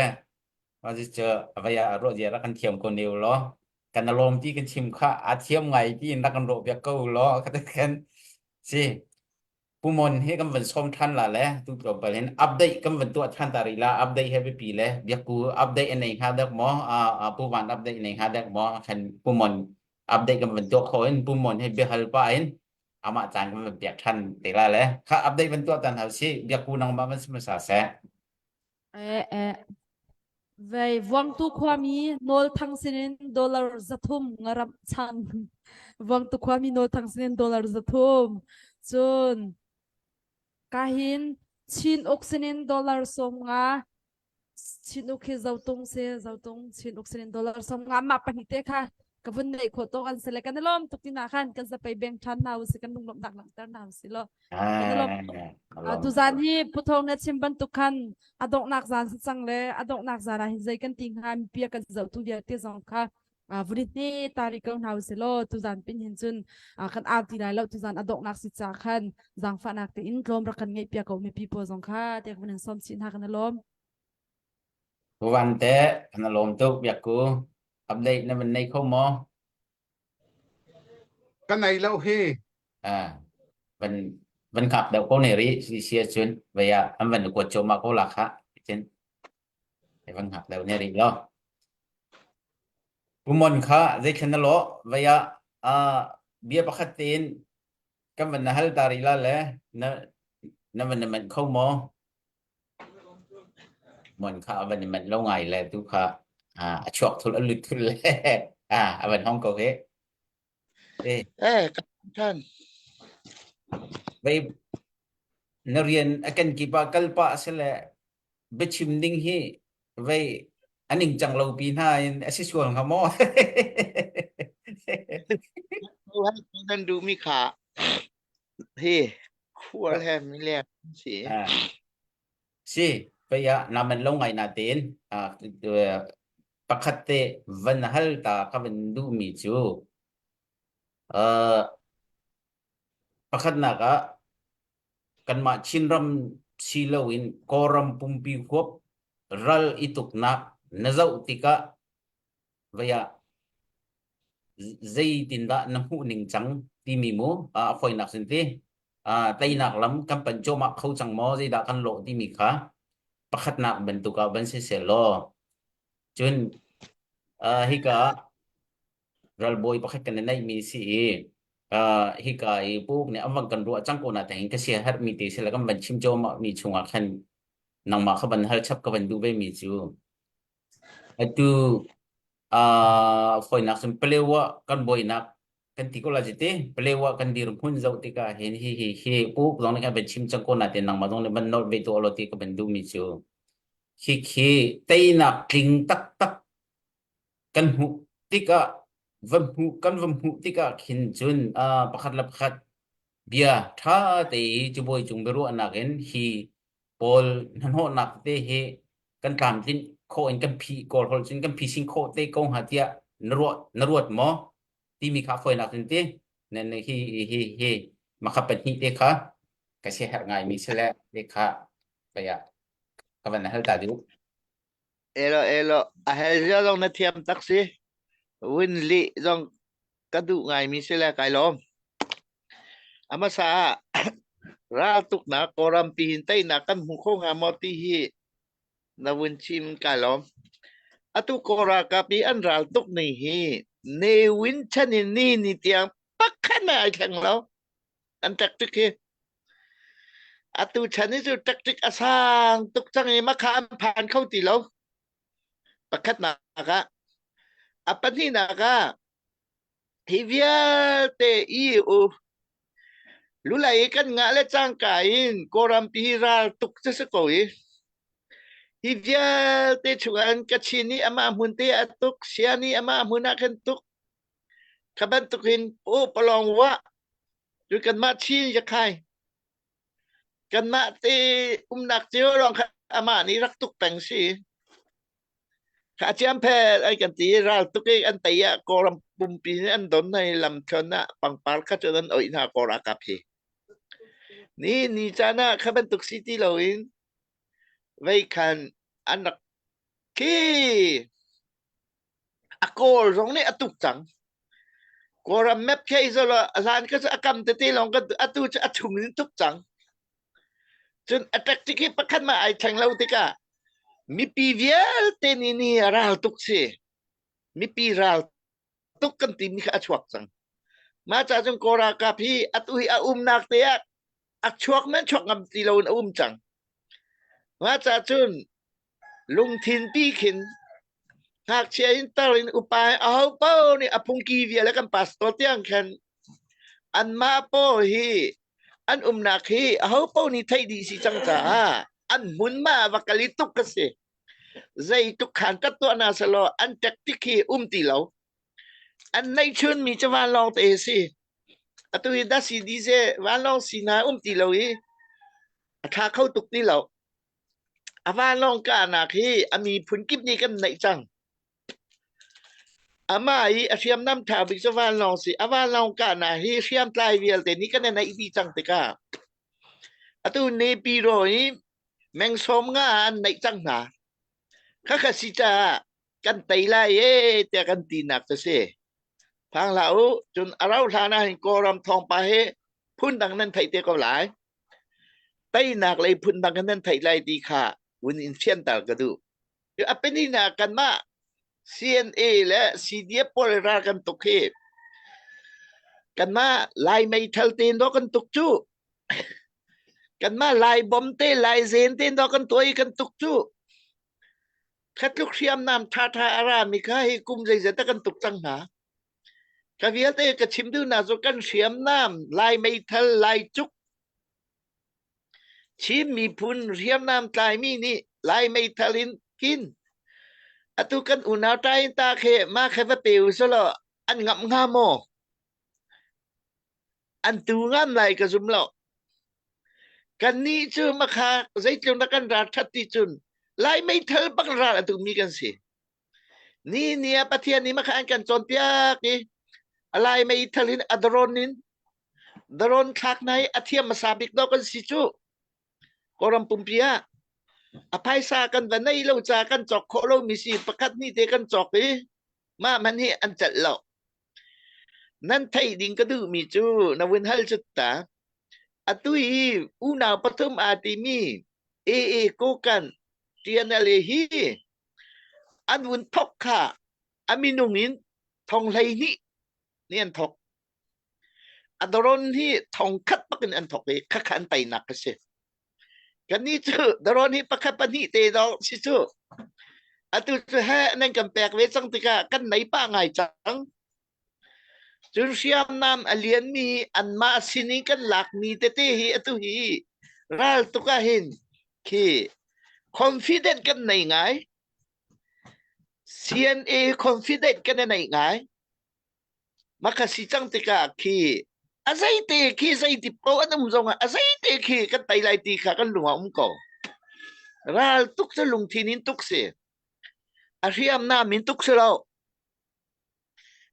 ว่าจะเจออะไรอะรถเยรักกันเทียมคนเดียวล้อกันอารมณ์ที่กันชิมค่าอาเทียมไงที่รักกันรวบยาโก้ล้อกันกันสิ ปูมอนเฮกันวันส้มท่านละแลตุตบไปเห็นอัปเดตกันวันตัวท่านตารีละอัปเดตเฮไปปีแลเบียกูอัปเดตในฮาเดกมออ่าปูวันอัปเดตในฮาเดกมอคันปูมอนอัปเดตกันวันตัวเขาเห็นปูมอนให้เบียฮัลปาเห็นอามาจานกันวันเปียกท่านเตละแลค่ะอัปเดตวันตัวตันเฮาสิเบียกูนังมามันสมสาแส Eh eh vei vuangtu khuami nawl thang sinin dollar 300 ngaramh chan vuangtu khuami nawl thang sinin dollar 300 cun kahin Chin uk sinin dollar 50 Chin uk hi zotung si zotung Chin uk sinin dollar 50 mah pahnih te kha ka vun nei kho to an sele kan lom tuk tina khan kan zapei beng than na si kan lunglom nak lang ter na si lo kan lom tuzan hi puthong na chim bantuk khan adongnak zan si cang le adongnak zan ah hin zei kan ti hnga mipi kan zohtu vialte zong kha vun ni tari ko hna usih law tuzan pin hin cun kan au ti lai lo tuzan adongnak si ca khan zaangfahnak tein tlawm rak kan ngeih piak ko mipi pawl zong kha tiah kan in sawm chih hna kan lawm. Van te kan lawm tuk biak ku update na van nei kho maw? Ka nei lo hi. À van van khak deuh ko ne ri si sia cun vei ah an van kuat cuma ko la kha cun van hngak deuh ne ri lo. Pumon kha zeithlan na lo vei ah bia pakhat tein kan van na hal ta ri la le na na van na manh kho maw? Mon kha a van i manh lo ngai le tu kha a chuak thul a lut thul le a van hong ko he. Eh Eh, kan. Vei na rian a kan kip ah kal pah sile biachim ding hi vei a ningcang lo pi hna in a si sual hnga maw? Nan duh mi kha hi khual he mi le si. Si pei ah na man lo ngai na tein pakhat te van hal ta ka van duh mi cu pakhatnak ah kanmah Chinram si loin Kawlram pumpi huap ral i tuknak na zoh tikah vei ah. Zeitindah na hmuh ning cang timi mu a fawinak sin ti teinak lam kan pan cuahmah kho cang maw zeidah kan lawh timi kha pakhatnak bantuk ah van si seh law cun hika ralbawi pakhat kan neihmi si i hika i puk nih an van kan ruah cang ko na tahin ka sia herhmi te sila kan van chim cuahmah mi chungah khan nangmah kha van hal chap ka van duh ve mi cu atu fawinak cun Palewa kan buainak kan ti ko la te Palewa kan dirhmun zoh tikah hin hi hi hi puk zong nih kan van chim cang ko na te nangmah zong nih van nolh ve tuah lo ti ka van duh mi cu khi khi teinak tling taktak kan hmuh tikah van hmuh kan van hmuh tikah khin cun pakhat le pakhat bia ṭha te i cubawi cung biaruahnak in hi pawl hnahnawhnak te hi kan tlamtlinh khawh in kan phi kawl holh cun kan phising khawh te ko hnga tiah na ruah na ruat maw timi kha fawinak cun ti nan hi hi hi makha pahnih te kha ka si herh ngai mi sile te kha kaya ka van hal ta duh Elo elo a hel zia zong na thiam tak si win li zong ka duh ngai mi si le kai lawm. A hmasa ah raltuknak Kawlram pi in teinak kan hmu kho hnga maw ti hi na vun chim kai lawm. Atu Kawl ralkap i an ral tuk ning hi Ne Win chan in ni ni tiang pakhat mah ai thleng lo. An tactic hi. Atu chan hi cu tactic a sang tuk cang i makha an phan kho ti lo. Pakhatnak ah. A pahnihnak ah hi vialte i u lulei kan ngah le cangka in Kawlrampi hi ral tuk cu si ko i hi vialte chungah Kachin nih amah hmun te a tuk, Sia nih amah hmun ah khan tuk. Kha bantukin u palong wa cu kanmah Chin yakhai kanmah te umnak cio lawng kha amah nih rak tuk peng si. Kha ciamphet ai kan ti ral tuk i an tei ah Kawlram pumpi nih an don hna i lamthluan ah pangpar kha cun an oih hna Kawl ralkap hi. Ni ni caan ah kha bantuk si ti loin vei khan an rak khi a Kawl zong nih a tuk cang. Kawlram map khi zolo a hlan kha cu a kam tete lawng kan atu cu a chung in tuk cang. Cun a tactic hi pakhat mah ai thleng lo tikah mipi vialte nih ni a ral tuk si. Mipi ral tuk kan timi kha a chuak cang. Mah ca cun Kawl ralkap hi atu hi a umnak te ah a chuak men chuak ngam ti lo in a um cang. Mah ca cun lungthin pi khin ngakchia in tar in upa in aho paoh nih a phungki vial kan pastor tiang khan anmah paw hi an umnak hi aho paoh nih theih dih si cang caah an hmunhma va kal i tuk ka si. Zei tuk khan ka tuah na selaw an tactic hi um ti lo. An neihchun mi cu vanlawng te hi si. Atu hi dasi dize vanlawng si hna um ti lo i a tha kho tuk ti lo. A vanlawng kahnak hi a miphun kip nih kan neih cang. Amah i a hriamnam ṭha bik cu vanlawng si. A vanlawng kahnak hi hriamtlai vialte nih kan i neih dih cang tikah atu Naypyidaw i meng 50 ah an neih cang hna. Khakha si caah kan tei lai ee tiah kan tinak cu si. Phang hlah u, cun a rauh hlan ah hin Kawlram thawngpa hi phundang nan theih te ko lai. Teinak lei phundang kan nan theih lai ti kha vun in fianter ka duh. A pahnihnak kanmah CNA le CDF pawl ral kan tuk hi kanmah Lai meithal tein dawh kan tuk cu. Kanmah Lai bom te Lai zen tein dawh kan tuah i kan tuk cu. Khatluk hriamnam ṭhaṭha a rami kha hi kum zeizat ah kan tuk cang hna. Ka vialte ka chim duhnak cu kan hriamnam Lai meithal Lai cuk Chin miphun hriamnam tlaimi nih Lai meithal in kin atu kan unau ṭain ta khi mah khi va pe u selaw an ngamh hnga maw? An tu ngam lai ka zum lo. Kannih cu makha zeitluk na kan ral ṭhat ti cun Lai meithal bak ral a tumi kan si. Ni ni ah Pathian nih makha an kan cawnpiak i a Lai meithal in a drone in drone thlak na i a thiam hmasa bik dawh kan si cu. Kawlram pumpi ah a phaisa kan va nei lo ca kan cawk khawh lomi si pakhat hnih te kan cawk i mah hmanh hi an celh lo. Nan theih ding ka duhmi cu na vun hal cu ta. Atu i unau pathum aa timi AA Kokan TNLA hi an vun thok kha a minung in thong 12 nih an thok. A doron hi thong khat bak in an thok i khakha an teinak a si. Kannih cu doron hi pakhat pahnih te dawh si cu. Atu cu he nan kan pek ve cang tikah kan nei pah ngai cang. Cun hriamnam a lianmi anmah sin i kan lakmi tete hi atu hi ral tuk ah hin khi confident kan nei ngai. CNA confident kan i nei ngai. Maka si cang tikah khi a zeite khi zeiti paoh an um zongah a zeite khi kan tei lai ti kha kan lung ah um ko. Ral tuk cu lungthin in tuk si. A hriamnam in tuk si lo.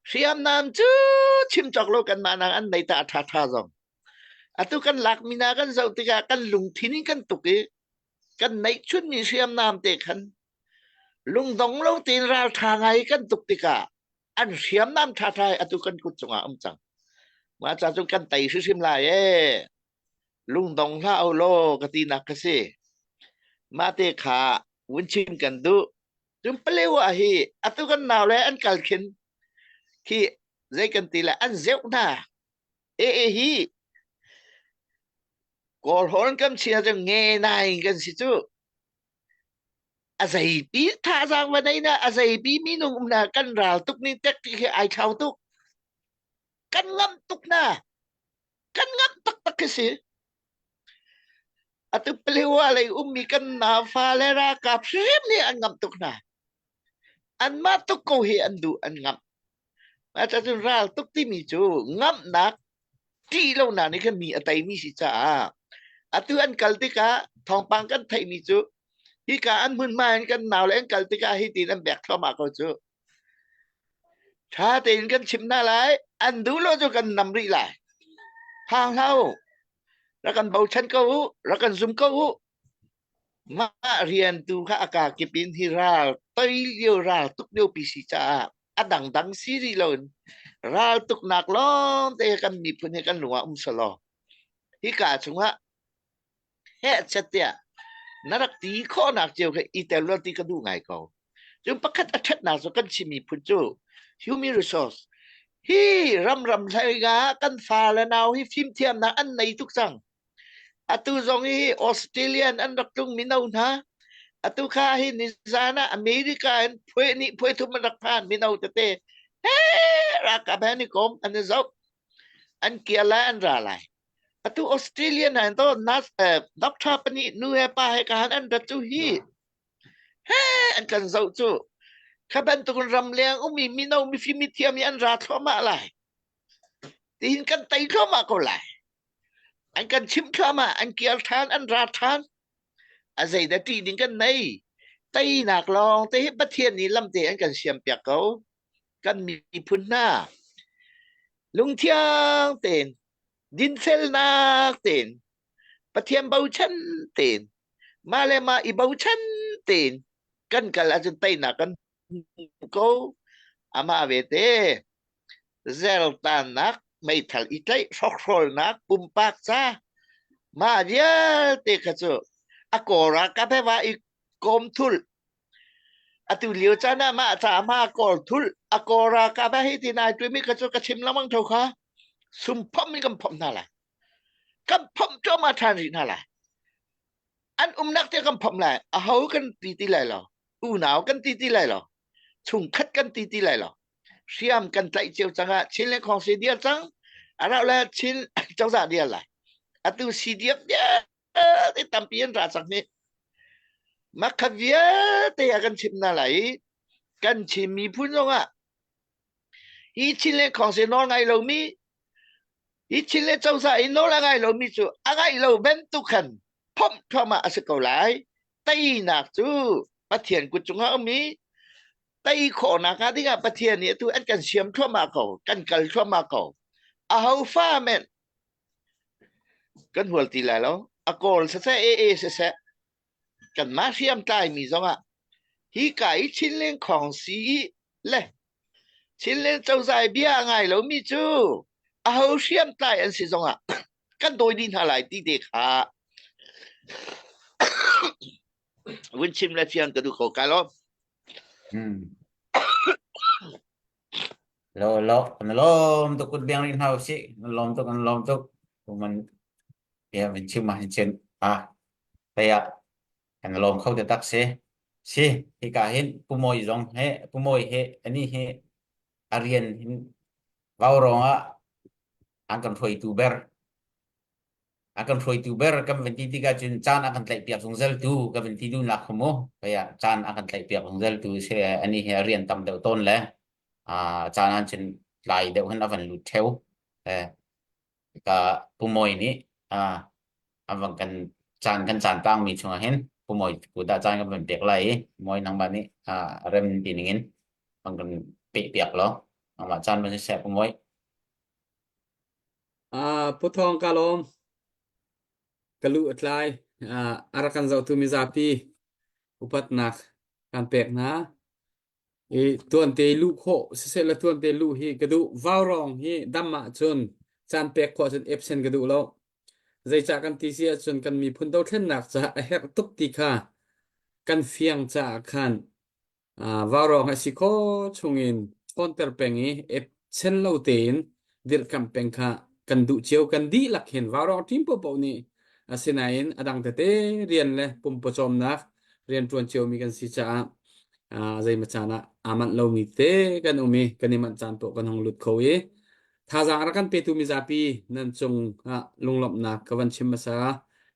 Hriamnam cu chim cawk lo kanmah nak an nei ta a ṭhaṭha zong. Atu kan lakmi hna kan zoh tikah kan lungthin in kan tuk i kan neihchunmi hriamnam te khan lungdong lo tein ralṭha ngai kan tuk tikah an hriamnam ṭhaṭha hi atu kan kut cungah um cang. Mah ca cun kan tei hrimhrim lai ee. Lungdong hlah u law ka tinak ka si. Mah te kha vun chim kan duh. Cun Palewa hi atu kan nau le an kal khin khi zei kan ti le an zeuh hna. E e hi Kawl horn kan chia cu nge nai kan si cu. A zeipi thazaang va nei na a zeipi minung um na kan ral tuk ni tek ti khi ai thlau tuk. Kan ngamh tuk na. Kan ngamh taktak khi si. Atu Palewa lei ummi kan naufa le ralkap hrim nih an ngamh tuk hna. Anmah tuk ko hi an duh an ngamh. Cucun ral tuk timi cu ngamhnak ṭih lonak nih khan mi a teimi si caah atu an kal tikah thawngpang kan theihmi cu hika an hmunhma in kan nau le an kal tikah hi tiin an bek thluahmah ko cu. Ṭha tein kan chimh hna lai, an duh lo cu kan nam rih lai. Phang hlah u, rak kan bochan ko u, rak kan zum ko u. Mah rian tu kha a kakip in hi ral toi lio ral tuk lio pi si caah a dangdang si rih loin ral tuknak lawng te kan miphun hi kan lung ah um selaw hika chungah hehchet tiah na rak ti khawhnak cio kha i tel lo ti ka duh ngai ko. Cun pakhat a ṭhatnak cu kan Chin miphun cu human resource hi ramram hlei ah kan fa le nau hi fimthiamnak an nei tuk cang. Atu zong hi Australian an rak tlung mino hna. Atu kha hi nizan ah America in phuai nih phuai thum an rak phan mino tete. He ralkap he an i kom an i zoh. An kir lai an ra lai. Atu Australian ah to nas eh, doctor pahnih nu he pa he ka han an rat cu hi he an kan zoh cu kha bantuk in ramleng ummi mino mifim mithiam hi an ra thluahmah lai tihin kan tei thluahmah ko lai an kan chimh thluahmah an kir ṭhan an ra ṭhan a zeidah ṭih ding kan nei teinak lawng te hi Pathian nih lamte an kan siam piak ko kan miphun hna lungthiang tein dinfelnak tein Pathian bochan tein mah le mah i bochan tein kan kal ahcun teinak kan hmu ko amah ve te zertannak meithal i tlaih hrokhrawlnak pumpak ca mah vialte kha cu a kawl ralkap he va i kawm thulh atu lio caan ah mah ca ma kawl thulh a kawl ralkap he hi ti nai tuimi kha cu ka chim lengmang tho kha sum phomh in kan phomh hna lai kan phomh cuahmah ṭhan rih hna lai an umnak te kan phomh lai aho kan ti ti lai lo unau kan ti ti lai lo chungkhat kan ti ti lai lo hriam kan tlaih cio cang ah Chin le Khawng si dir cang a rauh le Chin cozah dir lai atu CDF vialte tampi an ra cang hi makhat vialte a kan chim na lai i kan Chin miphun zong ah hi Chin le Khawng si nawl ngai lomi hi Chin le cozah i nawl a ngai lomi cu a ngaih lo bantuk khan phomh thluahmah a si ko lai teinak cu Pathian kut cungah um i tei khawhnak hnga dingah Pathian nih atu an kan siam thluahmah ko kan kal thluahmah ko aho fa men kan hual ti lai lo a kawl siseh AA siseh kanmah hriam tlai mi zongah hi ka i Chinleng khawng si i le. Chinland cozah i bia a ngai lomi cu aho hriamtlai an si zongah kan dawi dih hna lai ti te kha vun chim le fiang ka duh ko kai lawm. Hmm. Lo lo kan lawm tuk kut biang rin hna usih. Kan lawm tuk kan lawm tuk. Man ya min chim ma hin chen a kaya kan lawm kho te tak si. Si hika hin pumawi zong he pumawi he ani he a rian hin vau rong ah an kan hruaitu ber a kan hruaitu ber kan van ti tikah cun caan a kan tlaihpiak zungzal tu ka van ti duhnak kha mu kaya caan a kan tlaihpiak zungzal tu si ani he rian tam deuh tawn le a caan ah cun tlai deuh hin a van lut theo eh ka pumawi nih a a van kan caan kan caan tang mi chungah hin pumawi ku dah caan kan van pek lai i mawi nangmah nih a rem ti ningin van kan pe piak lo nangmah caan van siseh pumawi Uh, Pu Thawng ka lawm. Ka lu a tlai. Uh, a rak kan zohtu mizapi upatnak kan pek hna. I tuante luh khawh siseh le tuante luh hi ka duh. Vaurawng hi dam ahcun caan pek khawh ahcun absent ka duh lo. Zeicah kan ti si ahcun kan miphun dothlennak caah a herh tuk ti kha kan fiang caah khan Vaurawng a si khawh chungin ṭhawnter peng i epchen lo tein dirhkamh peng kha kan duh cio. Kan dihlak hin vaurawng ṭim paohpaoh nih asinain a dang tete rian le pumpawcawmnak rianṭuan ciomi kan si caah zeimaw caan ah aa manh lomi te kan um i kan i manh caan paoh kan hung lut kho i thazaang a rak kan petu mizapi nan cung ah lunglawmhnak ka van chim hmasa.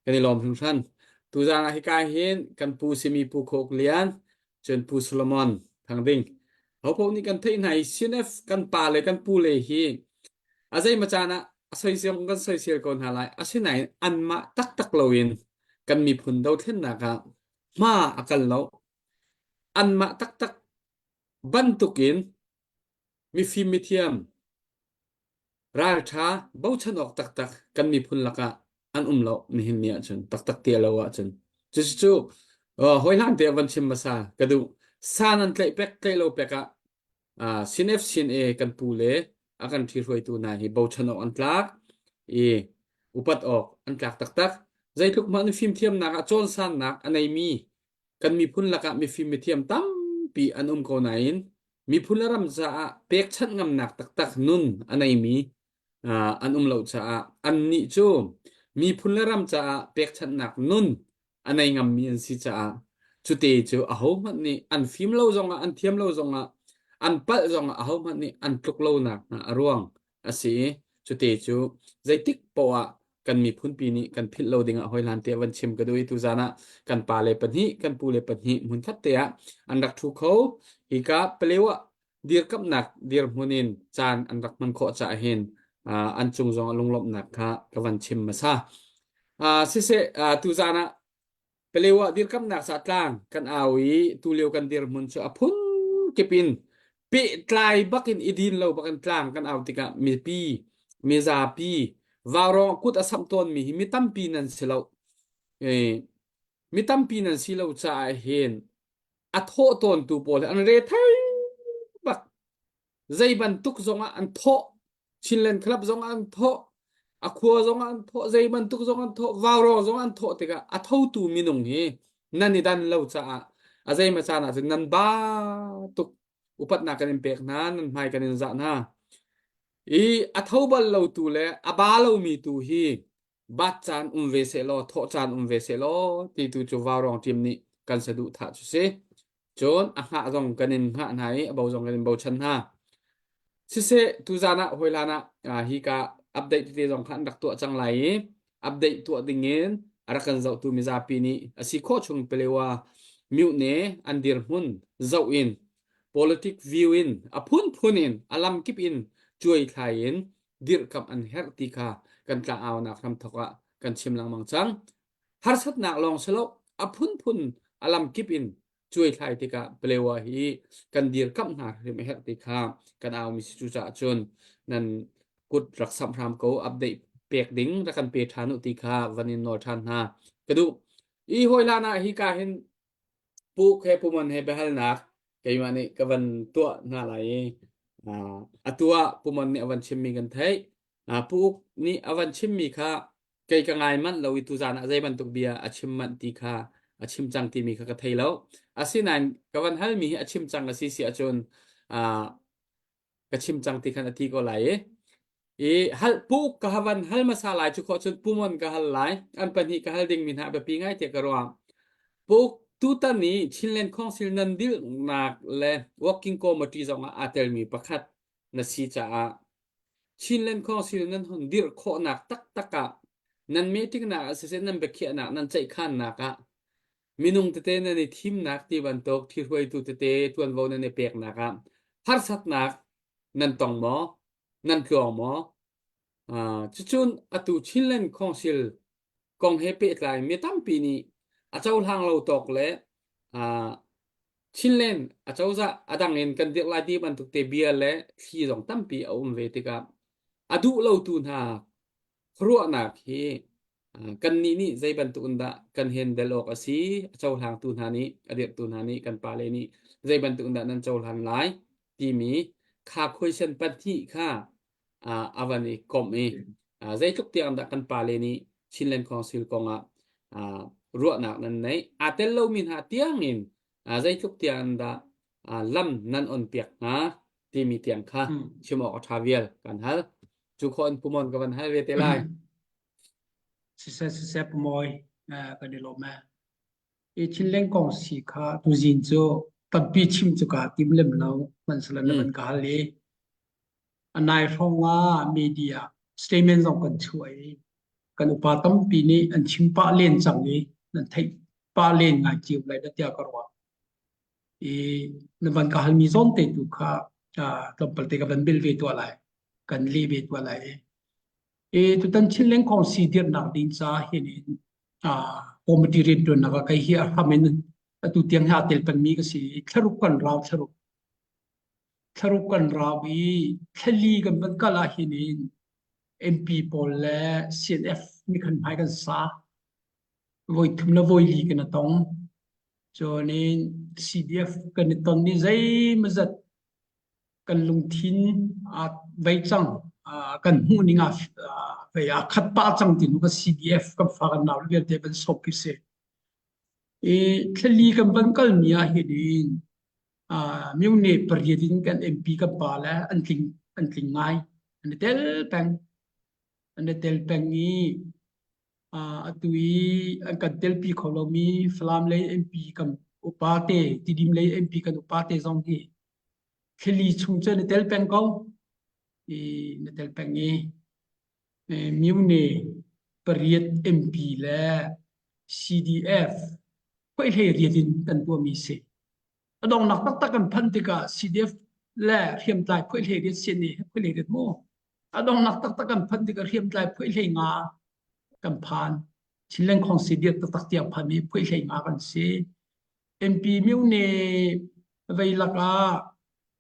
Kan i lawm hringhran. Tuzaan ah hika hin kan pu simi Pu Khok Lian cun Pu Solomon Thang Ding hopoh nih kan theih hna i CNF kan pa le kan pu le hi a zeimaw caan ah a soisel kan soisel ko hna lai asinain anmah taktak loin kan miphun dothlennak ah hma a kal lo anmah taktak bantukin mifim mithiam Ralṭha bochan awk taktak kan miphun lakah an um lo nihin ni ahcun taktak ti a lo ahcun. Cucu uh, hawihlan te van chim hmasa ka duh. San an tlaih pek tlaih lo pek ah uh, sinf sin e kan pu le a kan ṭhihruaitu hna hi bochan awk an tlak i upat awk an tlak taktak. Zeitluk hmanh fimthiamnak ah cawnsannak a neimi kan miphun lakah mifim mithiam tampi an um ko nain miphun le ram caah pekchanh ngamnak taktak nun a neimi uh, an um lo caah annih cu miphun le ram caah pekchanhnak nun a nei ngammi an si caah cute cu ahohmanh nih an fim lo zongah an thiam lo zongah an palh zongah ahohmanh nih an tluk lonak hna a ruang a si i cute cu zeitik poah ah kan miphunpi nih kan philh lo dingah hawihlan te van chim ka duh i tuzan ah kan pa le pahnih kan pu le pahnih hmunkhat te ah an rak thu kho hika Palewa dirkamnak dirhmun in caan an rak hman khawh caah hin an cung zong ah lunglawmhnak kha ka van chim hmasa. Siseh tuzan ah Palewa dirkamnak sa tlang kan au i tulio kan dirhmun cu a phun kip in pehtlai bakin i din lo bakin tlang kan au tikah mipi mizapi vaurawng kut a samh tawnmi hi mi tampi nan si lo. Mi tampi nan si lo caah hin a thawh tawntu pawl hi an re thei bak. Zei bantuk zongah an thawh. Chinland Club zongah an thawh. A khua zongah an thawh. Zei bantuk zong an thawh. Vaurawng zong an thawh tikah a thotu minung hi nan i dan lo caah a zeimaw caan ahcun nan ba tuk upatnak kan in pek hna nan hmai kan in zah hna i a tho bal lo tu le a ba lomi tu hi bat caan um ve sehlaw thawh caan um ve sehlaw ti tu cu vaurawng team nih kan saduhthah cu si cun a hngah zong kan in hngah hna i a bo zong kan in bochan hna siseh tuzan ah hawihlan ah hi ka update tete zong kha an rak tuah cang lai i update tuah ding in a rak kan zohtu mizapi nih a si khawh chung Palewa myone an dirhmun zoh in politic view in a phunphun in a lamkip in cuai thlai in dirhkamh an herh ti kha kan tlangaunak hramthok ah kan chim lengmang cang. Harsatnak lawng si lo, a phunphun a lamkip in cuai thlai tikah Palewa hi kan dirkamh hna hrim a herh ti kha kan aumi si cucaah cun nan kut rak samh hram ko update pek ding rak kan pe ṭhan u ti kha van in nawl ṭhan hna ka duh. I hawi hlan ah hi ka hin Pu he Pu Mon he biahalnak keimah nih ka van tuah hna lai i. Atu ah Pumon nih a van chimmi kan theih. Pu Uk nih a van chimmi kha kei ka ngai manh lo i tuzan ah zei bantuk bia a chim manh ti kha a chim cang timi kha ka thei lo. Asinain ka van halmi hi a chim cang a si si ahcun ka chim cang ti khan a ti ko lai i i hal pu ka havan hal hmasa lai cu khawh cun pumon ka hal lai an pahnih ka hal dingmi hna biapi ngai tiah ka ruah pu tutan i Chinland Council nan dilnak le working committee zong ah aa telmi pakhat na si caah Chinland Council nan hon dirh khawhnak taktak ah nan meeting nak ah siseh nan biakhiahnak nan ceihkhannak ah minung tete nan i thimnak ti bantuk ṭhihruaitu tete ṭuanvo nan i peknak ah harsatnak nan tong maw? Nan tluang maw? Uh, cucun atu Chinland Council kong he pehtlai mi tampi nih a cohlang lo tawk le uh, Chinland acozah a dang in kan dirh lai ti bantuk te bia le thli zong tampi a um ve tikah a duh lotu hna Khuaruahnak hi kannih nih zei bantuk in dah kan handle awk a si? A cohlangtu hna nih, a dirhtu hna nih, kan pale nih zei bantuk in dah nan cohlan lai timi kha question pahnih kha a van i komh i zeitluk tiang dah kan pale nih Chinland Council kong ah ruahnak nan neih? Aa tel lomi hna tiangin zeitluk tiang dah lam nan on piak hna timi tiang kha chim awk a ṭha vial kan hal. Cu khawh in pumon ka van hal ve te lai. Siseh siseh pumawi kan i lawm e. I Chinleng kong si kha tuzin cu tampi chim cu ka tim lem lo hmanhsehlaw na van ka hal i a nai hrawng ah media statement zong kan chuah i kan upa tampi nih an chim pah len cang i nan theih pah len ngai cio lai dah tiah ka ruah. I na van ka halmi zawn te tu kha tlawmpal te ka van bil ve tuah lai. Kan leh ve tuah lai. I tutan Chinleng kong si dirhnak ding ca hin in committee riantuannak ah kei hi a hram in atu tiang hi aa tel pengmi ka si i thlaruk kan rau thlaruk thlaruk kan rau i thlali kan van kal ah hin in MP pawl le CNF nih khan hmai kan sa voi thum le voi li kan tong cun in CDF kan i ton ni zeimazat kan lungthin aa vei cang kan hmuh ning aa vei aa khat pah cang ti nu ka CDF kan fa kan nau vialte van sawk khi si i thlali kan van kal mi ah hin in myone pariat in kan MP kan pa le an tling an tling ngai an i tel peng an i tel peng i atu i an kan telpi kho lomi Falam lei MP kan upa te Tidim lei MP kan upa te zong hi thlili chung cu na tel peng ko i na tel peng i myone pariat MP le CDF khuaihlei riat in kan tuahmi si. A donghnak taktak kan phanh tikah CDF le hriamtlai khuaihlei riat CNA he khuaihlei riat mu. A donghnak taktak kan phanh tikah hriamtlai phuaihlei nga kan phan. Chinland Khongsi biak taktak tiang phanmi phuaihlei nga kan si. MP myone vei lakah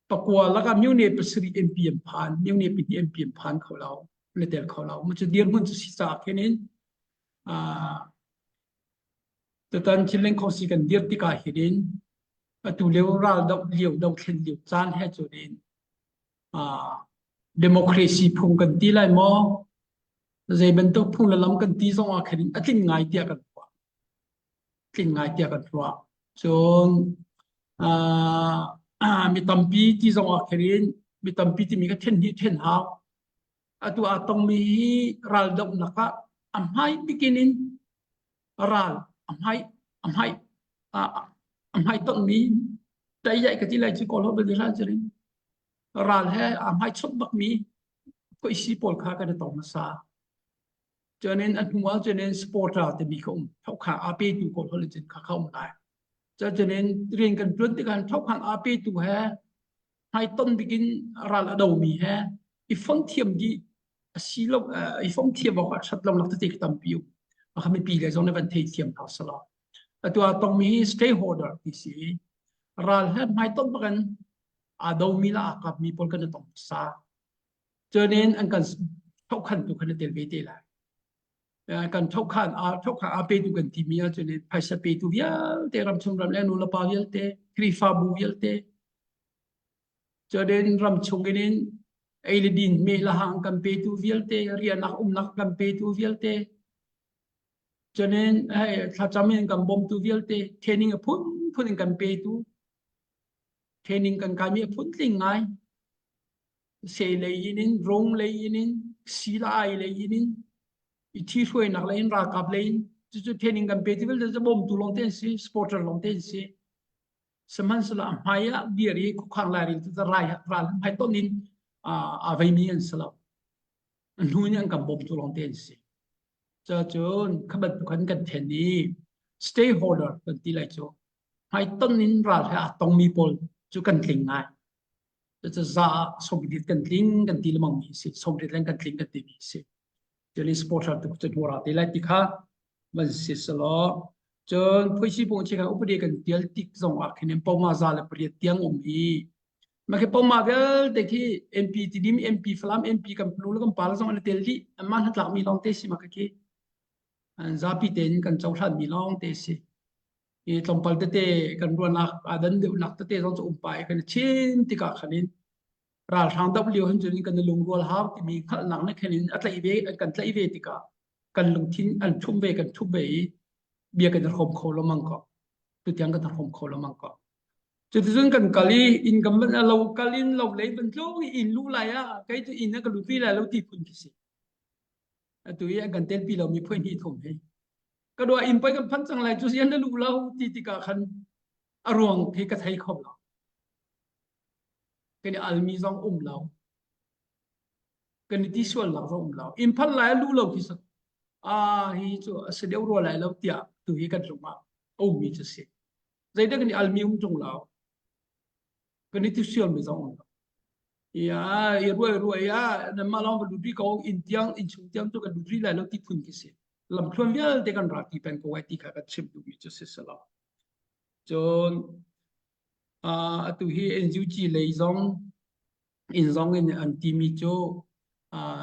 pakua lakah myone pasarih MP an phan. Myone pahnih MP an phan kho lo. Na tel kho lo. Mu cu dirhmun cu si caah khin in tutan Chinland Khongsi kan dir tikah hin in atu lio ral doh lio dothlen lio caan he cun in democracy phung kan ti lai maw zei bantuk phung le lam kan ti zong ah khin a tling ngai tiah kan ruah tling ngai tiah kan ruah cun mi tampi ti zong ah khin mi tampi timi ka then hi then hau atu aa tongmi hi ral dohnak ah a hmai bikin in ral a hmai a hmai a hmai tonmi tai ka ti lai cu kawl ho bal hlan curin ral he a hmai chop bakmi koisi pawl kha kan i tong hmasa cuanin a hnu ah cuanin supporter timi kha um thokha a petu kawl hol in kha kha um lai cuanin rian kan tuan tikah thokhan a petu he hmai ton bikin ral a domi he i fong thiam dih a si lo i fong thiam awk ah that lo nak tete tampi um a mipi le zong ne van thei thiam hna sala atu a tongmi hi stakeholder ti si ral he hmai ton bakin aa domi la aa kapmi pawl kan i tong sa cunin an kan thokhan tu khan tel ve te lai kan thokhan a thokhan a petu kan timi ah cun phaisa petu vialte ramchung ram le nu le pa vialte Khrihfabu vialte. Cun ram chung in ei le din me le hang kan petu vialte rianak umnak kan petu vialte cunin hei thlacam in kan bawmtu vialte training a phunphun in kan petu training kan kaimi a phuntling ngai se lei in in rung lei in in silai lei in in i thi hruainak lei in ralkap lei in cucu training kan pe ti vialte cu bawmtu lawng te an si supporter lawng te an si Sihmanhsehlaw a hmai ah dir i khuakhang lairel cu rai ral hmai ton in aa veimi an si lo. A hnu in an kan bawmtu lawngte an si. Cucun kha bantuk khan kan then i stakeholder kan ti lai cu hmaiton in ral he aa tongmi pawl cu kan tling ngai. Cucu za ah sawmriat kan tling kan ti lengmang mi si. Sawmriat leng kan tling kan timi si. Cun supporter tu cu hnu ra te lai ti kha van si selaw cun phuisi pung chi kha upadi kan tial tik zong ah khin poma za le pariat tiang um i ma khi poma vialte khi MP Tidim MP Falam MP kan plu le kan pa le zong an tel dih an mah hnatlak mi lawng te si ma khi an zapi tein kan cohlan mi lawng te si i tlawmpal tete kan ruahnak adan deuhnak tete zong cu um pa i kan chin tikah khan in ralhrang doh lio hin cun kan lungrual hau timi hngalhnak nih khin in a tlaih ve an kan tlaih ve tikah kan lungthin an ṭhumh ve kan ṭhumh ve i bia kan i hrawm kho lo mang ko tutiang kan i hrawm kho lo mang ko cuticun kan kal i inn kan van lo kal in lo lei van tlung i inn luh lai ah kei cu inn ah ka lut pi lai lo ti phun khi si atu i an kan telpi lo mi phui hnih thum hi ka dua inn poi kan phanh cang lai cu sian na luh lo ti tikah khan a ruang khi ka thei kho lo kan i almi zong um lo kan i ti sualnak zong um lo inn phanh lai a luh lo khi a hi cu a si deuh rua lai lo tiah tu hi kan lung ah a ummi cu si zeidah kan i almi um ṭung lo kan i ti sualmi zong um lo ya i ruai ruai ya nanmah lawng va lut rih ko inn tiang inn chung tiang cu kan lut rih lai lo ti phun khi si lamthluan vialte kan ra ti peng ko ai ti kha kan chim duhmi cu si si lo cun Atu hi NUG lei zong inn zong in an timi cu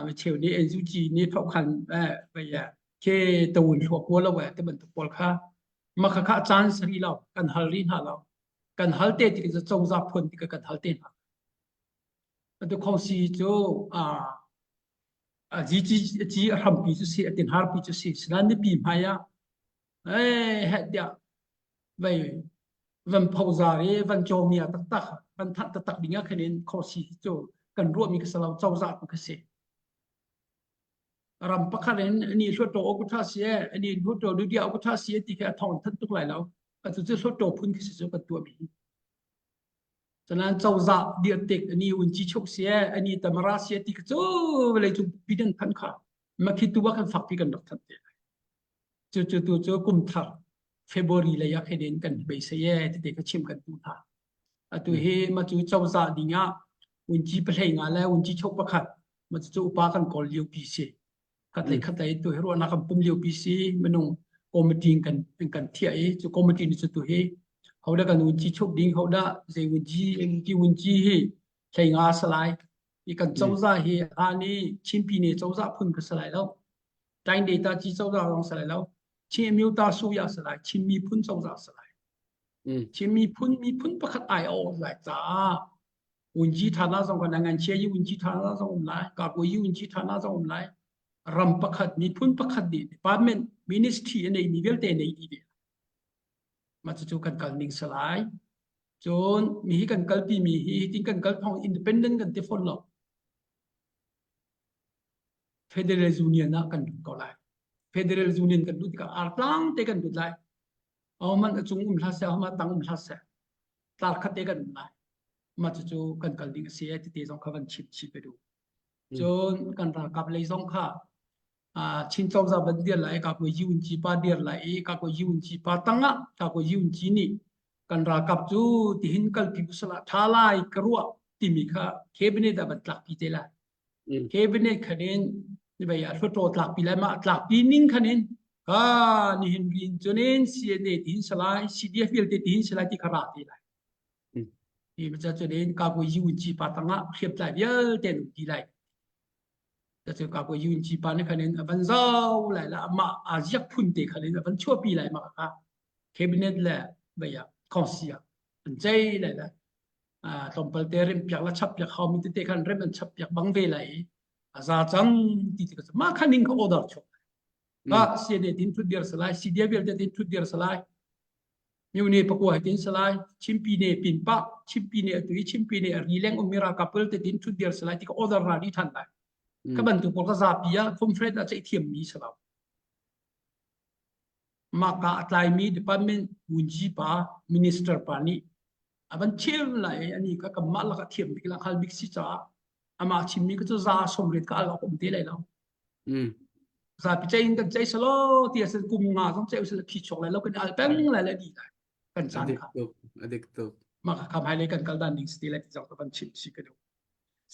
micheu nih NUG nih thokhan ke tawun hluak ko lo eh ti bantuk pawl kha mah khakha caan sari lo kan hal rih hna lo kan hal te tik cu cozah phun tik kan hal te hna atu khongsi cu a ji a hrampi cu si a tinharpi cu si sinain mipi hmai ah eh heh tiah vei van phozar i van cawmia taktak van thanh taktak ding ah khin in khosi cu kan ruahmi ka si lo cozah tu ka si ram pakhat in ani hluttaw awk tha si e ani hluttaw dudia awk tha si ti kha thong than tuk lai lo atu cu hluttaw phun khi si cu kan tuah mi Canan cozah dir tik ani un chi chuk si e ani tamara si ti ka cu vawlei cung pidan phan kha makhi tu kan fakpi kan rak than te Cucu tu cu kum thar February lei ah khin in kan beisei e tete ka chim kan duh hna. Atu hi ma cu cozah ding ah unci pahlei nga le unci chok pakhat ma cu upa kan kawl lio pi si. Khat lei khat lei tu hi ruahnak kan pum lio pi si minung committee kan kan thiah i cu committee ni cu tu hi hodah kan unci chok ding hodah zei unci ti unci hi hlei nga salai i kan cozah hi ani Chinpi ne cozah phun ka salai lo. Tain data ci cozah zong si lai lo. Chin Amyota Suya si lai. Chin miphun cozah si lai. Chin miphun miphun pakhat ai a awh lai caah unci thana zong kan ngan chia yi unci thana zong um lai ka ko yi unci thana zong um lai ram pakhat miphun pakhat nih department ministry a nei mi vialte nei dih ve ma cu kan kal ning salai cun mi hi kan kalpi mi hi tin kan kal thong independent kan ti phone lo Federal Union ah kan lut ko lai. Federal Union kan lut tikah artlang te kan lut lai. Ahohmanh a cung um hlah seh, ahohmanh a tang um hlah seh. Tlar khat te kan um lai. Mah cucu kan kal ding a si e tete zong kha van chim chih ka duh. Cun kan ralkap lei zong kha Chin cozah van dir lai, ka ko Yun Ci pa dir lai i ka ko Yun Ci pa tangah ka ko Yun Ci nih kan ralkap cu tihin kalpi usala tha lai ka ruah timi kha cabinet ah van tlakpi te lai. Cabinet khan in vei ah hluttaw tlakpi lai mah tlakpi ning khan in ka nihin rin cunin CNA tin salai CDF vialte tin salai ti kha ra ti lai hi ma cunin ka ko UNG pa tangah hriamtlai vialte an um ti lai ta cu ka ko UNG pa nih khan in a van zau lai la amah a ziak phun te khan in a van chuahpi lai ma kha cabinet le vei ah council an cei lai la. Tlawmpal te rem piak la chap piak hau mi tete khan rem an chap piak bang ve lai i a za cang ti ti ka ma khan ning kha order chuak. Ba CNA tin thut dir salai, CDF vialte tin thut dir salai. Myone pakua hi tin salai, Chimpi ne pin pa, Chimpi ne atu i Chimpi ne a ri leng ummi ralkap vialte tin thut dir salai ti ka order ra di than lai. Ka bantuk pawl ka zapi ah conference ah ceih thiam mi salau. Mah ka a tlaimi department vunci pa minister pa nih a van chim lai i ani kha kanmah lakah thiam bik le hngal bik si caah amah chimmi kha cu za sawmriat ka al awk um te lai lo. Zapi cei in kan cei selaw ti a si kum nga zong cei usila phi chuak lai lo kan al peng lai le di lai kan caan kha. A dik tuk. Mah kha kham hai lei kan kal dan ding si te lai ti zong ka van chim si ka duh.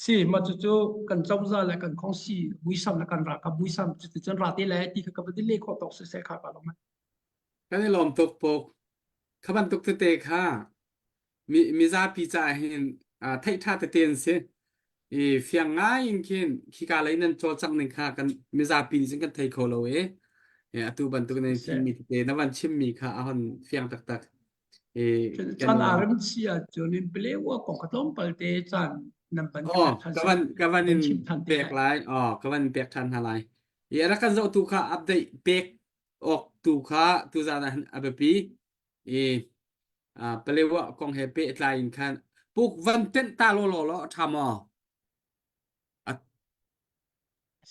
Si ma cu cu kan cozah le kan khongsi muisam le kan ralkap muisam cu ti cun ra te lai ti kha ka va dile khawh tawk siseh kha ka lawm. Kan i lawm tuk puk. Kha bantuk tete kha mi mizapi caah hin theih ṭha tete an si. I fiang ngai in khin khika lei nan cawlcangh ning kha kan mizapi nih cun kan thei kho lo i atu bantuk nan timi tete na van chimmi kha a hon fiang taktak. I Caan aa rem si ahcun in Palewa kong kha tlawmpal te caan nan van ka Oh, pek ṭhan ka van ka van in chim ṭhan te pek lai. Oh, ka van pek ṭhan hna lai. I rak kan zohtu kha update pek awk tu kha tuzaan ah hin a biapi. I Palewa kong he pehtlai in khan puk van tenh ta law law law a ṭha maw?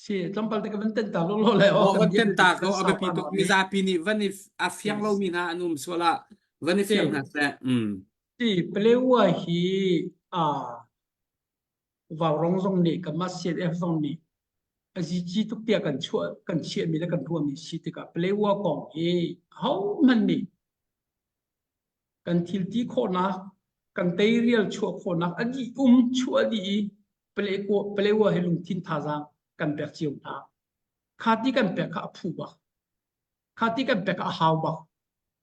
Si tlawmpal te ka van tenh ta law law lai aw van tenh ta ko a biapi tuk mizapi nih van i a fiang lomi hna an um sual ah van i fiang hna seh. Mm. Si Palewa hi a Vaurong zong nih kanmah CNF zong nih a zici tuk tiah kan chuah kan chiahmi le kan ruahmi si tikah Palewa kong hi ahohmanh nih kan thil ti khawhnak kan teirial chuah khawhnak a dih um chuah dih i Palewa hi lungthin thazaang kan pek cio hna. Kha ti kan pek kha a phu bak. Kha ti kan pek kha a hau bak.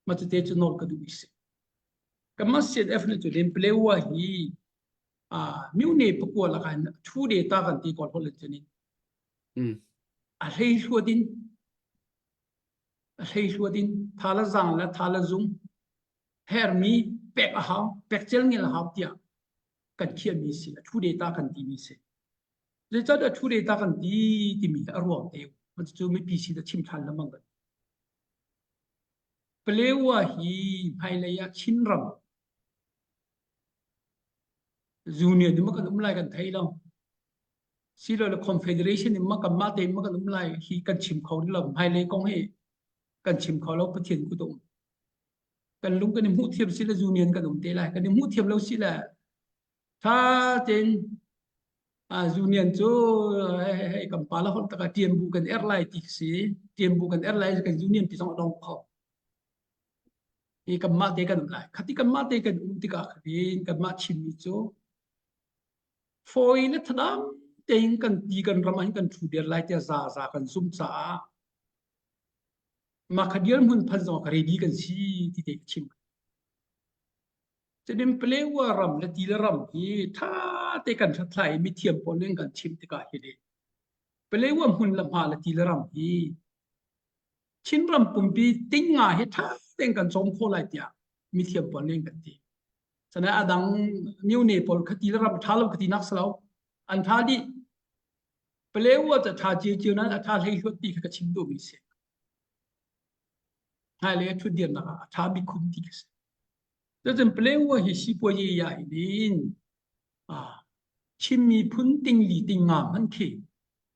Mah cute cu nawl ka duh i si. Kanmah CNF nih cu len Palewa hi myone pakua lakah hin thu de ta kan ti kawl holh in cun a hlei hluat in a hlei hluat in tha la zang le tha la zung hermi pek a hau pek cel ngel a hau tiah kan khiahmi si a thu de ta kan timi si zeicahtiah thu de ta kan ti timi a ruang te cu mipi sin a chim than lengmang kan Palewa hi hmailei ah Chinram Union in kan um lai kan thei lo. Silole Confederation in ma kanmah tein ma kan um lai hi kan chim kho rih lo. Hmailei kong hi kan chim kho lo Pathian kut a um. Kan lung kan i hmuh thiam si le Union kan um te lai. Kan i hmuh thiam lo si le tha tein Union cu hei kan pa la holh taka tian bu kan er lai ti si. Tian bu kan er lai kan Union ti zong a dong kho. Hi kanmah te kan um lai. Khati kanmah te kan um tikah khatin kanmah Chinmi cu fawi le thadam tein kan ti kan ram ah hin kan ṭhu der lai tiah za za kan zum caah mah kha dirhmun phan zong ka ready kan si ti te ka chim. Cutin Palewa ram le ti le ram hi ṭha te kan hlathlai i mithiam pawl nih kan chim tikah hi le Palewa hmun le hma le ti le ram hi Chinram pumpi ting nga hi ṭha tein kan cawm khawh lai tiah mithiam pawl nih an kan ti. Cun a dang myone pawl kha ti le ram ṭha lo ka ti nak si lo. An ṭha dih. Palewa cu ṭha ciuciu nain a ṭha hlei hluat ti kha ka chim duhmi si. Hmailei a ṭhutdirnak ah a ṭha bik khun ti ka si. Cucun Palewa hi sipuazi ya in Chin miphun tingli tingnga hmanh khi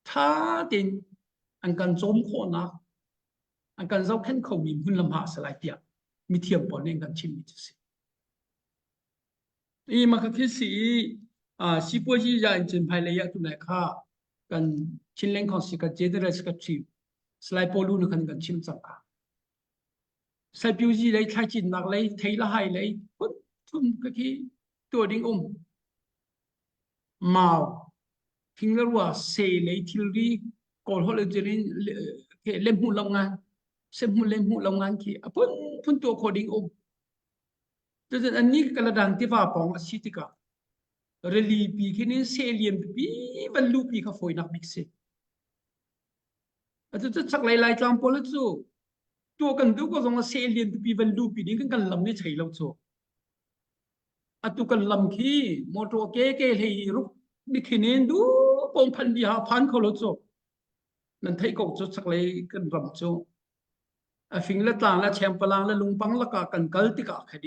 ṭha tein an kan cawm khawhnak an kan zohkhenh khomi hmun le hma a si lai tiah mithiam pawl nih an kan chimmi cu a si. I mah kha khi si i sipuazi ya in cun hmailei ah tunai kha kan Chinland Council kan General Secretary Salai Paul Lu nih khan kan chim cang kha. Saipiuzi lei thlaicinnak lei thei le hai lei phun thum ka khi tuah ding um. Mau thing le rua se lei thilri kawl holh in cun le hmuh lo ngan se hmuh le hmuh lo ngan khi a phun phun tuah khawh ding um. Cucun annih Kaladan tiva pawng a si tikah rili pi khin in seh lian pipi van luhpi kha fawinak bik si. Atu cu chaklei Laitlang pawl cu tuah kan duh ko zong ah seh lian pipi van luhpi ding kan kan lam nih chei lo cu. Atu kan lam khi motor ke ke hlei ruk mikhin in du pong phan bi ha phan kho lo cu. Nan theih ko cu chaklei kan ram cu. A fing le tlang le chengpalang le lungpang lakah kan kal tikah khan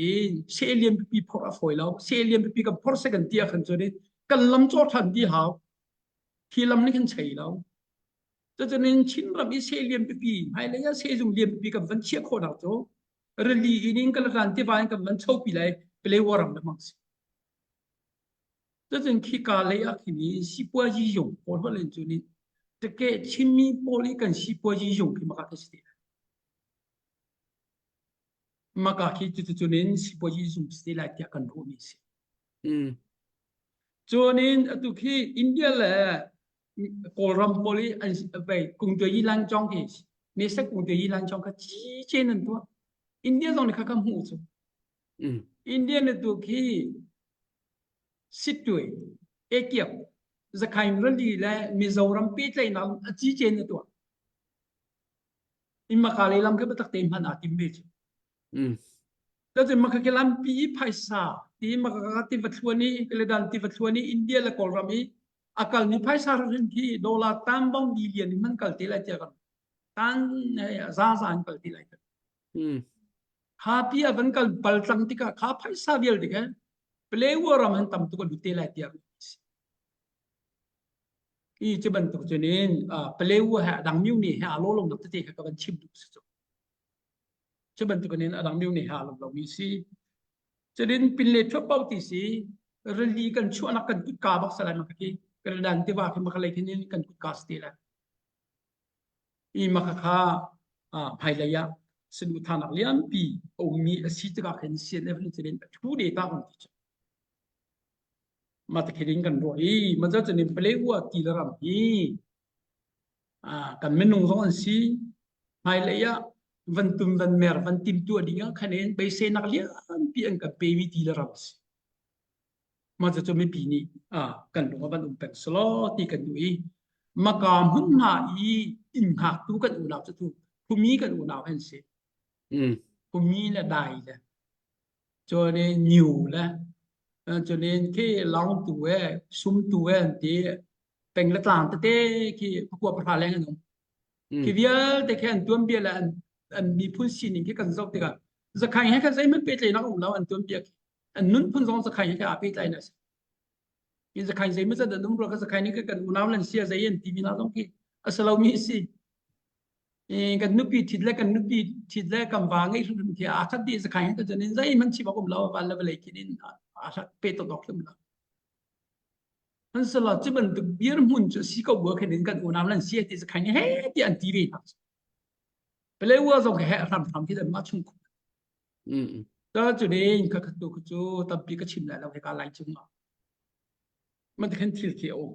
seh lian pipi phorh a fawi lo. Seh lian pipi kan phorh se kan ti ah khan cun kan lam cawh ṭhan dih hau. Hi lam nih khan chei lo. Cucun Chinram i seh lian pipi hmailei ah sehzung lian pipi kan van chiah khawhnak cu rili in in Kaladan tiva in kan van chopi lai Palewa ram le mang si. Cucun khika lei ah khin i sipuazi zung pawl holh in cun in teke Chinmi pawl i kan sipuazi zung khi maka khi si te lai. Maka khi cuticun in sipuazi zung si te lai tiah kan ruahmi si. Mm. Cun in atu khi India le Kawlram pawl i an vei kungtuai yi lan chong khi me sek kungtuai yi lan chong kha chi chen an tuah. India zong nih kha ka hmuh cu. Mm. India na tu khi Sittwe, Ekiap, Zakhain rali le Mizoram pehtlaihnak a ci chen na tuah. In maka lei lam khi biatak tein hman aa tim ve cu. Mm. Cun maka khi lampi i phaisa ti maka ka ti va thluan i Kaladan ti va thluan i India le Kawlram i a kalmi phaisa hrim khi dollar tam bang billion in man kal te lai tiah kan tan za za in kal te lai. Mm. Kha pi a van kal pal tlang tikah kha phaisa vialte kha Palewa ram han tam tuk a lut te lai tiah i cu bantuk cun in Palewa he adang miu ni he a lo lo nak tete kha ka van chim duh si cu. Cu bantuk in a dang miu nih ha lo lomi si. Cutin pinle thuap pau ti si rili kan chuahnak kan kutka bak salai maka khi kan tiva khi maka lei khin in kan kutka si te lai. I maka kha hmailei ah saduhthanak lianpi a ummi a si tikah khin CNF nih cun a thu de ta kan ti cu. Mah te kan ruah i maza cun in pale ua ti le ram hi kan minung zong an si. Hmailei ah van tum van mer van tim tuah ding ah khan in beiseinak lianpi an kan pemi ti le ram si. Mah cucu mipi nih kan lung ah van um peng selaw ti kan duh i maka hmun hna i inn hngaktu kan unau cu tu khumi kan unau an si. Mm. Khumi le dai le cun in niu le cun in khi long tu e sum tu e an ti peng le tlang tete khi pakua pahra leng an um. Khi vialte khi an tuanbia le an an miphun sining khi kan zoh tikah zakhaing he khan zeihmanh pehtlaihnak a um lo an tuanbia khi. An nunphun zong zakhaing he khan aa pehtlai na si. Hi zakhaing zeimaw zat an um rua ka zakhaing nih kan unau lan sia zei an timi na zong khi a si lomi a si. Kan nupi thit le kan nupi thit le kan va ngeih hrim khi aa khat dih zakhaing he cun in zeihmanh chim awk um lo van le vawlei khin in aa hlat pe to dok hrim lo. An sala cu bantuk dirhmun cu si ko bu khin in kan unau lan sia ti zakhaing he ti an ti ve hna. Palewa zong he hram hram khi mah chung khu. Mm. Ta cu ning ka khat tu cu tampi ka chim lai lo he ka lai chung ah. Man khin thil khi a um.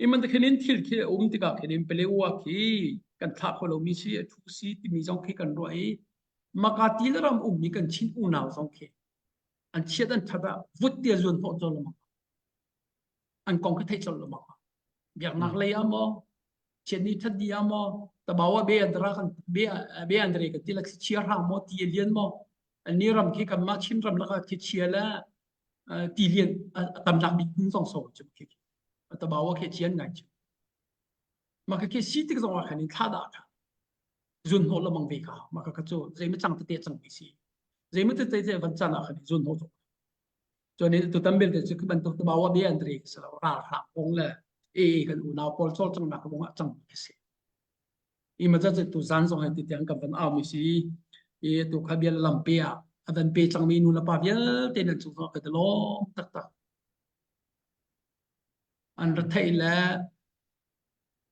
I man khin in thil khi a um tikah khin in Palewa khi kan thlah kho lomi si a thu si timi zong khi kan ruah i maka ti le ram ummi kan Chin unau zong khi an chiat an that ah vut tia zuan hnawh col lengmang an kong khi theih col lengmang biaknak lei ah maw chiat ni that di ah maw tabawa be andra kan be be andre kan ti la chia rang maw ti lian maw ni ram khi kan mah Chin ram laka khi chia la ti lian tam nak bik hmun zong so chu khi tabawa khi chian ngai chu ma ka khi si tik zong ah khan in thla da kha zun hnawh lamang ve kha mah kha cu zeimaw cang tete cang ti si zeimaw tete te van can ah khan zun hnawh tuk cun tu tam belte cu khi bantuk te bawa be an ri ka salo ral hrang kong le e kan unau pawl col cang nak kong ah cang ka si i ma cha tu zan zong he ti tiang kan van au mi si i tu kha bial lam pe ah a van pe cang mi nu le pa vialte nan chung ka te lawm taktak an ra thei le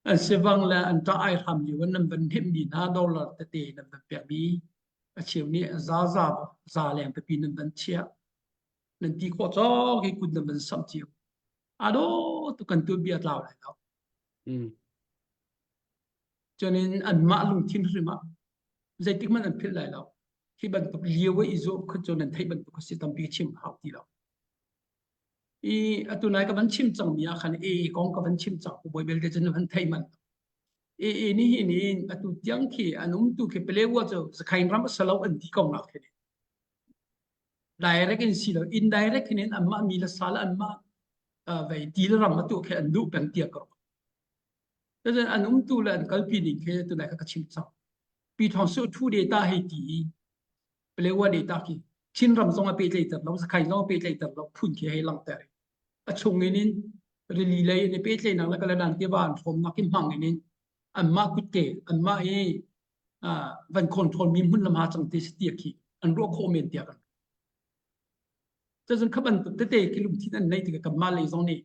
An sivang le an ṭah ai hram lio in nan van hnemhmi hna dollar tete nan van pekmi a cheu nih zaza za leng pipi nan van chiah. Nan ti khawh cawk hi kut nan van samh cio. A dawh tuk kan tuanbia tlau lai lo. Mm. Cun in anmah lungthin hrim ah zeitik hmanh an philh lai lo. Hi bantuk lio i zuam kha cu nan theih bantuk a si tampi chim hau ti lo. I atu nai ka van chim cangmi ah khan AA kong ka van chim cang ku bawi belte cun van thei man. AA ni hi ni atu tiang khi an um tu khi Palewa cu Zakhain ram a salo an ti ko nak khi. Direct in si lo indirect in anmah mi le sa le anmah vei ti le ram atu khi an duh peng tiah ka ruah. Cun an umtu le an kalpi ning khi tunai kha ka chim cang. Pi Thawng Su thu data hei ti i Palewa data khi Chinram zong a pehtlaihter lo, Sakhai zong a pehtlaihter lo phun khi hei langhter. A chung in in rili lei in i pehtlaihnak le Kaladan tiva an hrawmnak i hmang in in anmah kutke anmah i van control mi hmun lam ha cang te si tiah khi an ruah khawh men tiah kan cun kha bantuk tete khi lungthin an nei tikah kanmah lei zong nih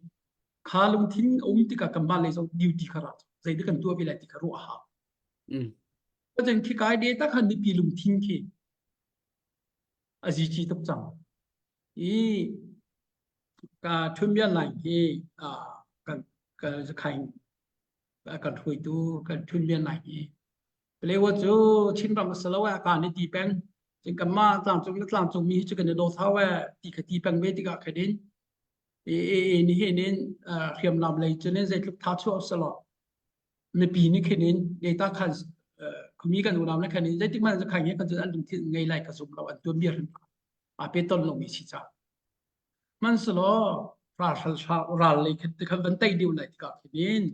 kha lungthin a um tikah kanmah lei zong duty kha ra zeidah kan tuah ve lai ti kha ruah a hau. Cun khi kai data khan mipi lungthin khi a zici tuk cang. I ka thunbian lai hi kan ka zakhain kan hruaitu kan thunbian lai hi Palewa cu Chinram a si lo eh ka ni ti peng. Cun kanmah tlangcung le tlangcung mi hi cu kan i dawt hau eh ti kha ti peng ve tikah khan in i i nihin in hriamnam lei cun in zeitluk tha chuah selaw mipi nih khin in data khan khuami kan unau le khan in zeitik hmanh zakhain he kan cun an lungthin ngei lai ka zum lo an tuanbia hrim aa pe ton lomi si ca. Hmanhsehlaw ral ral lei khan khan van tei deuh lai tikah khin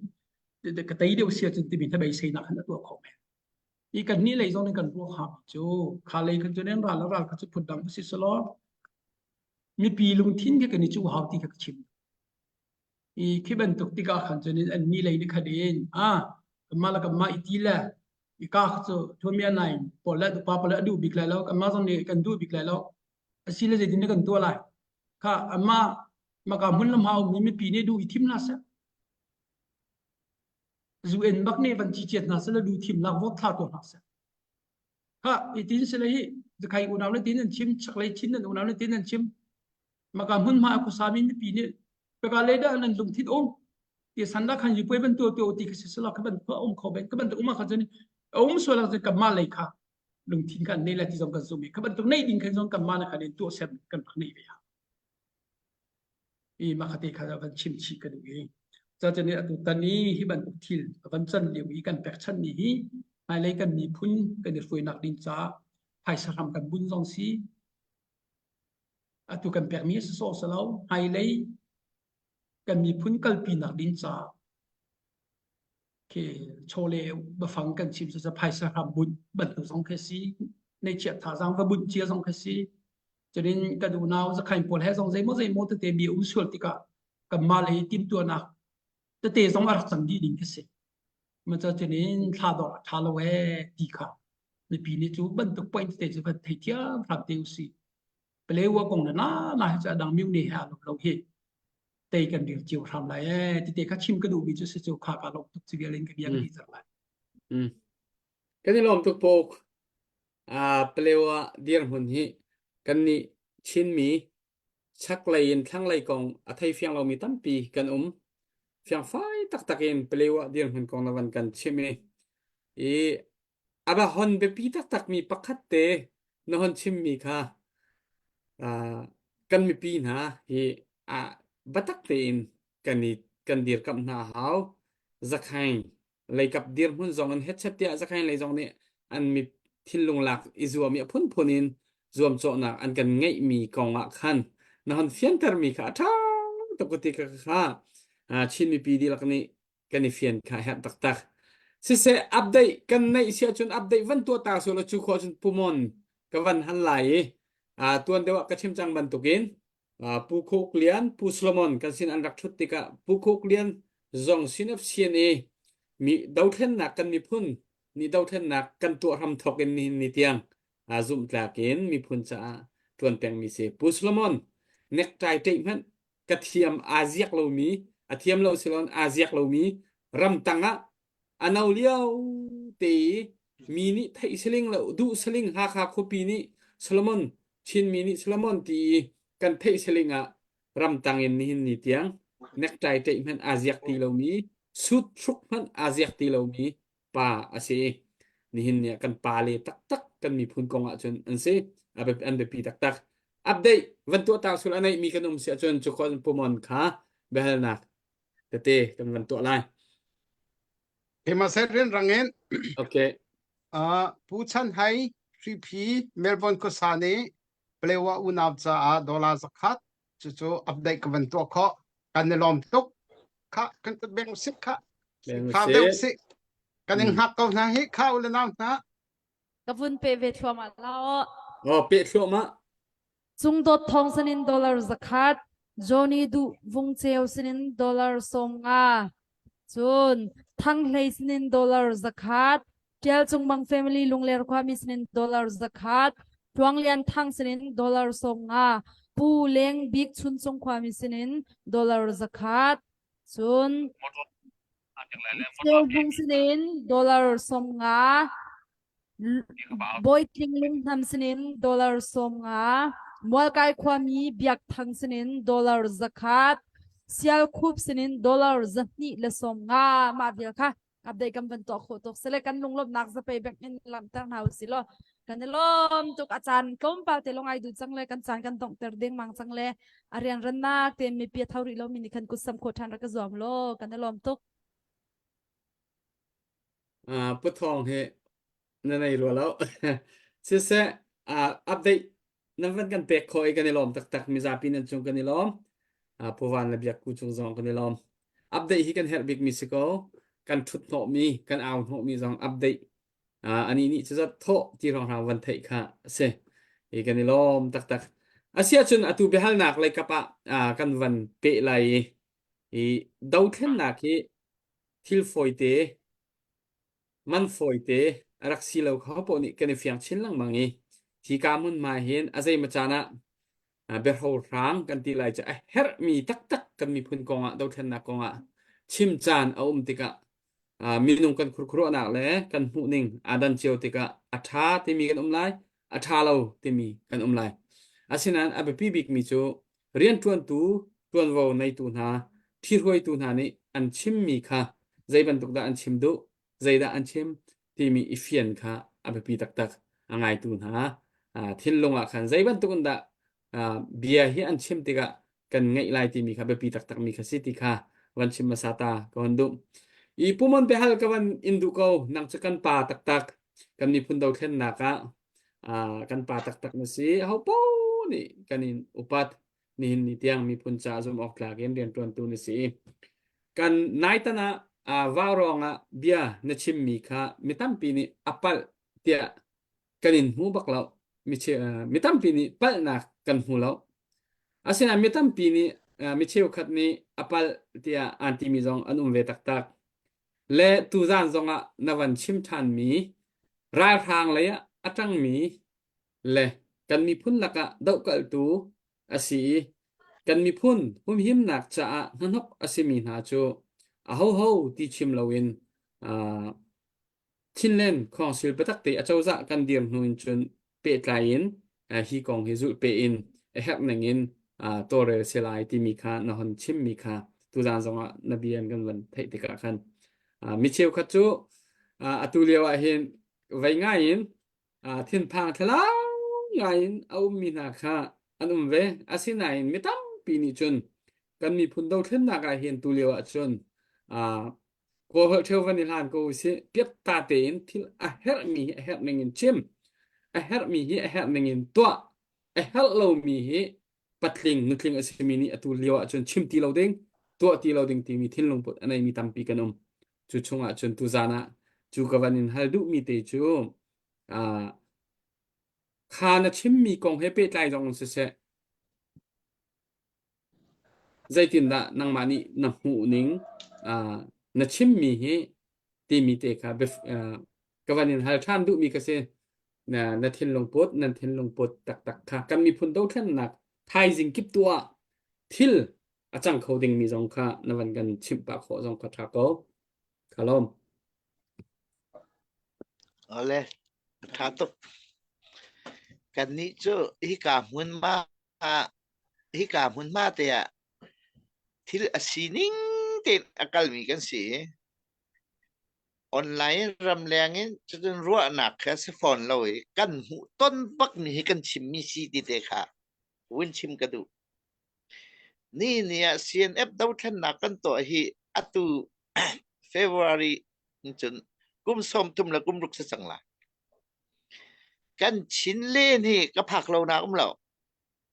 in ka tei deuh sia cun timi hnabei-seinak khan a tuah khawh men. I kan nih lei zong nih kan ruah hngami cu kha lei khan cun in ral ral kha cu phun dang si selaw mipi lungthin khi kan i cuh hau ti kha ka chim. I khi bantuk tikah khan cun in an ni lei nih khan in ah kanmah le kanmah i ti le i ka cu thuamia nai pawl le pa pawl le a duh bik lai lo kanmah zong nih kan duh bik lai lo asile zeitin kan tuah lai kha amah maka hmun lam hau mi mipi nih duh i thim hna seh zu en bak nih van ci chiat hna seh le duh thim lak vote thla tuah hna seh kha itin sile hi zakhai unau le tin an chim chaklei chin nan unau le tin an chim maka hmun ma khuasa mi mipi nih peka le da nan lungthin um ti san da khan yu pui ban tu tu ti kha sila kha ban um kho ben ka ban uma kha chen um so la ka ma lei kha lungthin kan nei la ti zong kan zum i kha bantuk nei ding khan zong kan mah khan in tuah sem kan rak nei ve ha i mah khate kha van chim chih ka duh i ca ni atu tan i hi bantuk thil van can lio i kan pek chan mi hi hmailei kan miphun kan i hruainak ding ca phaisa hram kan bun zong si atu kan pek mi si so salo hmailei kan miphun kalpi nak ding ca khi chawleh bafang kan chim cu phaisa hram bunh bantuk zong khi si neihchiah thazaang va bunh cia zong khi si cunin kan unau zakhain pawl he zong zeimaw zeimaw tete mi um sual tikah kanmah lei timhtuahnak tete zong a rak cang dih ding khi si maca cunin thla dawr a tha lo ee ti kha mipi nih cu bantuk point tete cu kan theithiam hram te usih Palewa kong na na hi cu adang miu ne he a lo lo hi tei kan ril cio hram lai ee tite kha chim ka duhmi cu si cu kha ka lawm tuk ci vial in ka bia ka di cang lai. Mm. Kan i lawm tuk puk. Ah Palewa dirhmun hi kan nih Chinmi chaklei in thlanglei kong a thei fiang lomi tampi kan um. Fiangfai taktak in Palewa dirhmun kong na van kan chim i i A va hon biapi taktakmi pakhat te na hon chimmi kha uh, kan mipi hna hi uh, biatak tein kan i kan dirkamh hna a hau. Zakhain leikap dirhmun zong in hetchet tiah Zakhain lei zong nih an mi thinlung lak i zuam i a phunphun in zuamcawhnak an kan ngeihmi kong ah khan na hon fiantermi kha a ṭha tuk ka ti ka kha Chin mipi dihlak nih kan i fian kha herh taktak. Siseh update kan neih si ahcun update van tuah ta sulaw cu khawh cun pumon ka van hal lai i tuan deuh ah ka chim cang bantukin Pu Khuk Lian, Pu Solomon kan sin an rak ṭhut tikah Pu Khuk Lian zong sin of CNA mi dothlennak kan miphun nih dothlennak kan tuah hram thawk in nihin ni tiang zumhtlak in miphun caah ṭuan pengmi si. Pu Solomon necktie ṭeih hmanh ka thiam aa ziak lomi a thiam lo siloin aa ziak lomi ramtang ah a no lio te i mi nih theih siling lo duh siling Hakha khuapi nih Solomon Chinmi nih Solomon ti i kan theih siling ah ramtang in nihin ni tiang necktie ṭeih hmanh aa ziak ti lomi suit hruk hmanh aa ziak ti lomi pa a si. Nihin ni ah kan pale taktak kan miphun kong ahcun an si. An biapi taktak. Update van tuah ta sul a neihmi kan um si ahcun cu kon pumon kha biahalnak tete kan van tuah lai. Keimah rian rang in Okay. Uh, Pu Chan Hai Hriphi Melbourne khuasa nih. Palewa unau caah dollar 100 cucu update ka van tuah khawh. Kan i lawm tuk. Kha kan kut beng usih kha. Kha deuh usih. Kan in hngak ko hna hi kha u le nau hna. Ka vun pe ve thluahmah la aw. Oh, pe thluahmah. Cung Dawt Thawng sinin dollar 100, Johnny Duh Vung Ceu sinin dollar 50, cun Thang Hlei sinin dollar 100, Tial Cung Mang family Lungler khuami sinin dollar 100, Tluang Lian Thang sinin dollar 50, Pu Leng Bik Chuncung khuami sinin dollar 100, cun Ceu Hmung sinin dollar 50, Bawitling Lunghnam sinin dollar 50, Mualkai khuami Biak Thang sinin dollar 100, Sialkhup sinin dollar 250 mah vial kha update kan van tuah khawh tuk sile kan lunglawmhnak zapei bank in lamter hna usih law kan i lawm tuk a caan tlawmpal te lawng ai duh cang le kan caan kan donghter dengmang cang le a rianrannak te mipi a tho rih lomi nih khan kutsam khawh ṭhan rak ka zuam law kan i lawm tuk. Uh, Pu Thawng hi na nei rua lo. Siseh, uh, update nan van kan pek khawh i kan i lawm taktak mizapi nan cung kan i lawm. Uh, Pu Van le Biak Ku cung zong kan i lawm. Update hi kan herh bikmi si ko. Kan ṭhut hnawhmi, kan au hnawhmi zong update uh, ani nih cuzat thawh ti hrawnghrang van theih kha a si. I kan i lawm taktak. Asiahcun atu biahalnak lei kap ah uh, kan van peh lai i, i dothlennak hi thil fawite man fawite a rak si lo kho paoh nih kan i fiang chin lengmang i hika hmunhma hin a zeimaw caan ah biahrohrang kan ti lai cu a herhmi taktak kan miphun kongah dothlennak kongah chim caan a um tikah minung kan khurkhuruahnak le kan hmuhning aa dan cio tikah a ṭha timi kan um lai a ṭha lo timi kan um lai asinain a biapi bikmi cu rianṭuantu ṭuanvo neitu hna ṭhihruaitu hna nih an chimmi kha zei bantuk dah an chim duh zeidah an chim timi i fian kha a biapi taktak a ngaitu hna thinlung ah khan zei bantuk in dah bia hi an chim tikah kan ngaih lai timi kha biapi taktak mi kha si ti kha van chim hmasa ta ka hon duh i pumon biahal ka van in duh ko nang cu kan pa taktak kan miphun dothlennak ah kan pa taktak na si ho po nih kan in upat nihin ni tiang miphun ca zum awk tlak in rianṭuantu na si kan naitan ah vaurawng ah bia na chimmi kha mi tampi nih a palh tiah kan in hmu bak lo mi tampi nih palhnak kan hmu lo asinain mi tampi nih mi cheukhat nih a palh tiah aan timi zong an um ve taktak le tuzan zongah na van chim ṭhanmi ralhrang lei ah a ṭangmi le kan miphun lakah dohkalhtu a si i kan miphun humhimnak caah hnahnok a simi hna cu ahoho ti chim loin uh, Chinland Council biatak te acozah kan dir hnu in cun pehtlai in hi kong hi zulh pe in a herh ning in tawlrel si lai timi kha na hon chimmi kha tuzan zongah na bia kan van theih tikah khan mi cheukhat cu atu lio ah hin vei ngai in thinphang thlalau ngai in a ummi hna kha an um ve asinain mi tampi nih cun kan miphun dothlennak ah hin tu lio ah cun Kawlholh ṭheo van i hlan ko usih. Piatta tein thil a herhmi hi a herh ning in chim. A herhmi hi a herh ning in tuah. A herh lomi hi patling, nutling a simi nih atu lio ahcun chim ti lo ding, tuah ti lo ding timi thinlung put a neimi tampi kan um. Cu chungah cun tuzaan ah cu ka van in hal duhmi te cu uh, kha na chimmi kong he pehtlai zong in siseh, Zeitindah nangmah nih na hmuhning uh, na chimmi hi timi te kha uh, ka van in hal ṭhan duhmi ka si. Na, na thinlung put, nan thinlung put taktak kha kan miphun dothlennak thaizing kip tu ah thil a cang kho dingmi zong kha na van kan chimh pah khawh zong kha ṭha ko. Ka lawm. Ole, ṭha tuk. Kannih cu hika hmunhma hika hmunhma te ah thil a sining tein a kalmi kan si i online ramleng in cutin ruahnak kha si fawn lo i kan hmuh ton bakmi hi kan chimmi si ti te kha vun chim ka duh. Ni ni ah CNF dothlennak kan tuah hi atu February in cun kum 30 le kum ruk si cang lai. Kan Chin len hi ka phak lo nak um lo.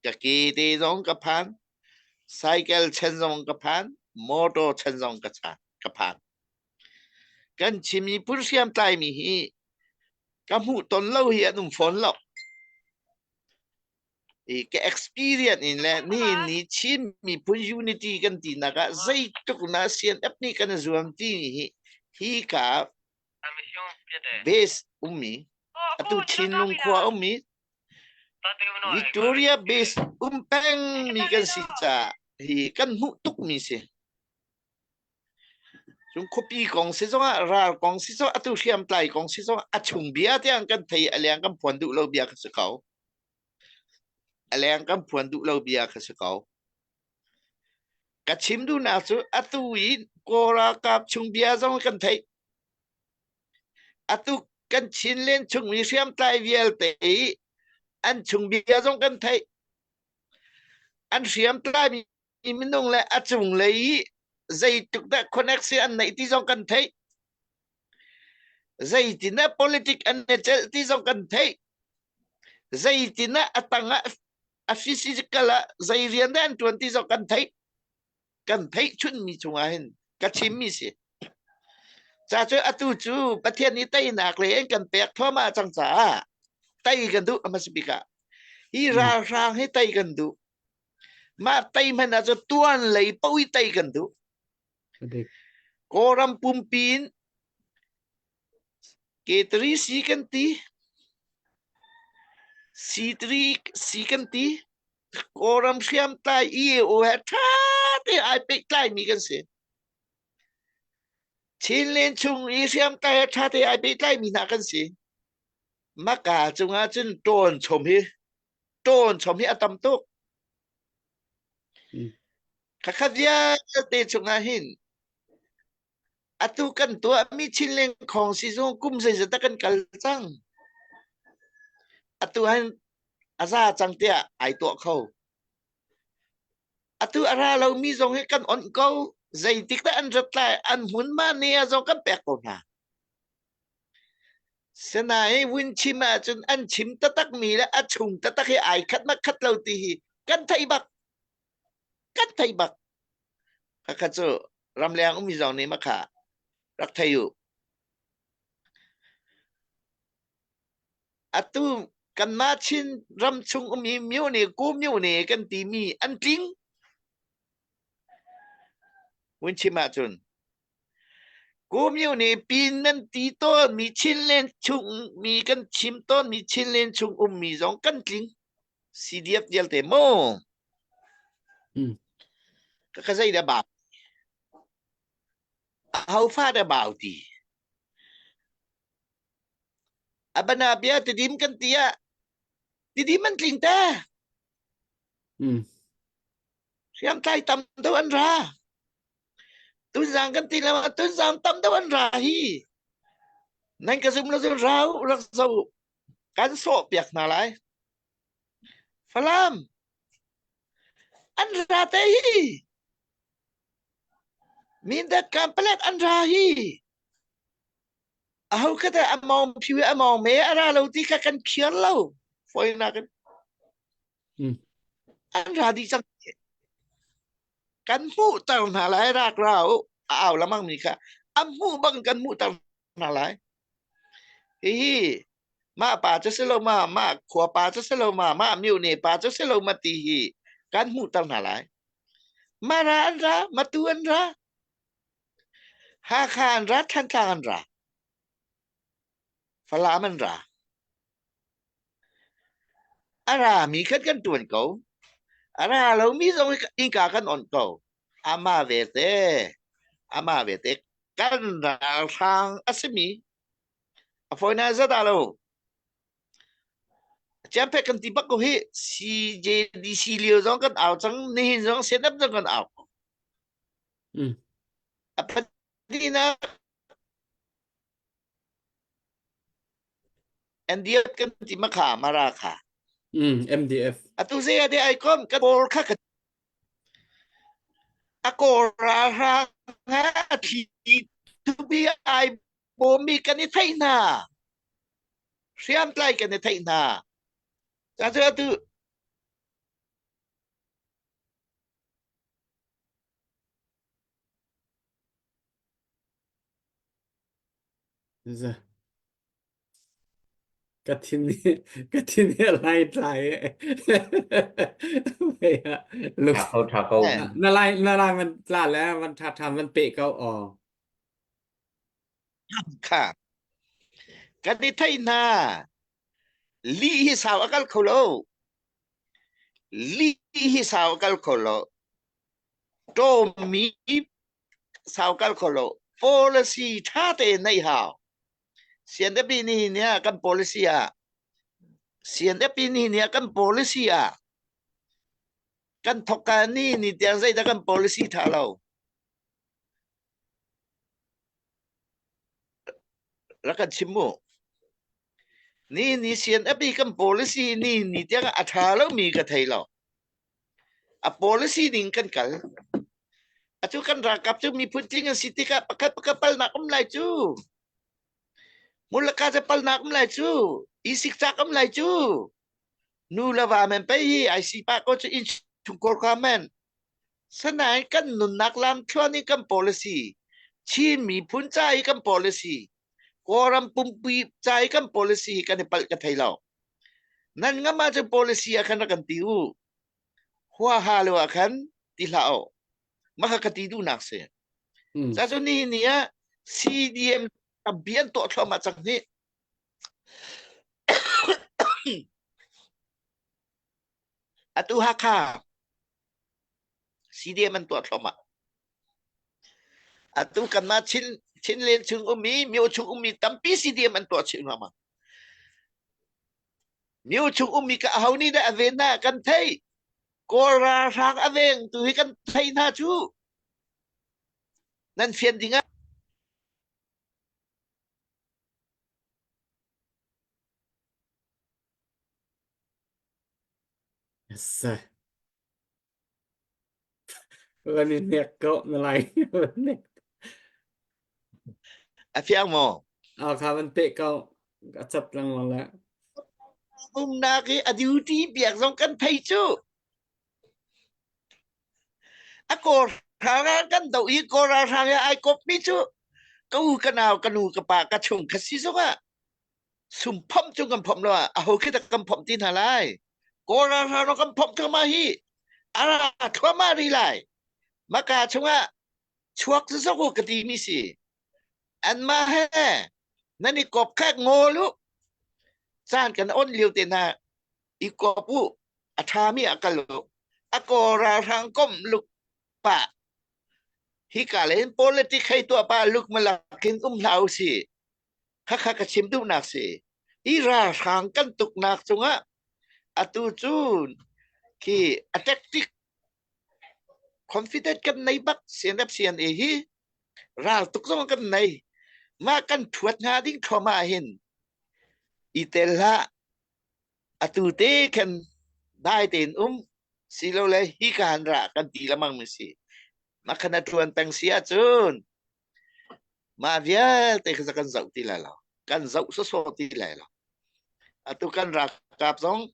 Ka ke te zong ka phan, cycle chen zong ka phan, motor chen zong ka chan, ka phan. Kan Chin miphun hriamtlaimi hi ka hmuh ton lo hi an um fawn lo. I ka experience in le ni ni Chin miphun unity kan ti nak ah zeitluk na CNF nih kan i zuam ti hi hi ka base ummi atu Chinlung khua ummi Victoria base um peng mi kan si caah hi kan hmuh tuk mi si. Cun khuapi kong si zongah ral kong si zongah atu hriamtlai kong si zongah a chung bia tiang kan thei a leng kan phuan duh lo bia kha si ko. A leng kan phuan duh lo bia kha si ko. Ka chim duhnak cu atu i Kawl ralkap chung bia zong kan theih. Atu kan Chinland chungmi hriamtlai vialte i an chung bia zong kan theih. An hriamtlaimi minung le a cunglei i zeitluk dah connection an neih ti zong kan theih. Zeitin dah politic an i celh ti zong kan theih. Zeitin dah a tang ah a physical ah zei rian dah an ṭuan ti zong kan theih. Kan theih chunmi chungah hin ka chimmi si. Ca cu atu cu Pathian nih teinak le in kan pek thluahmah cang caah tei kan duh a hmasa bik ah. Hi ralhrang hi tei kan duh. Mah tei hmanh ah cu tuan lei paoh i tei kan duh. Kawlram pumpi in K3 C kan ti. C3 C kan ti. Kawlram hriamtlai EAO he ṭha te ai pehtlaimi kan si. Chinland chung i hriamtlai he ṭha te ai pehtlaimi hna kan si. Maka cungah cun ṭawn chom hi ṭawn chom hi a tam tuk. Khakha vialte chungah hin atu kan tuahmi Chinland khawng sizung kum zeizat dah kan kal cang. Atu han a za cang tiah ai tuah kho. Atu a ra lomi zong hi kan onh ko. Zeitik dah an rat lai an hmunhma ne ah zong kan pek ko hna. Sinain vun chim ahcun an chim taktakmi le a chung taktak hi ai khat ma khat lo ti hi kan theih bak. Kan theih bak. Khakha cu ramleng ummi zong nih makha rak thei u. Atu kanmah Chin ram chung ummi myone ko myone kan timi an tling. Vun chim ahcun Kumyu nih pin nan ti tawnmi Chinland chung mi kan chim tawnmi Chinland chung ummi zong kan tling. CDF vialte maw? Mm. Ka ka zei dah bau? Aho fa dah bau ti? Abana bia tidim kan ti ah tidim an tling ta. Mm. Hriamtlai tam deuh an ra. Tunzang kan ti lo tunzang tam deuh an ra hi. Nan ka zum lo cun ra u rak zo u. Kan sawh piak hna lai. Falam an ra te hi. Mindat Kanpalet an ra hi. Aho ka te among phiu among me a ra lo ti kha kan khiar lo. Foinak in. An ra dih cang. Kan hmuhter hna lai rak ra u a au lamang mi kha a hmuh bang kan hmuhter hna lai. Hihi mah pa cu si lo ma mah khua pa cu si lo ma mah myone pa cu si lo ma ti hi kan hmuhter hna lai. Mara an ra, Matu an ra, Hakha an ra, Thantlang an ra, Falam an ra. A rami khan kan ṭuan ko. A ra lomi zong innka kan onh ko. Amah vete, amah vete kan ralhrang a simi a fawinak zat ah lo. Ciampek kan ti bak ko hi CJDC lio zong kan au cang nihin zong CNF zong kan au. Mm. A pahnihnak NDF kan ti ma kha mara kha. Mm, MDF. Atu zei ade ai kom ka bor kha ka a ko ra ra nga thi tu bi ai bomi kan i theih hna. Hriamtlai kan i theih hna. Ca cu atu. Ka thin ka thin hi a lai tlai Tha ko tha ko. Na lai na lai van tla le van tha tha van pe ko aw. Kha. Kan i thei hna. Li hi sau a kal kho lo. Li hi sau a kal kho lo. Tawmi sau kal kho lo. Policy tha tein neih hau. CNF nih ni ah kan policy ah CNF nih ni ah kan policy ah kan thok ka ni ni tiang zeidah kan policy tha lo. Rak kan chim mu. Ni ni CNF kan policy ni ni tiang a tha lo mi ka thei lo. A policy ning kan kal. Atu kan ralkap cu miphun tling an si tikah pakhat pakhat palnak um lai cu. Mulaka cu palnak um lai cu. Isik cak um lai cu. Nu le va men pei hi ai si pa ko cu inn chungkhar kha men. Sanain kan nunnak lam thluan in kan policy Chin miphun ca i kan policy Kawlram pumpi ca i kan policy hi kan i palh ka thei lo. Nan ngam ahcun policy ah khan rak kan ti u. Huaha lo ah khan ti hlah u. Mah kha ka ti duhnak si. Ca cu nihin ni ah CDM tampi an tuah thluahmah cang hih. Atu Hakha CDM an tuah thluahmah. Atu kanmah Chin Chinland chung ummi myo chung ummi tampi CDM an tuah chin hna. Myo chung ummi ka aho nih dah a ven hna kan theih. Kawl ralhrang a veng tu hi kan thei hna cu. Nan fian ding ah Yes sir. Van i hnek ko na lai. A fiang maw? A kha van peh ko. A cap lengmang le. Umnak i a duty biak zong kan thei cu. A kaw hrang kan do i kaw ralhrang he ai kop mi cu ka u ka nau ka nu ka pa ka chung ka si zongah sum phomh cu kan phomh lo ah aho khi dah kan phomh ti hna lai kawl ralhrang kan phomh thluahmah hi a ra thluahmah rih lai maka chungah chuak zok u ka ti mi si anmah he nan i kop kha ngol u caan kan on lio te hna i kop u a ṭha mi ah kal u a kawl ralhrang komh luk pa hika le in politic hei tuah pa luk malak in um hlah u si Khakha ka chim duhnak si. Hi ralhrang kan tuknak cungah atu cu khi a tactic confident kan nei bak CNF CNA hi ral tuk zong kan nei. Mah kan thuat hnga ding thluahmah hin i tel hlah atu te khan dai tein um silole hi ka han ra kan ti lamang mi si. Mah khan a tuan peng si ahcun Mah vialte kha kan zoh ti lai lo. Kan zoh sawsawh ti lai lo. Atu kan ralkap zong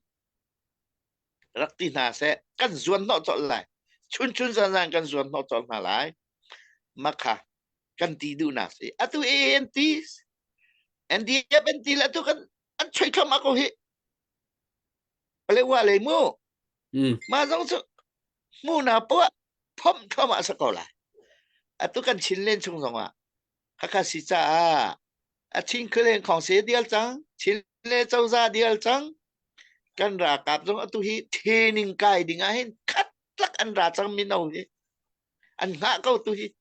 rak ti hna seh kan zuan hnawh colh lai. Chun chun zan zan kan zuan hnawh colh hna lai. Makha kan ti duhnak si. Atu ANT NDF an ti le atu kan an choi thluahmah ko hi. Palewa lei mu. Mah zong cu hmu na poah phomh thluahmah a si ko lai. Atu kan Chinland chung zongah Hakha si caah a Chin khualeng khong se dial cang, Chin le cozah dial cang. Kan ralkap zong atu hi training kai ding ah hin khat lak an ra cang mino hi. An hngah ko tu hi.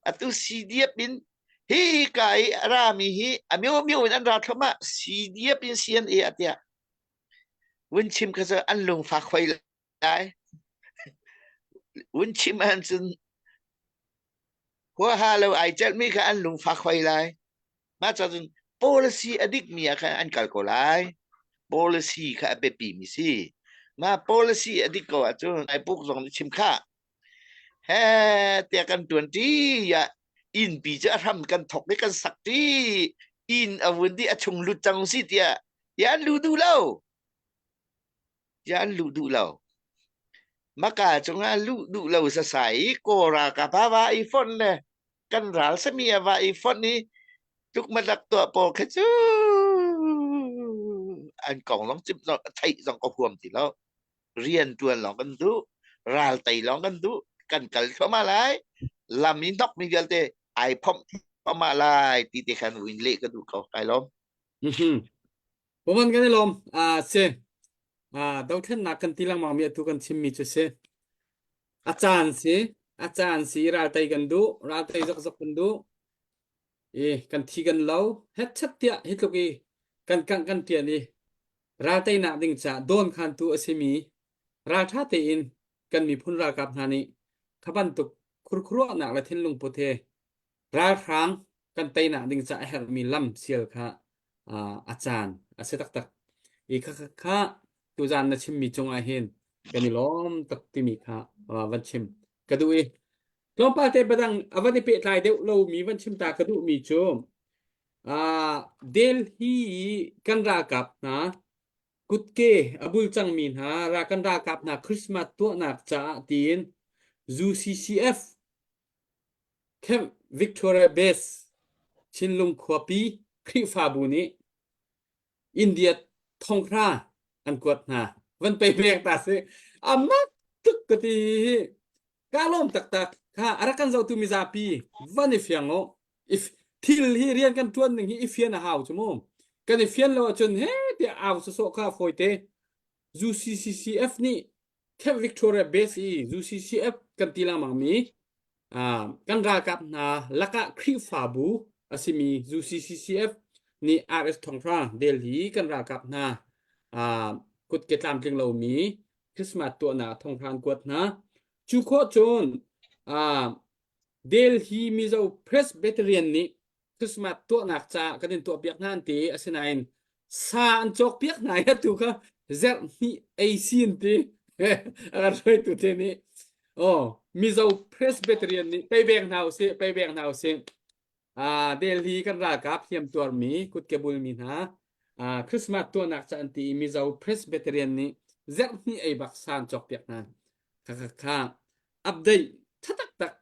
Atu CDF in hi ka i a rami hi a mio mio in an ra thluahmah CDF in CNA atiah vun chim kha cu an lungfak hoi lai. Vun chim ahcun huaha lo ai celhmi kha an lungfak hoi lai. Mah cun policy a dikmi ah khan an kal ko lai. Policy kha a biapi mi si. Mah policy a dik ko ahcun ai puk zong nih chim khah. He tiah kan ṭuan ṭi ah innpi cu a hram kan thok i kan sak ṭi. Inn a vun dih a chung lut cang si tiah tiah an lu duh lo. Tiah an luh duh lo. Maka cungah luh duh lo sasai i Kawl ralkap ah va i fonh le kan ral sami ah va i fonh i. Tukmalak tuah pawl khi cu an kong zong cim zong theih zong ka huam ti lo. Rian ṭuan lawng kan duh, ral tei lawng kan duh, kan kal thluahmah lai, lam i hnokmi vialte ai phomh thluahmah lai ti te khan win leh ka duh ko. Kai lawm. Mhm. Puman kan i lawm. Ah si. Ah dothlennak kan ti lengmang mi atu kan chimmi cu si. A caan si, a caan si ral tei kan duh, ral tei zokzok kan duh. I kan thi kan lo. Hetchat tiah hi tluk i kan kangh kan ṭian i ral teinak ding caah dawnkhantu a simi ralṭha tein kan miphun ralkap hna nih kha bantuk khurkhuruahnak le thinlung put he ralhrang kan teinak ding caah a herhmi lam sial kha a caan a si taktak. I kha kha kha tuzaan na chimmi cungah hin kan i lawm tak timi kha van chim ka duh i tlawmpal te badang a van i pehtlai deuh lomi van chim ta ka duhmi cu Delhi i kan ralkap hna kutke a bul cangmi hna ra kan ralkap hna Christmas tuahnak caah tiin UCCF Camp Victoria Base Chinlung khuapi Khrihfabu nih India thonghra an kuat hna. Van pei pek ta si. A mak tuk ka ti. Ka lawm taktak. Kha a rak kan zohtu mizapi van i fiang u. If thil hi rian kan tuan ning hi i fian a hau cu mu. Kan i fian lo ahcun he tiah au sawsawh kha fawi te. UCCCF nih Camp Victoria Base i UCCF kan ti lengmang mi kan ralkap hna lakah Khrihfabu a simi UCCCF nih RS Thonghra Delhi kan ralkap hna kutke tlamtling lomi Christmas tuahnak thonghra an kuat hna. Cu khawh cun Delhi Mizo Presbyterian nih Christmas tuahnak caah kan in tuahpiak hna an ti asinain sa an cawkpiak hna i atu kha zerh hnih ei si an ti a kan hruaitu te nih oh Mizo Presbyterian nih pei beng hna usih pei beng hna usih ah Delhi kan ralkap hliam tuarmi kutke bulmi hna ah Christmas tuahnak ca an ti i Mizo Presbyterian nih zerh hnih ei bak sa an cawkpiak hna kha kha kha update tha taktak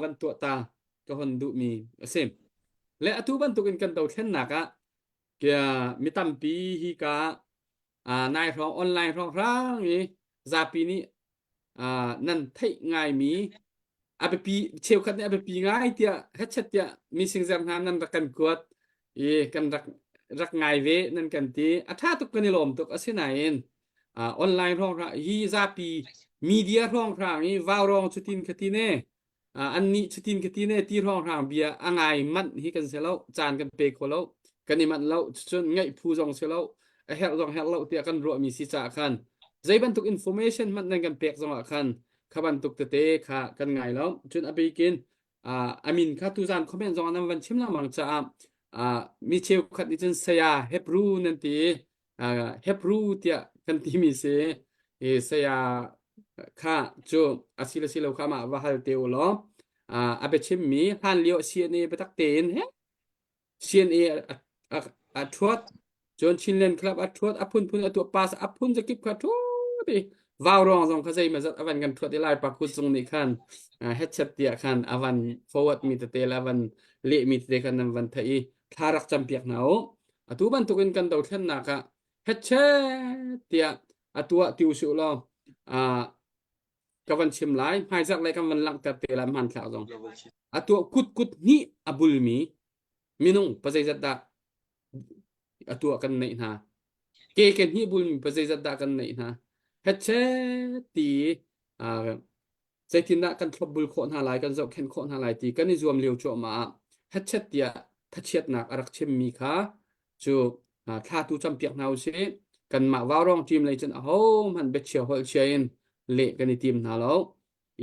van tuah ta ka hon duhmi a si. Le atu bantukin kan dothlennak ah kia mi tampi hi ka nai hrawng online hrawng hrang i zapi nih nan theih ngaimi a biapi cheukhat nih a biapi ngai tiah hetchet tiah mi singzer hna nan rak kan kuat i kan rak rak ngai ve nan kan ti a tha tuk kan i lawm tuk asinain online hrawng hrang hi zapi media hrawng hrang i vaurawng cutin khatin e annih cutin ka ti ne ti hrawnghrang bia a ngai manh hi kan si lo caan kan pe kho lo kan i manh lo cun ngaih phu zong si lo a herh zong herh lo tiah kan ruahmi si caah khan zei bantuk information hmanh nan kan pek zongah khan kha bantuk tete kha kan ngai lo cun a bikin a min kha tuzan comment zong nan van chim lengmang caah mi cheukhat nih cun saya Hebrew nan ti Hebrew tiah kan timi si i saya kha cu a si le si lo kha mah va hal te u law a biachimmi hlan lio CNA biatak tein he CNA a thuat cun Chinland Club a thuat a phunphun a tuah pass a phun zakip kha thuat i vaurawng zong kha zeimah zat a van kan thuat i lai pa kut zung nih khan headset tiah khan a van forward mi tete le a van leh mi tete khan nan van theih i thla rak campiak hna u Atu bantukin kan dothlennak ah hetchet tiah a tuah ti usih law uh, ka van chim lai hmaizarh le kan van langhter te lai hmanthlak zong a tuah kut kut hnih a bulmi minung pazeizat dah a tuah kan neih hna ke ke hnih bulmi pazeizat dah kan neih hna hetchet ti uh, zeitindah kan thlopbul khawh hna lai kan zohkhenh khawh hna lai ti kan i zuam lio cuahmah ah hetchet tiah thachiatnak a rak chimmi kha cu thla tu campiak hna usih kanmah vaurawng team lei cun ahohmanh biachia holh chia in leh kan i tim hna lo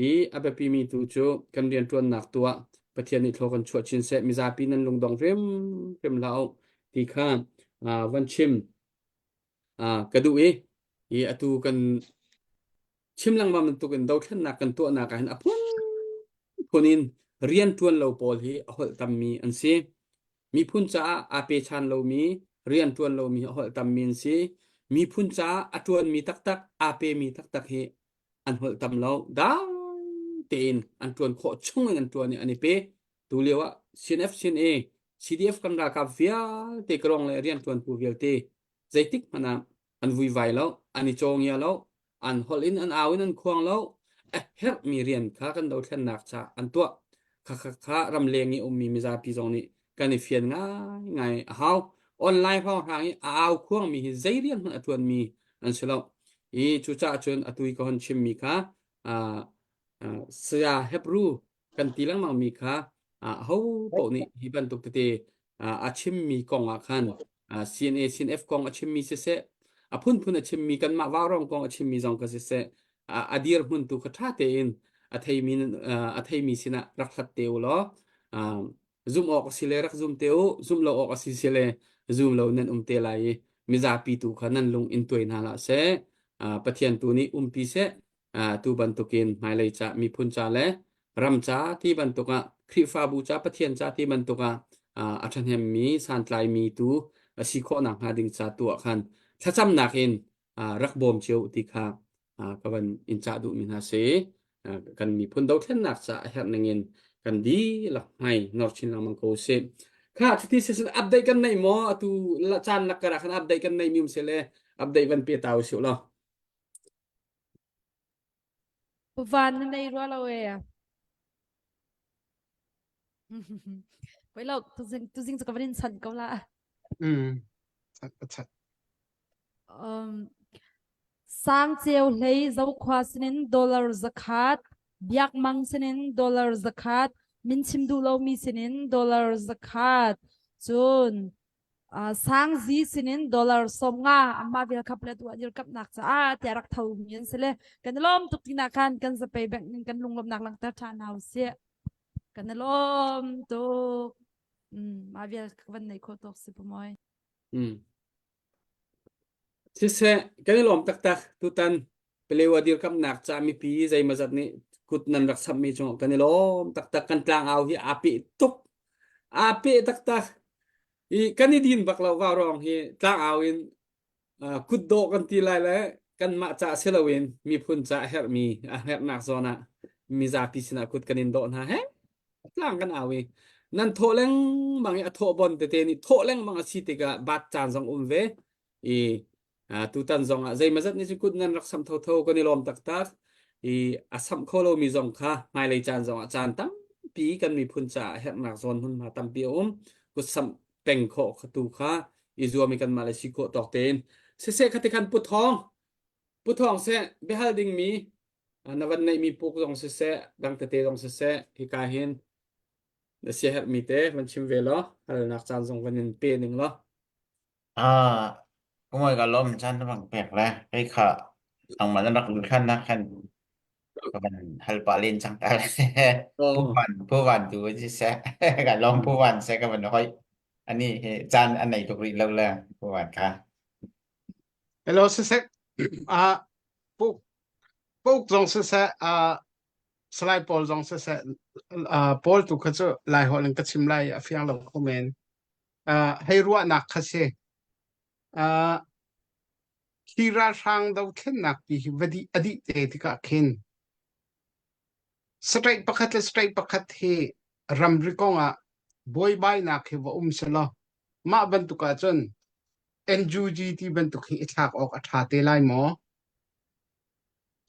i a biapimi tu cu kan rianṭuannak tu ah Pathian nih thlaw kan chuah chin seh mizapi nan lungdong hrim hrim hlah u ti kha van chim ka duh i i atu kan chim lengmang bantuk in dothlennak kan tuahnak ah hin a phunphun in rian ṭuan lo pawl hi a holh tammi an si. Miphun caah aa pechan lomi, rian ṭuan lomi a holh tammi an si. Miphun caah a ṭuanmi taktak, aa pemi taktak hi an holh tam lo. Dai tein an ṭuan khawh chung in an ṭuan i an i pe. Tu lio ah CNF CNA. CDF kan ralkap vialte karong le rianṭuantu vialte zeitik hmanh ah an vuivai lo, an i cawngia lo, an holh in an au in an khuang lo, a herhmi rian kha kan dothlennak ca an tuah. Kha kha kha ramleng i ummi mizapi zong nih kan i fian ngaingai a hau. Online hrawnghrang i a au khuangmi hi zei rian hmanh a ṭuanmi an si lo. I cucaah cun atu i ka hon chimmi kha uh, uh, saya Hebrew kan ti lengmangmi kha aho paoh nih hi bantuk tete a chimmi kong ah khan CNA CNF kong a chimmi siseh a phunphun a chimmi kanmah vaurawng kong a chimmi zong kha siseh a dirhmun tu kha ṭha tein a theimi a theimi sinah rak hlat te u law zum awk a si le rak zum te u zum lo awk a si si le zum lo nan um te lai i mizapi tu kha nan lung in tuai hna hlah seh Pathian tu nih umpi seh tu bantukin hmailei ca miphun ca le ram ca ti bantuk ah Khrihfabu ca Pathian ca ti bantuk ah a ṭhahnemmi santlaimi tu a si khawh nakhnga ding ca tu ah khan thlacamnak in rak bawm cio ti kha ka van in cah duhmi hna si. Kan miphun dothlennak ca a herh ning in kan dihlak hmai nor chin lengmang ko usih. Kha cuti season update kan nei maw atu caan lakar ah khan update kan nei mi um se le update van pe ta usih law. Van na nei rua lo e. Poi lo tuzing tuzing cu ka van in chan ko la. Mm. Chat chat. Um, sang ceu hlei zokhua sinin dollar zakhat, biak mang sinin dollar zakhat, min chim duh lomi sinin dollar zakhat. Cun Sangzi sinin dollar 50 amah vial khap le tu ah dirkamnak caah tiah rak tho mi an si le kan i lawm tuk tinak khan kan zapei bank ning kan lunglawmnak langhter ṭhan hna usih kan i lawm tuk mah vial ka van nei khawh tawk si pamoy Mm. Siseh, kan i lawm taktak tutan Palewa dirkamnak ca mipi zeimazat nih kut nan rak samhmi cungah kan i lawm taktak kan tlangau hi aa peh tuk aa peh taktak i kan i din bak lo vaurawng hi tlangau in uh, kutdawh kan ti lai le kanmah ca si loin miphun ca a herhmi a herhnak zawn ah mizapi sinah kut kan in dawh hna he tlang kan au i nan thawh lengmang i a thawh bon tete nih thawh lengmang a si tikah bat caan zong um ve i tutan zong ah zeimazat nih cun kut nan rak samh thotho kan i lawm taktak i a samh kho lomi zong kha hmailei caan zong ah caan tampi kan miphun caah herhnak zawn hmunhma tampi a um kut samh peng khawh tu kha i zuam i kanmah le si khawh tawk tein siseh khati khan pu thawng pu thawng seh biahal dingmi na van neihmi puk zong siseh dang tete zong siseh hika hin na siaherhmi te van chim ve law halnak caan zong van in pe ning law Ah, kumoi ka lom chan na bang pek le kei kha nangmah na rak lut khan na khan ka van hal pah len cang ta le pu Oh. van pu van tu si seh ka lom pu van se ka van hoi ani he caan an nei tuk rih lo le pu van kha Hello sisek ah puk puk zong siseh ah Salai Paul zong siseh ah Paul tu kha cu Lai holh in ka chim lai a fiang lo kho men uh, hei ruahnak kha si. Uh, hi ralhrang dothlennak pi hi va dih a dih te tikah khin state pakhat le state pakhat hi ramri kong ah buaibainak hi va um selaw mah bantuk ahcun NUG ti bantuk hi i thlak awk a ṭha te lai maw?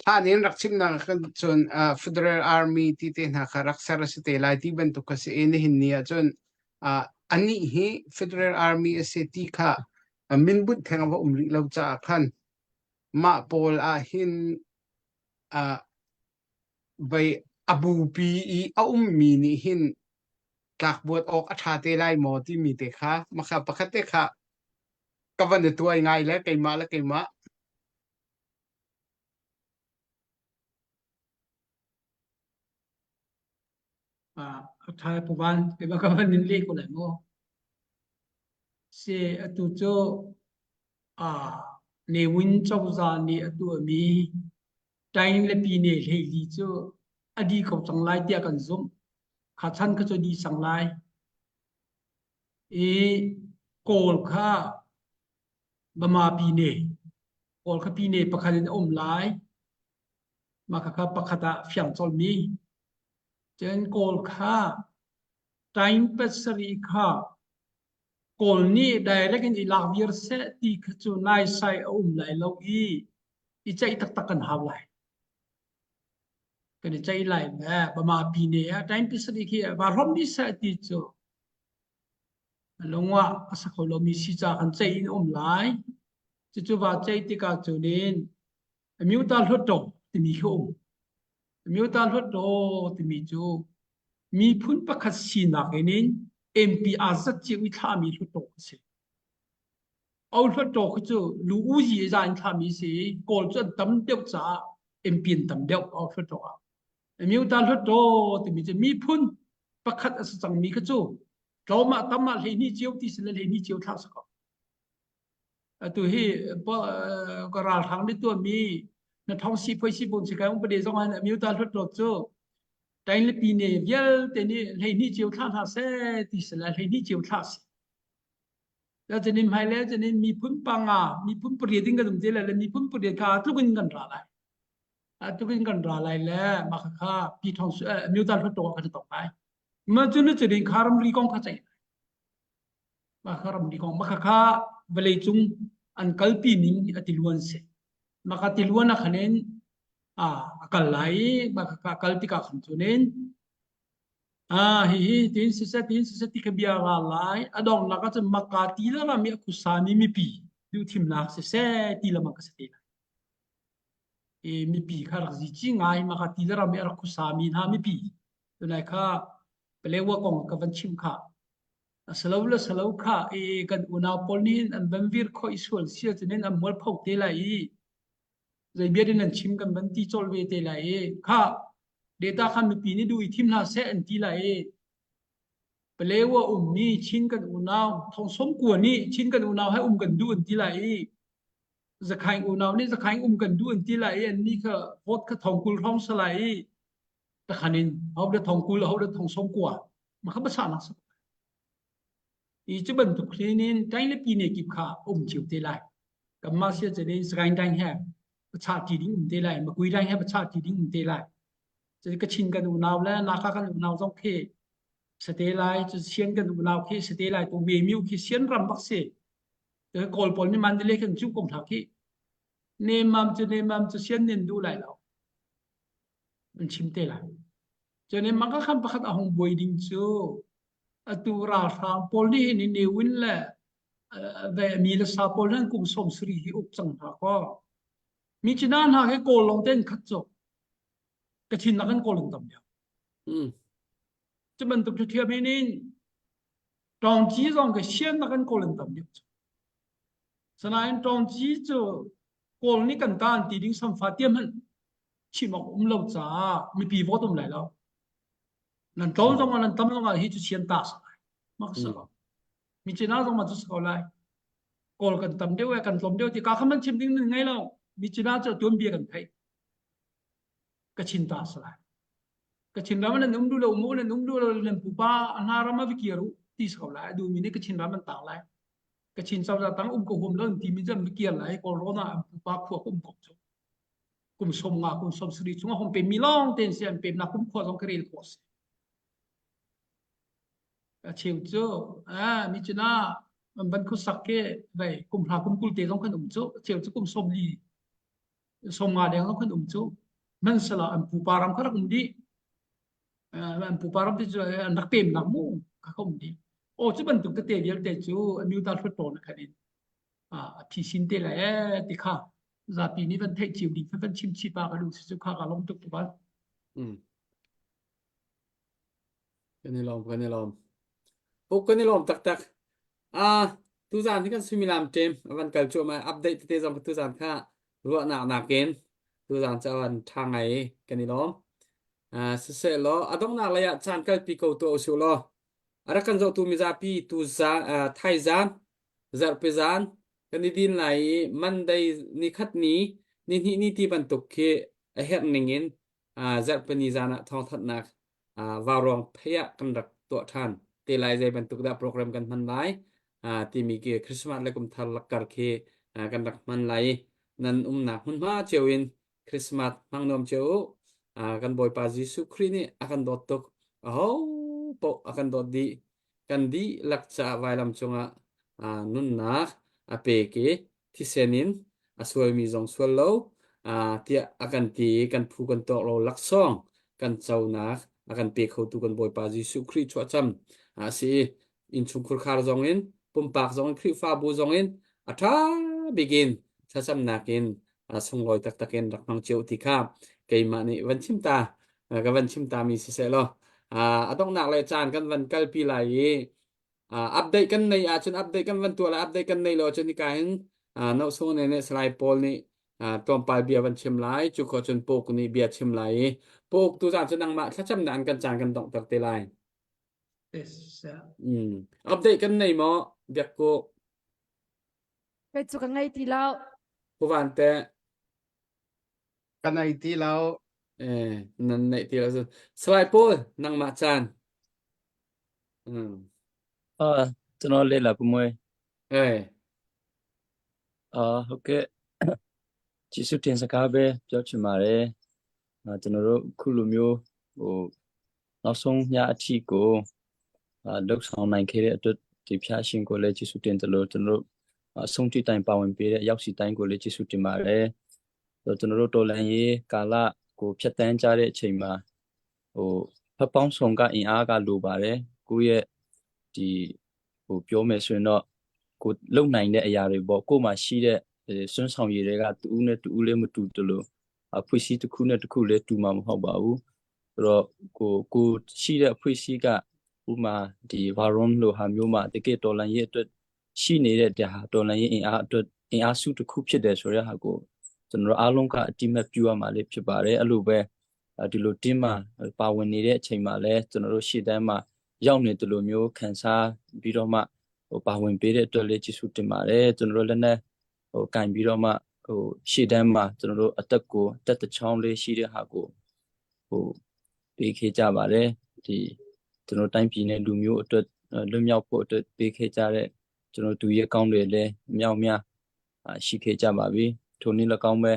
Hlan in rak chimnak ah cun uh, Federal Army ti te hna kha rak ser a si te lai ti bantuk kha si i nihin ni ah cun uh, anih hi Federal Army a si ti kha uh, minbunh theng a va um rih lo caah khan mah pawl ah hin uh, vei a bupi i a ummi nih hin tlakbuat awk a ṭha te lai maw timi te kha makha pakhat te kha ka van i tuai ngai le keimah le keimah A ṭha puvan keimah ka van in leh ko lai maw? Si atu cu Ne Win cozah nih a tuahmi Tain le Pine hleili cu a dih ko cang lai tiah kan zumh. Kha chan kha cu a dih cang lai. I Kawl kha Bama Pine Kawl kha pine pakhat in a um lai. Mah khakha pakhat ah fiang colmi. Cun Kawl kha time pasarih kha. Kawl nih direct in i lak viar seh ti kha cu naisai a um lai lo i i ceih taktak kan hau lai. Kan i ceih lai le Bama pine ah time pisari khi va rom dih seh ti cu lungah a sa kho lomi si ca kan ceih in um lai. Cucu va ceih tikah cunin Amyota Hluttaw timi khi um. Amyota Hluttaw timi cu miphun pakhat sinak in in MP aa zat cio i thlahmi Hluttaw a si. O Hluttaw khi cu lu uzi za in thlahmi si i Kawl cu an tam deuh caah MP an tam deuh O Hluttaw ah. Amyota Hluttaw timi cu miphun pakhat a si cangmi kha cu tlawm ah tam ah 12 cio ti si le 12 cio thlah si ko. Atu hi ka ralhrang nih tuahmi na thong si phoi si bun si kai ung pade zong han amyota hluttaw cu tainlipi ne vialte nih 12 cio thlah hna seh ti si lai 12 cio thlah si. La chanin hmai le chanin miphun panga miphun pariat in kan um te lai le miphun pariat kha tluk in kan ra lai. Tluk in kan ra lai le mah kha pi thong amyota hluttaw kan tok lai. Ma cu na curin kha ramri kong kha ceih Mah kha ramri kong mah kha vawleicung an kalpi ning a tiluan si. Mah kha tiluan ah khan in a kal lai i mah kha kal tikah khan cun in ah hihi tiin siseh tiin siseh ti kha bia ra lai a donghnak ah cun Makka ti la ram i a khuasami mipi duhthimnak siseh ti lamang ka si te lai. I mipi kha rak zici ngai mah kha ti la ram i a rak khuasami hna mipi tunai kha Palewa kong ka van chim kha a salo le salo kha i kan unau pawl nih hin an van vir khawh i sual sia cun in an mualpho te lai i zei bia in an chim kan van ti colh ve te lai i kha data kha mipi nih duh i thim hna seh an ti lai i Palewa ummi Chin kan unau thong som kua nih Chin kan unau he um kan duh an ti lai i Zakhaing unau nih Zakhaing um kan duh an ti lai i an nih kha vote kha thong kul hrawng salai i takhan in ho da thong kul ho da thong som kua ma kha basa nak sa i cu bantuk hlin in tain le pi ne kip kha um cio te lai kamma sia chen Sagaing dang he pacha ti ding um te lai Makui dang he pacha ti ding um te lai cu ka chin kan unau le naka kan unau zong khi sate lai cu sian kan unau khi sate lai tu me miu khi sian ram bak si kawl pawl ni Mandalay kan cu kong hna khi nemam cu nemam cu sian nin du lai lo an chim te lai. Cun in mangka khan pakhat a hung buai ding cu atu ralhrang pawl nih hin Ne Win le ve mi le sa pawl nan kum som suri hi uk cang hna kaw mi cina hna he kawl long ten khat cu ka thin nak an kawl an tam deuh. Mm. Cu bantuk cu thiam in in tawngci zong ka sian nak an kawl an tam deuh cu. Sanain tawngci cu kawl nih kan ta an ti ding samfa tiam hmanh chim awk um lo caah mipi vote um lai lo. Nan tlawm zong ah nan tam zong ah hi cu sian ta sa lai. Mak sa ko. Mi cina zong ma cu sa ko lai. Kawl kan tam deuh e kan tlawm deuh ti ka kha man chim ding nan ngei lo. Mi cina cu tuan bia kan theih. Ka chin ta sa lai. Ka chin ram nan um du lo mu nan um du lo nan pupa hna ram a vikir u ti sa ko lai. Du mi nih ka chin ram an tang lai. Ka chin cozah tang um ko hum lo ti mi zam vikir lai kawl ron ah an pupa khua um ko cu. Kum som nga kum som sari chung hong pe mi long ten si an pem na kum khua zong ka rel khawh si. A cheu cu a mi cuna an ban khu sak ke vai kum hla kum kul te zong kan um cu cheu cu kum som li som nga deng zong kan um cu man sala an pupa ram kha rak um dih an pupa ram te cu an rak pem nak mu kha ka um dih o cu bantuk tete vialte cu amyuta hlut tawn khan in a phi sin te lai e ti kha zapi nih van theih cio ding van chim chi pa ka lu si cu kha ka lom tuk tu bal Mm. Kan i lawm, kan i lawm. Uk kan i lawm taktak. Ah, tuzan hi kan suimilam ṭem a van kal cuahmah update tete zong tuzan kha ruahnak nakin tuzan cu a van ṭha ngai i kan i lawm. Ah, siseh law a donghnak lei ah caan kalpi ko tuah usih law a rak kan zohtu mizapi tuzan ah, thaizan zarhpi zan kan i din lai i Monday nikhat ni nihnih ni ti bantuk khi a herh ning in zarhpini zan ah thawngthanhnak vauruang phei ah kan rak tuah ṭhan te lai zei bantuk dah program kan hman lai timi khi Christmas le kum thar lakkar khi kan rak hman lai i nan umnak hmunhma cio in Christmas hmang nuam cio u kan Bawipa Jesuh Khrih nih a kan dawt tuk aho paoh a kan dawt dih kan dihlak caah vailam cungah. Nunnak a pek i thisen in a sualmi zong sual lo tiah a kan ti i kan phu kan tawk lo laksawng kan conak a kan pe khotu kan Bawipa Jesuh Khrih chuahcam a si i innchungkhur khar zong in pumpak zong in Khrihfabu zong in a ṭha bik in thlacamnak in sunglawi taktak in rak hmang cio ti kha keimah nih van chim ta ka van chim ta mi siseh law a donghnak le caan kan van kalpi lai i update kan nei ahcun update kan van tuah lai update kan nei lo ahcun hika hin no sung ne nih Salai Paul nih tlawmpal bia van chim lai cu ko cun Puk nih bia chim lai i Puk tu zan cu nangmah thlacamnak an kan caan kan donghter te lai. Yes, sir. Mm. Update kan nei maw biak ku? Kei cu ka ngei ti lo. Puvan te. Ka nei ti lo. Eh, nan neih ti lo. Salai Paul, nangmah caan. Mm. အာကျွန်တော်လေ့လာပမွေ Eh, အာဟုတ်ကဲ့ကျေးဇူးတင်စကားပဲပြောချင်ပါတယ်အာကျွန်တော်တို့ခုလိုမျိုးဟိုနောက်ဆုံးညအထိကိုအာလှုပ်ဆောင်နိုင်ခဲ့တဲ့အတွက်ဒီဖျားရှင်ကိုလည်းကျေးဇူးတင်တယ်လို့ကျွန်တော်တို့အဆုံးထိတိုင်ပါဝင်ပေးတဲ့အရောက်စီတိုင်းကိုလည်းကျေးဇူးတင်ပါတယ်ဆိုတော့ကျွန်တော်တို့တော်လန်ရေးကာလကိုဖြတ်တန်းကြတဲ့အချိန်မှာဟိုဖက်ပေါင်းဆောင်ကအင်အားကလိုပါတယ်ကိုယ့်ရဲ့ဒီဟိုပြောမယ်ဆိုရင်တော့ကိုလုံနိုင်တဲ့အရာတွေပေါ့ကိုယ်မှာရှိတဲ့စွန်းဆောင်ရည်တွေကတူးနဲ့တူးလေးမတူတလို့အဖွဲ့အစည်းတစ်ခုနဲ့တစ်ခုလည်းတူမှာမဟုတ်ပါဘူးဆိုတော့ကိုကိုရှိတဲ့အဖွဲ့အစည်းကဥမာဒီ Varon လိုဟာမျိုးမှာတကယ်တော်လန်ရေးအတွက်ရှိနေတဲ့ဒါဟာတော်လန်ရေးအင်အားအတွက်အင်အားစုတစ်ခုဖြစ်တယ်ဆိုတဲ့ဟာကိုကျွန်တော်အားလုံးကအတိမတ်ပြုရမှာလေးဖြစ်ပါတယ်အဲ့လိုပဲဒီလိုတင်းမှာပါဝင်နေတဲ့အချိန်မှာလဲကျွန်တော်တို့ရှေ့တန်းမှာရောက်နေတယ်လို့မျိုးခံစားပြီးတော့မှဟိုပါဝင်ပေးတဲ့အတွက်လေးကျေးဇူးတင်ပါတယ်ကျွန်တော်တို့လည်းနဲ့ဟိုကင်ပြီးတော့မှဟိုရှေ့တန်းမှာကျွန်တော်တို့အသက်ကိုအသက်တစ်ချောင်းလေးရှိတဲ့ဟာကိုဟိုပေးခဲ့ကြပါတယ်ဒီကျွန်တော်တိုင်းပြည်နဲ့လူမျိုးအတွက်လွတ်မြောက်ဖို့အတွက်ပေးခဲ့ကြတဲ့ကျွန်တော်သူရဲ့ကောင်းတွေလည်းအမြောက်များရှိခဲ့ကြပါပြီထိုနည်း၎င်းပဲ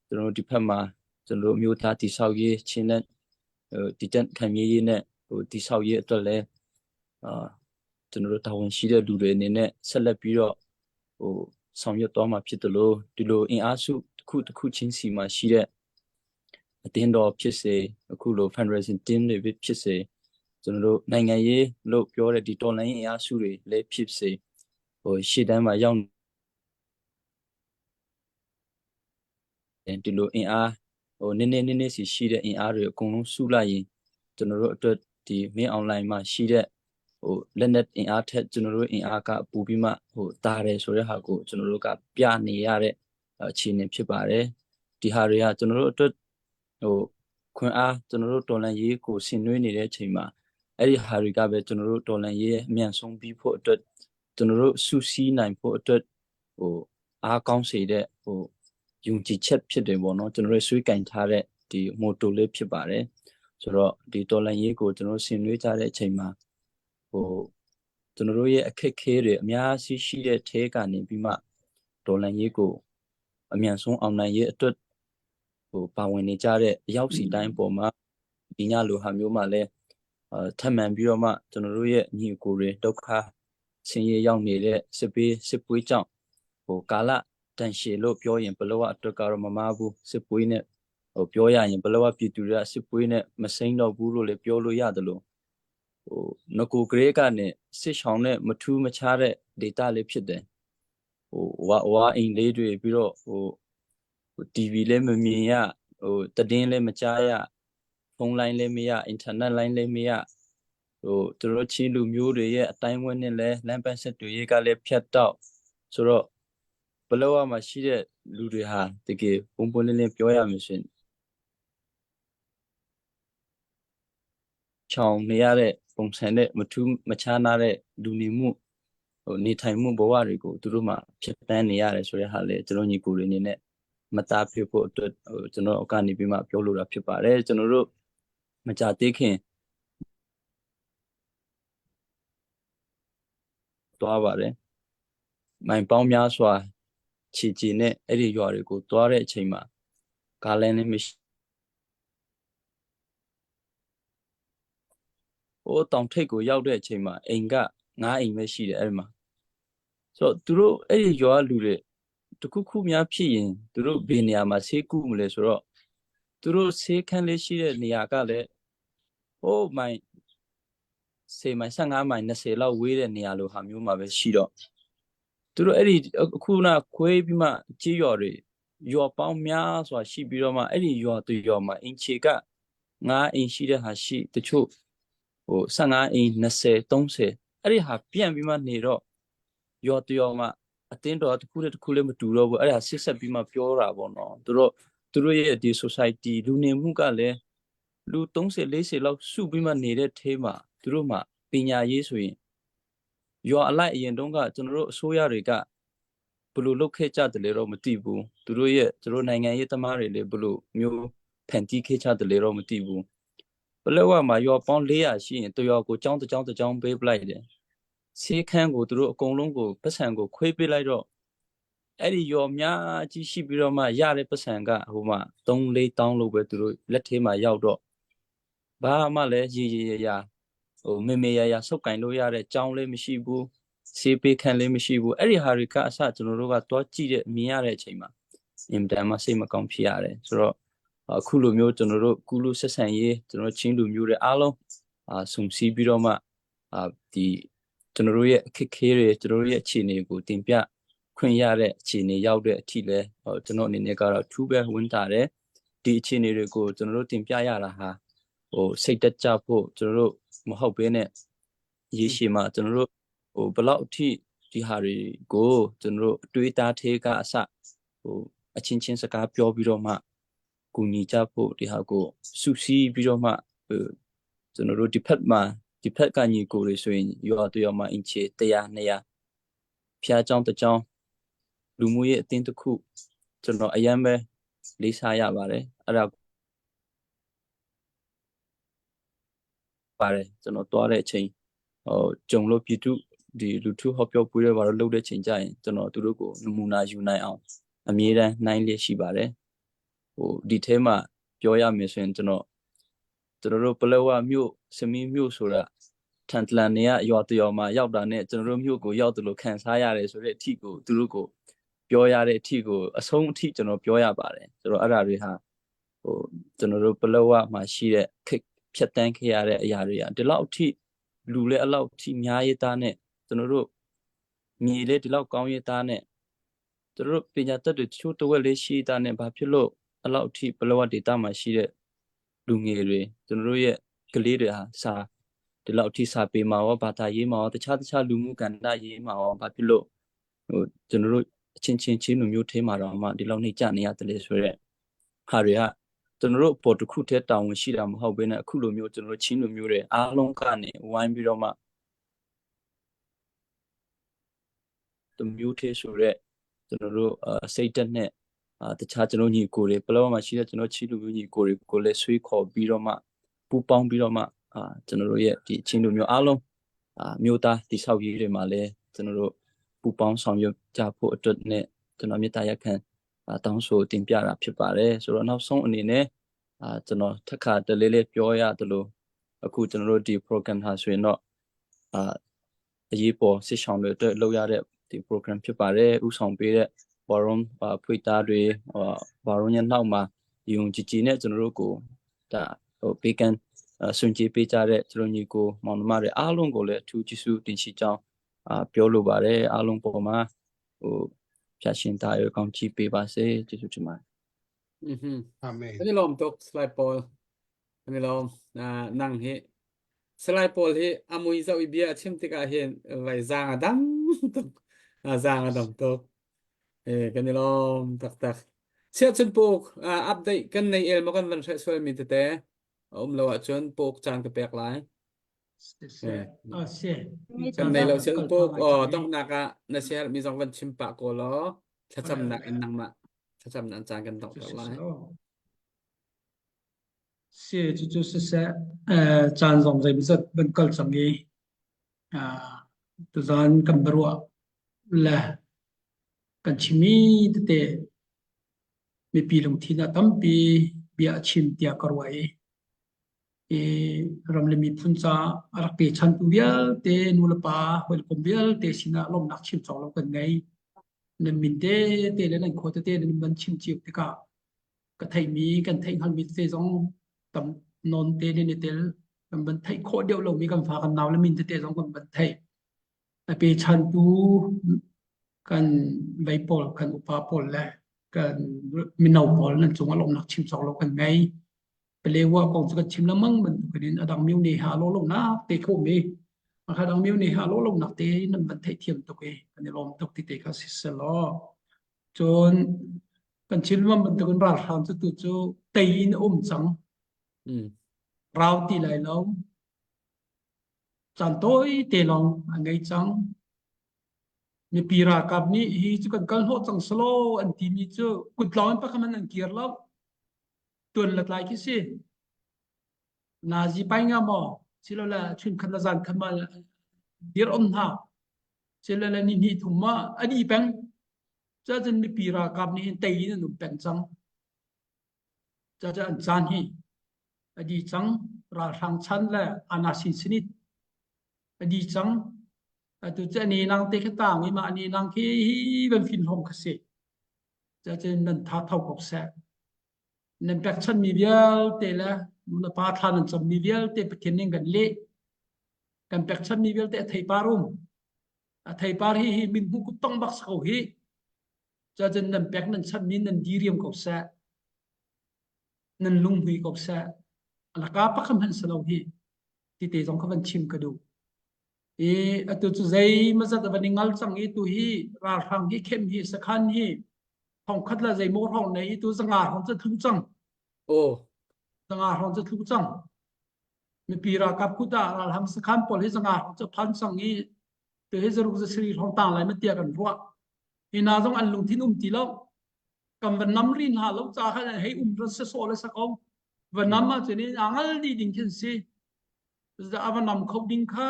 ကျွန်တော်တို့ဒီဖက်မှာကျွန်တော်တို့မျိုးသားတိဆောက်ရေးချင်းနဲ့ဟိုတည်တံ့ခံမြဲရေးနဲ့ဟိုတိဆောက်ရေးအတွက်လည်းအာကျွန်တော်တို့တာဝန်ရှိတဲ့လူတွေအနေနဲ့ဆက်လက်ပြီးတော့ဟိုဆောင်ရွက်သွားမှာဖြစ်တယ်လို့ဒီလိုအင်အားစုတစ်ခုတစ်ခုချင်းစီမှာရှိတဲ့အတင်းတော်ဖြစ်စေအခုလို fundraising team တွေဖြစ်စေကျွန်တော်တို့နိုင်ငံရေးလို့ပြောတဲ့ဒီတော်လှန်ရေးအင်အားစုတွေလည်းဖြစ်စေဟိုရှေ့တန်းမှာရောက်ဒီလိုအင်အားဟိုနည်းနည်းနည်းနည်းစီရှိတဲ့အင်အားတွေအကုန်လုံးစုလိုက်ရင်ကျွန်တော်တို့အတွက်ဒီမင်းအွန်လိုင်းမှာရှိတဲ့ဟိုလက်နက်အင်အားထက်ကျွန်တော်တို့အင်အားကပိုပြီးမှဟိုတာတယ်ဆိုတဲ့ဟာကိုကျွန်တော်တို့ကပြနေရတဲ့အခြေအနေဖြစ်ပါတယ်ဒီဟာတွေကကျွန်တော်တို့အတွက်ဟိုခွန်အားကျွန်တော်တို့တော်လန်ရေးကိုဆင်နွှဲနေတဲ့အချိန်မှာအဲ့ဒီဟာတွေကပဲကျွန်တော်တို့တော်လန်ရေးအမြန်ဆုံးပြီးဖို့အတွက်ကျွန်တော်တို့စုစည်းနိုင်ဖို့အတွက်ဟိုအားကောင်းစေတဲ့ဟိုယုံကြည်ချက်ဖြစ်တယ်ပေါ့နော်ကျွန်တော်တို့ဆွေးကင်ထားတဲ့ဒီ motto လေးဖြစ်ပါတယ်ဆိုတော့ဒီတော်လန်ရေးကိုကျွန်တော်ဆင်နွှဲကြတဲ့အချိန်မှာဟိုကျွန်တော်တို့ရဲ့အခက်ခဲတွေအများကြီးရှိတဲ့ထဲကနေပြီးမှတော်လန်ရေးကိုအမြန်ဆုံးအောင်နိုင်ရေးအတွက်ဟိုပါဝင်နေကြတဲ့အရောက်စီတိုင်းပေါ်မှာဒီညလိုဟာမျိုးမှလည်းအဲထပ်မံပြီးတော့မှကျွန်တော်တို့ရဲ့ညီအကိုတွေဒုက္ခဆင်းရဲရောက်နေတဲ့စစ်ပေးစစ်ပွေးကြောင့်ဟိုကာလတန်ရှည်လို့ပြောရင်ဘလောအတွက်ကတော့မမားဘူးစစ်ပွေးနဲ့ဟိုပြောရရင်ဘလောပြည်သူတွေကစစ်ပွေးနဲ့မစိမ့်တော့ဘူးလို့လည်းပြောလို့ရတယ်လို့ဟိုငကိုကလေးကနေစစ်ချောင်းနဲ့မထူးမခြားတဲ့ data လေးဖြစ်တယ်ဟိုဝါဝါအိမ်လေးတွေပြီးတော့ဟို TV လည်းမမြင်ရဟိုတည်င်းလည်းမကြားရဖုန်းလိုင်းလည်းမရအင်တာနက်လိုင်းလည်းမရဟိုသူတို့ချင်းလူမျိုးတွေရဲ့အတိုင်းဝန်းနဲ့လည်းလမ်းပန်းဆက်တွေရေးကလည်းဖြတ်တော့ဆိုတော့ဘလောမှာရှိတဲ့လူတွေဟာတကယ်ပုံပွင့်လင်းလင်းပြောရမယ်ရှင်ချောင်နေရတဲ့ပုံစံနဲ့မထူးမခြားနာတဲ့လူနေမှုဟိုနေထိုင်မှုဘဝတွေကိုသူတို့မှဖြစ်တန်းနေရတယ်ဆိုတဲ့ဟာလေကျွန်တော်ညီကိုတွေအနေနဲ့မသားဖြစ်ဖို့အတွက်ဟိုကျွန်တော်ကနေပြီးမှပြောလိုတာဖြစ်ပါတယ်ကျွန်တော်တို့မကြသေးခင်သွားပါတယ်မိုင်ပေါင်းများစွာခြေခြေနဲ့အဲ့ဒီရွာတွေကိုသွားတဲ့အချိန်မှာကားလမ်းလည်းမရှိဟိုတောင်ထိပ်ကိုရောက်တဲ့အချိန်မှာအိမ်ကငါးအိမ်ပဲရှိတယ်အဲ့ဒီမှာဆိုတော့ ဆိုတော့သူတို့အဲ့ဒီရွာလူတွေတခုခုများဖြစ်ရင်သူတို့ဘယ်နေရာမှာဆေးကုမလဲဆိုတော့သူတို့ဆေးခန်းလေးရှိတဲ့နေရာကလည်းဟိုမိုင်10မိုင်15မိုင်20လောက်ဝေးတဲ့နေရာလိုဟာမျိုးမှာပဲရှိတော့သူတို့အဲ့ဒီအခုနခွေးပြီးမှကြေးရွာတွေရွာပေါင်းများစွာရှိပြီးတော့မှအဲ့ဒီရွာသူရွာမှာအင်ခြေကငါးအိမ်ရှိတဲ့ဟာရှိတချို့ဟို15အိမ်20 30အဲ့ဒီဟာပြန့်ပြီးမှနေတော့ရွာတရွာမှာအတင်းတော်တစ်ခုနဲ့တစ်ခုလည်းမတူတော့ဘူးအဲ့ဒါဆစ်ဆက်ပြီးမှပြောတာပေါ့နော်သူတို့သူတို့ရဲ့ဒီ society လူနေမှုကလည်းလူ30 40လောက်စုပြီးမှနေတဲ့ထဲမှာသူတို့မှာပညာရေးဆိုရင်ရွာအလိုက်အရင်တုန်းကကျွန်တော်တို့အစိုးရတွေကဘလို့လုပ်ခဲ့ကြတယ်လဲတော့မသိဘူးသူတို့ရဲ့သူတို့နိုင်ငံရေးသမားတွေလည်းဘလို့မျိုးဖန်တီးခဲ့ကြတယ်လဲတော့မသိဘူးပလက်ဝမှာရွာပေါင်း400ရှိရင်တရွာကိုចောင်းတစ်ចောင်းတစ်ចောင်းပေးပလိုက်တယ်ဆေးခန်းကိုသူတို့အကုန်လုံးကိုပတ်စံကိုခွေးပေးလိုက်တော့အဲ့ဒီရော်များကြီးရှိပြီးတော့မှရတဲ့ပတ်စံကဟိုမှာ3 4တောင်းလို့ပဲသူတို့လက်ထဲမှာရောက်တော့ဘာမှလည်းရေရေရရဟိုမေမေရရဆုပ်ကင်လို့ရတဲ့ကြောင်းလည်းမရှိဘူးဆေးပေးခန့်လည်းမရှိဘူးအဲ့ဒီဟာတွေကအစကျွန်တော်တို့ကသွားကြည့်တဲ့မြင်ရတဲ့အချိန်မှာအင်တန်မှစိတ်မကောင်းဖြစ်ရတယ်ဆိုတော့အခုလိုမျိုးကျွန်တော်တို့ကုလူဆက်ဆံရေးကျွန်တော်ချင်းလူမျိုးတွေအားလုံးအာစုံစည်းပြီးတော့မှအာဒီကျွန်တော်တို့ရဲ့အခက်အခဲတွေကျွန်တော်တို့ရဲ့အခြေအနေကိုတင်ပြခွင့်ရတဲ့အခြေအနေရောက်တဲ့အထိလဲကျွန်တော်အနေနဲ့ကတော့ထူးပဲဝန်တာတယ်ဒီအခြေအနေတွေကိုကျွန်တော်တို့တင်ပြရတာဟာဟိုစိတ်တက်ကြဖို့ကျွန်တော်တို့မဟုတ်ဘဲနဲ့ရေရှည်မှာကျွန်တော်တို့ဟိုဘလောက်အထိဒီဟာတွေကိုကျွန်တော်တို့အတွေးသားသေးကအစဟိုအချင်းချင်းစကားပြောပြီးတော့မှကူညီကြဖို့ဒီဟာကိုစုစည်းပြီးတော့မှဟိုကျွန်တော်တို့ဒီဖက်မှာဒီဖက်ကညီကိုတွေဆိုရင်ရွာတရွာမှာအင်ချေ100 200ဖျားเจ้าတစ်เจ้าလူမှုရေးအသင်းတစ်ခုကျွန်တော်အရန်ပဲလေးစားရပါတယ်အဲ့ဒါပါတယ်ကျွန်တော်တွားတဲ့အချိန်ဟိုကြုံလို့ပြည်သူဒီလူထုဟောပြောပွဲတွေဘာလို့လုပ်တဲ့ချိန်ကြရင်ကျွန်တော်သူတို့ကိုနမူနာယူနိုင်အောင်အမြဲတမ်းနိုင်လျက်ရှိပါတယ်ဟိုဒီထဲမှာပြောရမယ်ဆိုရင်ကျွန်တော်ကျွန်တော်တို့ပလောဝမြို့စမီမြို့ဆိုတာထန်တလန်နေရရွာတရွာမှာရောက်တာနဲ့ကျွန်တော်တို့မြို့ကိုရောက်တယ်လို့ခံစားရတယ်ဆိုတဲ့အထီကိုသူတို့ကိုပြောရတဲ့အထီကိုအဆုံးအထိကျွန်တော်ပြောရပါတယ်ဆိုတော့အဲ့ဒါတွေဟာဟိုကျွန်တော်တို့ပလောဝမှာရှိတဲ့ခက်ဖြတ်တန်းခဲ့ရတဲ့အရာတွေကဒီလောက်အထိလူလည်းအလောက်အထိများရသားနဲ့ကျွန်တော်တို့မြေလည်းဒီလောက်ကောင်းရသားနဲ့ကျွန်တော်တို့ပညာတတ်တွေတချို့တဝက်လေးရှိသားနဲ့ဘာဖြစ်လို့အလောက်အထိပလောဝဒေတာမှာရှိတဲ့လူငယ်တွေကျွန်တော်တို့ရဲ့ကလေးတွေဟာစာဒီလောက်အထိစာပေမှာရောဘာသာရေးမှာရောတခြားတခြားလူမှုကဏ္ဍရေးမှာရောဘာဖြစ်လို့ဟိုကျွန်တော်တို့အချင်းချင်းချင်းလူမျိုးထဲမှာတော့မှဒီလောက်နှိမ့်ကြနေရတယ်လေဆိုရက်ဟာတွေကကျွန်တော်တို့ပေါ်တစ်ခုတည်းတာဝန်ရှိတာမဟုတ်ဘဲနဲ့အခုလိုမျိုးကျွန်တော်တို့ချင်းလူမျိုးတွေအားလုံးကနေဝိုင်းပြီးတော့မှတမျိုးသေးဆိုရက်ကျွန်တော်တို့စိတ်တက်နဲ့အာတခြားကျွန်တော်ညီကိုတွေပလောမှာရှိတဲ့ကျွန်တော်ချီလူမျိုးညီကိုတွေကိုလည်းဆွေးခေါ်ပြီးတော့မှပူပေါင်းပြီးတော့မှအာကျွန်တော်တို့ရဲ့ဒီအချင်းလူမျိုးအားလုံးအာမျိုးသားတိဆောက်ရေးတွေမှာလည်းကျွန်တော်တို့ပူပေါင်းဆောင်ရွက်ကြဖို့အတွက်နဲ့ကျွန်တော်မေတ္တာရပ်ခံတောင်းဆိုတင်ပြတာဖြစ်ပါတယ်ဆိုတော့နောက်ဆုံးအနေနဲ့အာကျွန်တော်ထက်ခါတလေးလေးပြောရတယ်လို့အခုကျွန်တော်တို့ဒီ program ဟာဆိုရင်တော့အာအရေးပေါ်စစ်ဆောင်တွေအတွက်လုပ်ရတဲ့ဒီ program ဖြစ်ပါတယ်ဥဆောင်ပေးတဲ့ forum ဖွေသားတွေ forum ရဲ့နောက်မှာယုံကြည်ကြည်နဲ့ကျွန်တော်တို့ကိုဒါဟိုပေးကန်ဆွန်ကြီးပေးကြတဲ့ကျွန်တော်ညီကိုမောင်နှမတွေအားလုံးကိုလည်းအထူးကျေးဇူးတင်ရှိကြောင်းအာပြောလိုပါတယ်အားလုံးပေါ်မှာဟိုဖျာရှင်သားရောကောင်းချီးပေးပါစေကျေးဇူးတင်ပါတယ် อือฮึ အာမင် kan i lawm tuk Salai Paul kan i lawm na nang hi Salai Paul hi amui zau i bia chim tikah hin vai zang a dam tuk a zang a dam tuk e kan i lawm taktak siah cun puk update kan nei el mo kan van hre sual mi tete a um lo ahcun puk caan ka pek lai kan nei lo siah puk o donghnak ah na share mi zong van chim pah ko law thlacamnak in nangmah thlacamnak caan kan dongh ter lai Si cucu siseh caan zong zeimawzat van kal cang i tuzaan kan biaruah le kan chimmi tete mipi lungthin ah tampi bia a chim tiah ka ruah i. I ram le miphun ca a rak pechantu vialte nu le pa hawikom vialte sinah lawmhnak chim cawk lo kan ngei. Nan min tete le nan khua tete nan van chim cio tikah ka theihmi kan theih hngalmi tete zong tam nawn te nan i tel. Kan van theih khawh deuh lomi kan fa kan nau le min tete zong kan van theih. A pechantu kan vei pawl, kan upa pawl le kan mino pawl nan cungah lawmhnak chim cawk lo kan ngei. Palewa kong cu kan chim lengmang bantukin in a dang myo ne ha lo lo nak te kho mi. A dang myo ne ha lo lo nak te nan van theihthiam tuk i kan i lawm tuk ti te kha si selaw. Cun kan chim lengmang bantukin ralhrang cu tu cu tei in a um cang. Mm. Rau ti lai lo. Caan tawi te lawng a ngei cang. Mipi ralkap nih hi cu kan kal hnawh cang selaw an timi cu kutlawng in pakhat an kir lo. Tuan le tlai khi si. Nazi pai nga maw? Silole chunkhat le zan khat ma dir om hna. Silole ni hnih thum ma a di peng. Cacun mipi ralkap nih hin tei in an um peng cang. Caca an caan hi a di cang. Ralhrang chan le anasin sinit a di cang. Atu cu ani nang te kha tang i mah ani nang khi hi van fin hlawm kha si. Cacun nan tha tho ko seh. Nan pekchanmi vialte le nu le pa thla nan cammi vialte Pathian nih kan leh. Kan pekchanmi vialte a theipar um. A theipar hi hi min hmuh kut tong bak si ko hi. Cacun nan pek nan chanmi nan diriam ko seh. Nan lunghmui ko seh. Alaka pakhat hmanh si lo hi. Ti te zong kha van chim ka duh. I atu cu zei mazat a van i ngal cang i tu hi ralhrang hi khem hi sakhan hi thongkhat la zei maw hrawng nei i tu zanga hrawng cu thlu cang. Oh. Zanga hrawng cu thlu cang. Mipi ralkap kut ah ralhang sakhan pawl hi zanga hrawng cu phan cang i tu hi zaruk zasiri hrawng tang lai ma tia kan ruah. Hi na zong an lungthin um ti lo. Kan van nam ri hna lo ca khan hei um ran se so le sa ko. Van nam ah cun in angal di ding khin si. A va nam kho ding kha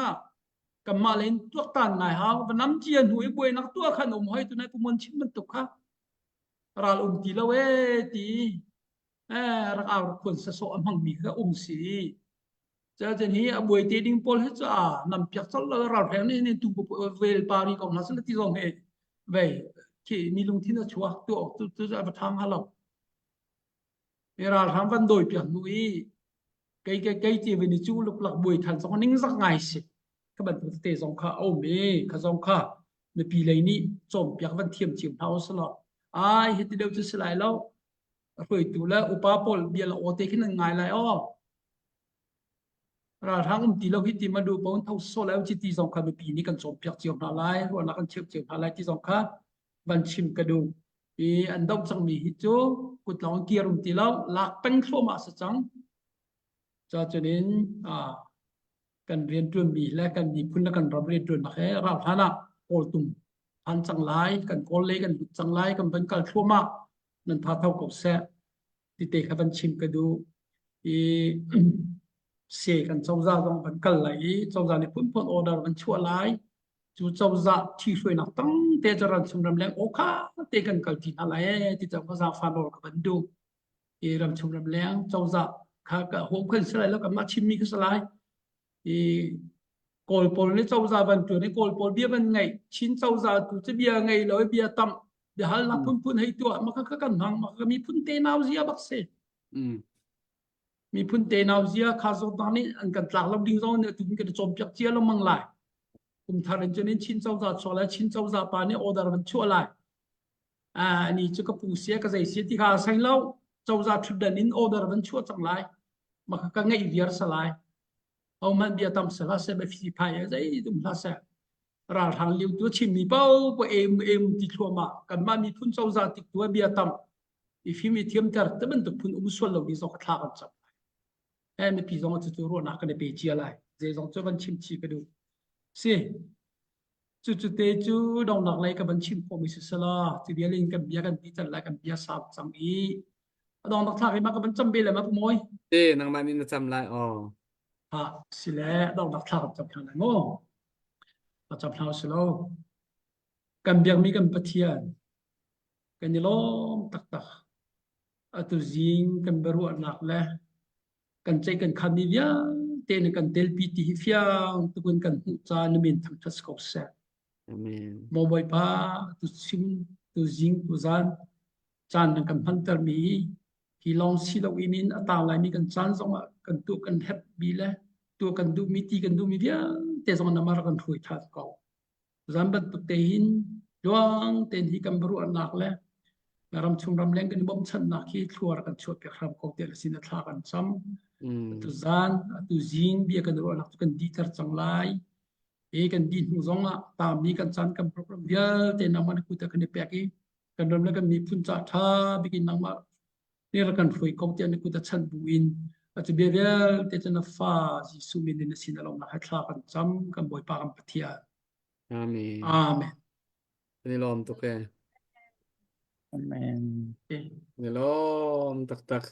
kanmah le in tuaktan ngai hau. Va nam cia hnu i buainak tuah khan um hoi tunai pumon chim bantuk kha ral um ti lo e ti eh rak au rak khuan sasawh a hmangmi kha um si. Cacun hi a buai te ding pawl hi cu a nam piak colh lo ral hreng nih nin tu vel pari ko hna sila ti zong he vei khi mi lungthin a chuak tu tu tu a va thang halo. Ralhrang van dawi piak hnu i kei kei kei ti vin i cu luklak buai than zong ning zak ngai si. Kha bantuk tete zong kha a um i kha zong kha mipi lei nih cawnpiak van thiam cio hna usalaw ai hiti deuh cu si lai lo. Hruaitu le upa pawl bia le aw te khin an ngai lai aw. Ralhrang um ti lo hi ti ma duh pawn tho so lai chi ti zong kha mipi nih kan cawnpiak cio hna lai ruahnak kan cheuh cio hna lai ti zong kha van chim ka duh. I an doh cangmi hi cu kutlawng kir um ti lo lak peng thluahmah si cang. Ca in kan rianṭuanmi le kan miphun le kan ram rianṭuannak he ral hlan ah kawltung phan cang lai kan kawl lei kan lut cang lai kan van kal thluahmah nan tha tho ko seh ti te kha van chim ka duh i se kan cozah zong van kal lai i cozah nih phunphun order van chuah lai cu cozah ṭhihruainak tang te cu ram chung ramleng awkha te kan kal ṭi hna lai ee ti cang ka zaangfah nawl ka van duh i ram chung ramleng cozah kha ka hawm khan si lai lo kanmah chimmi kha si lai i Kawl pawl nih cozah van ṭuan i Kawl pawl bia van ngaih Chin cozah tu cu bia ngei lo i bia tam biahalnak phunphun hei tuah mah kha kan hmang mah kha miphun tenau zia bak si miphun tenau zia kha zawtnak nih an kan tlak lo ding zong nih tu kan cawnpiak cia lengmang lai kum thar in cun in Chin cozah chuah lai Chin cozah pa nih order van chuah lai ah ni cu ka pu sia ka zei sia ti kha sai lo cozah thutdan in order van chuah cang lai mah kha ka ngeih viar sa lai hohmanh bia tam sela se ba fi phai zei dum hla se ralhrang liu tu chimmi pau po em em ti thluama kanmah miphun cozah tik tu bia tam i fim i thiamter te bantuk phun um sual lo ni zong ka thla kan cam lai eh mipi zong cu cu ruahnak kan i pe cia lai zei zong cu van chim chi ka duh si cu cu te cu dongnak lei ka van chim khawhmi si sela cu vial in kan bia kan ti can lai kan bia sau cang i a dongnak thlak i ma ka van cam be le ma mawi Te nangmah nih na cam lai aw. Ha sile dongnak thlak kan cam hna lai mu ka cam hna si lo kan biakmi kan Pathian Kan i lawm taktak. Atu zing kan biaruahnak le Kan ceih kan khan mi vialte na kan telpi ti hi fiang tukin kan hmuh ca na min thangṭhat si ko seh. Amen. Maw Bawipa tu chim tu zing tu zan caan nan kan hmanter mi hi hi lawng si lo in in a tang laimi kan caan zong ah kan tuah kan herh mi le tuah kan duh mi ti kan duh mi vialte zong na mar kan hruai than ko. Zan bantuk te hin tluang tein hi kan ruahnak le ram chung ram leng kan i bawmchannak hi thluar kan chuah piak hram ko tiah sin a thla kan cam. Mm. Atu zan atu zing bia kan ruahnak cu kan diter cang lai. E kan di hnu zong ah tami kan caan kan program vialte nangmah na kut ah kan i pek i kan ram le kan miphun ca ṭha bik in nangmah nih rak kan hruai ko tiah na kut a chanh bu in atu bia vialte cu na fa Jesuh min in na sin a lawmnak he thla kan cam kan Bawipa kan Pathian. Amen. Amen. Kan i lawm tuk e. Amen. Kan i lawm taktak.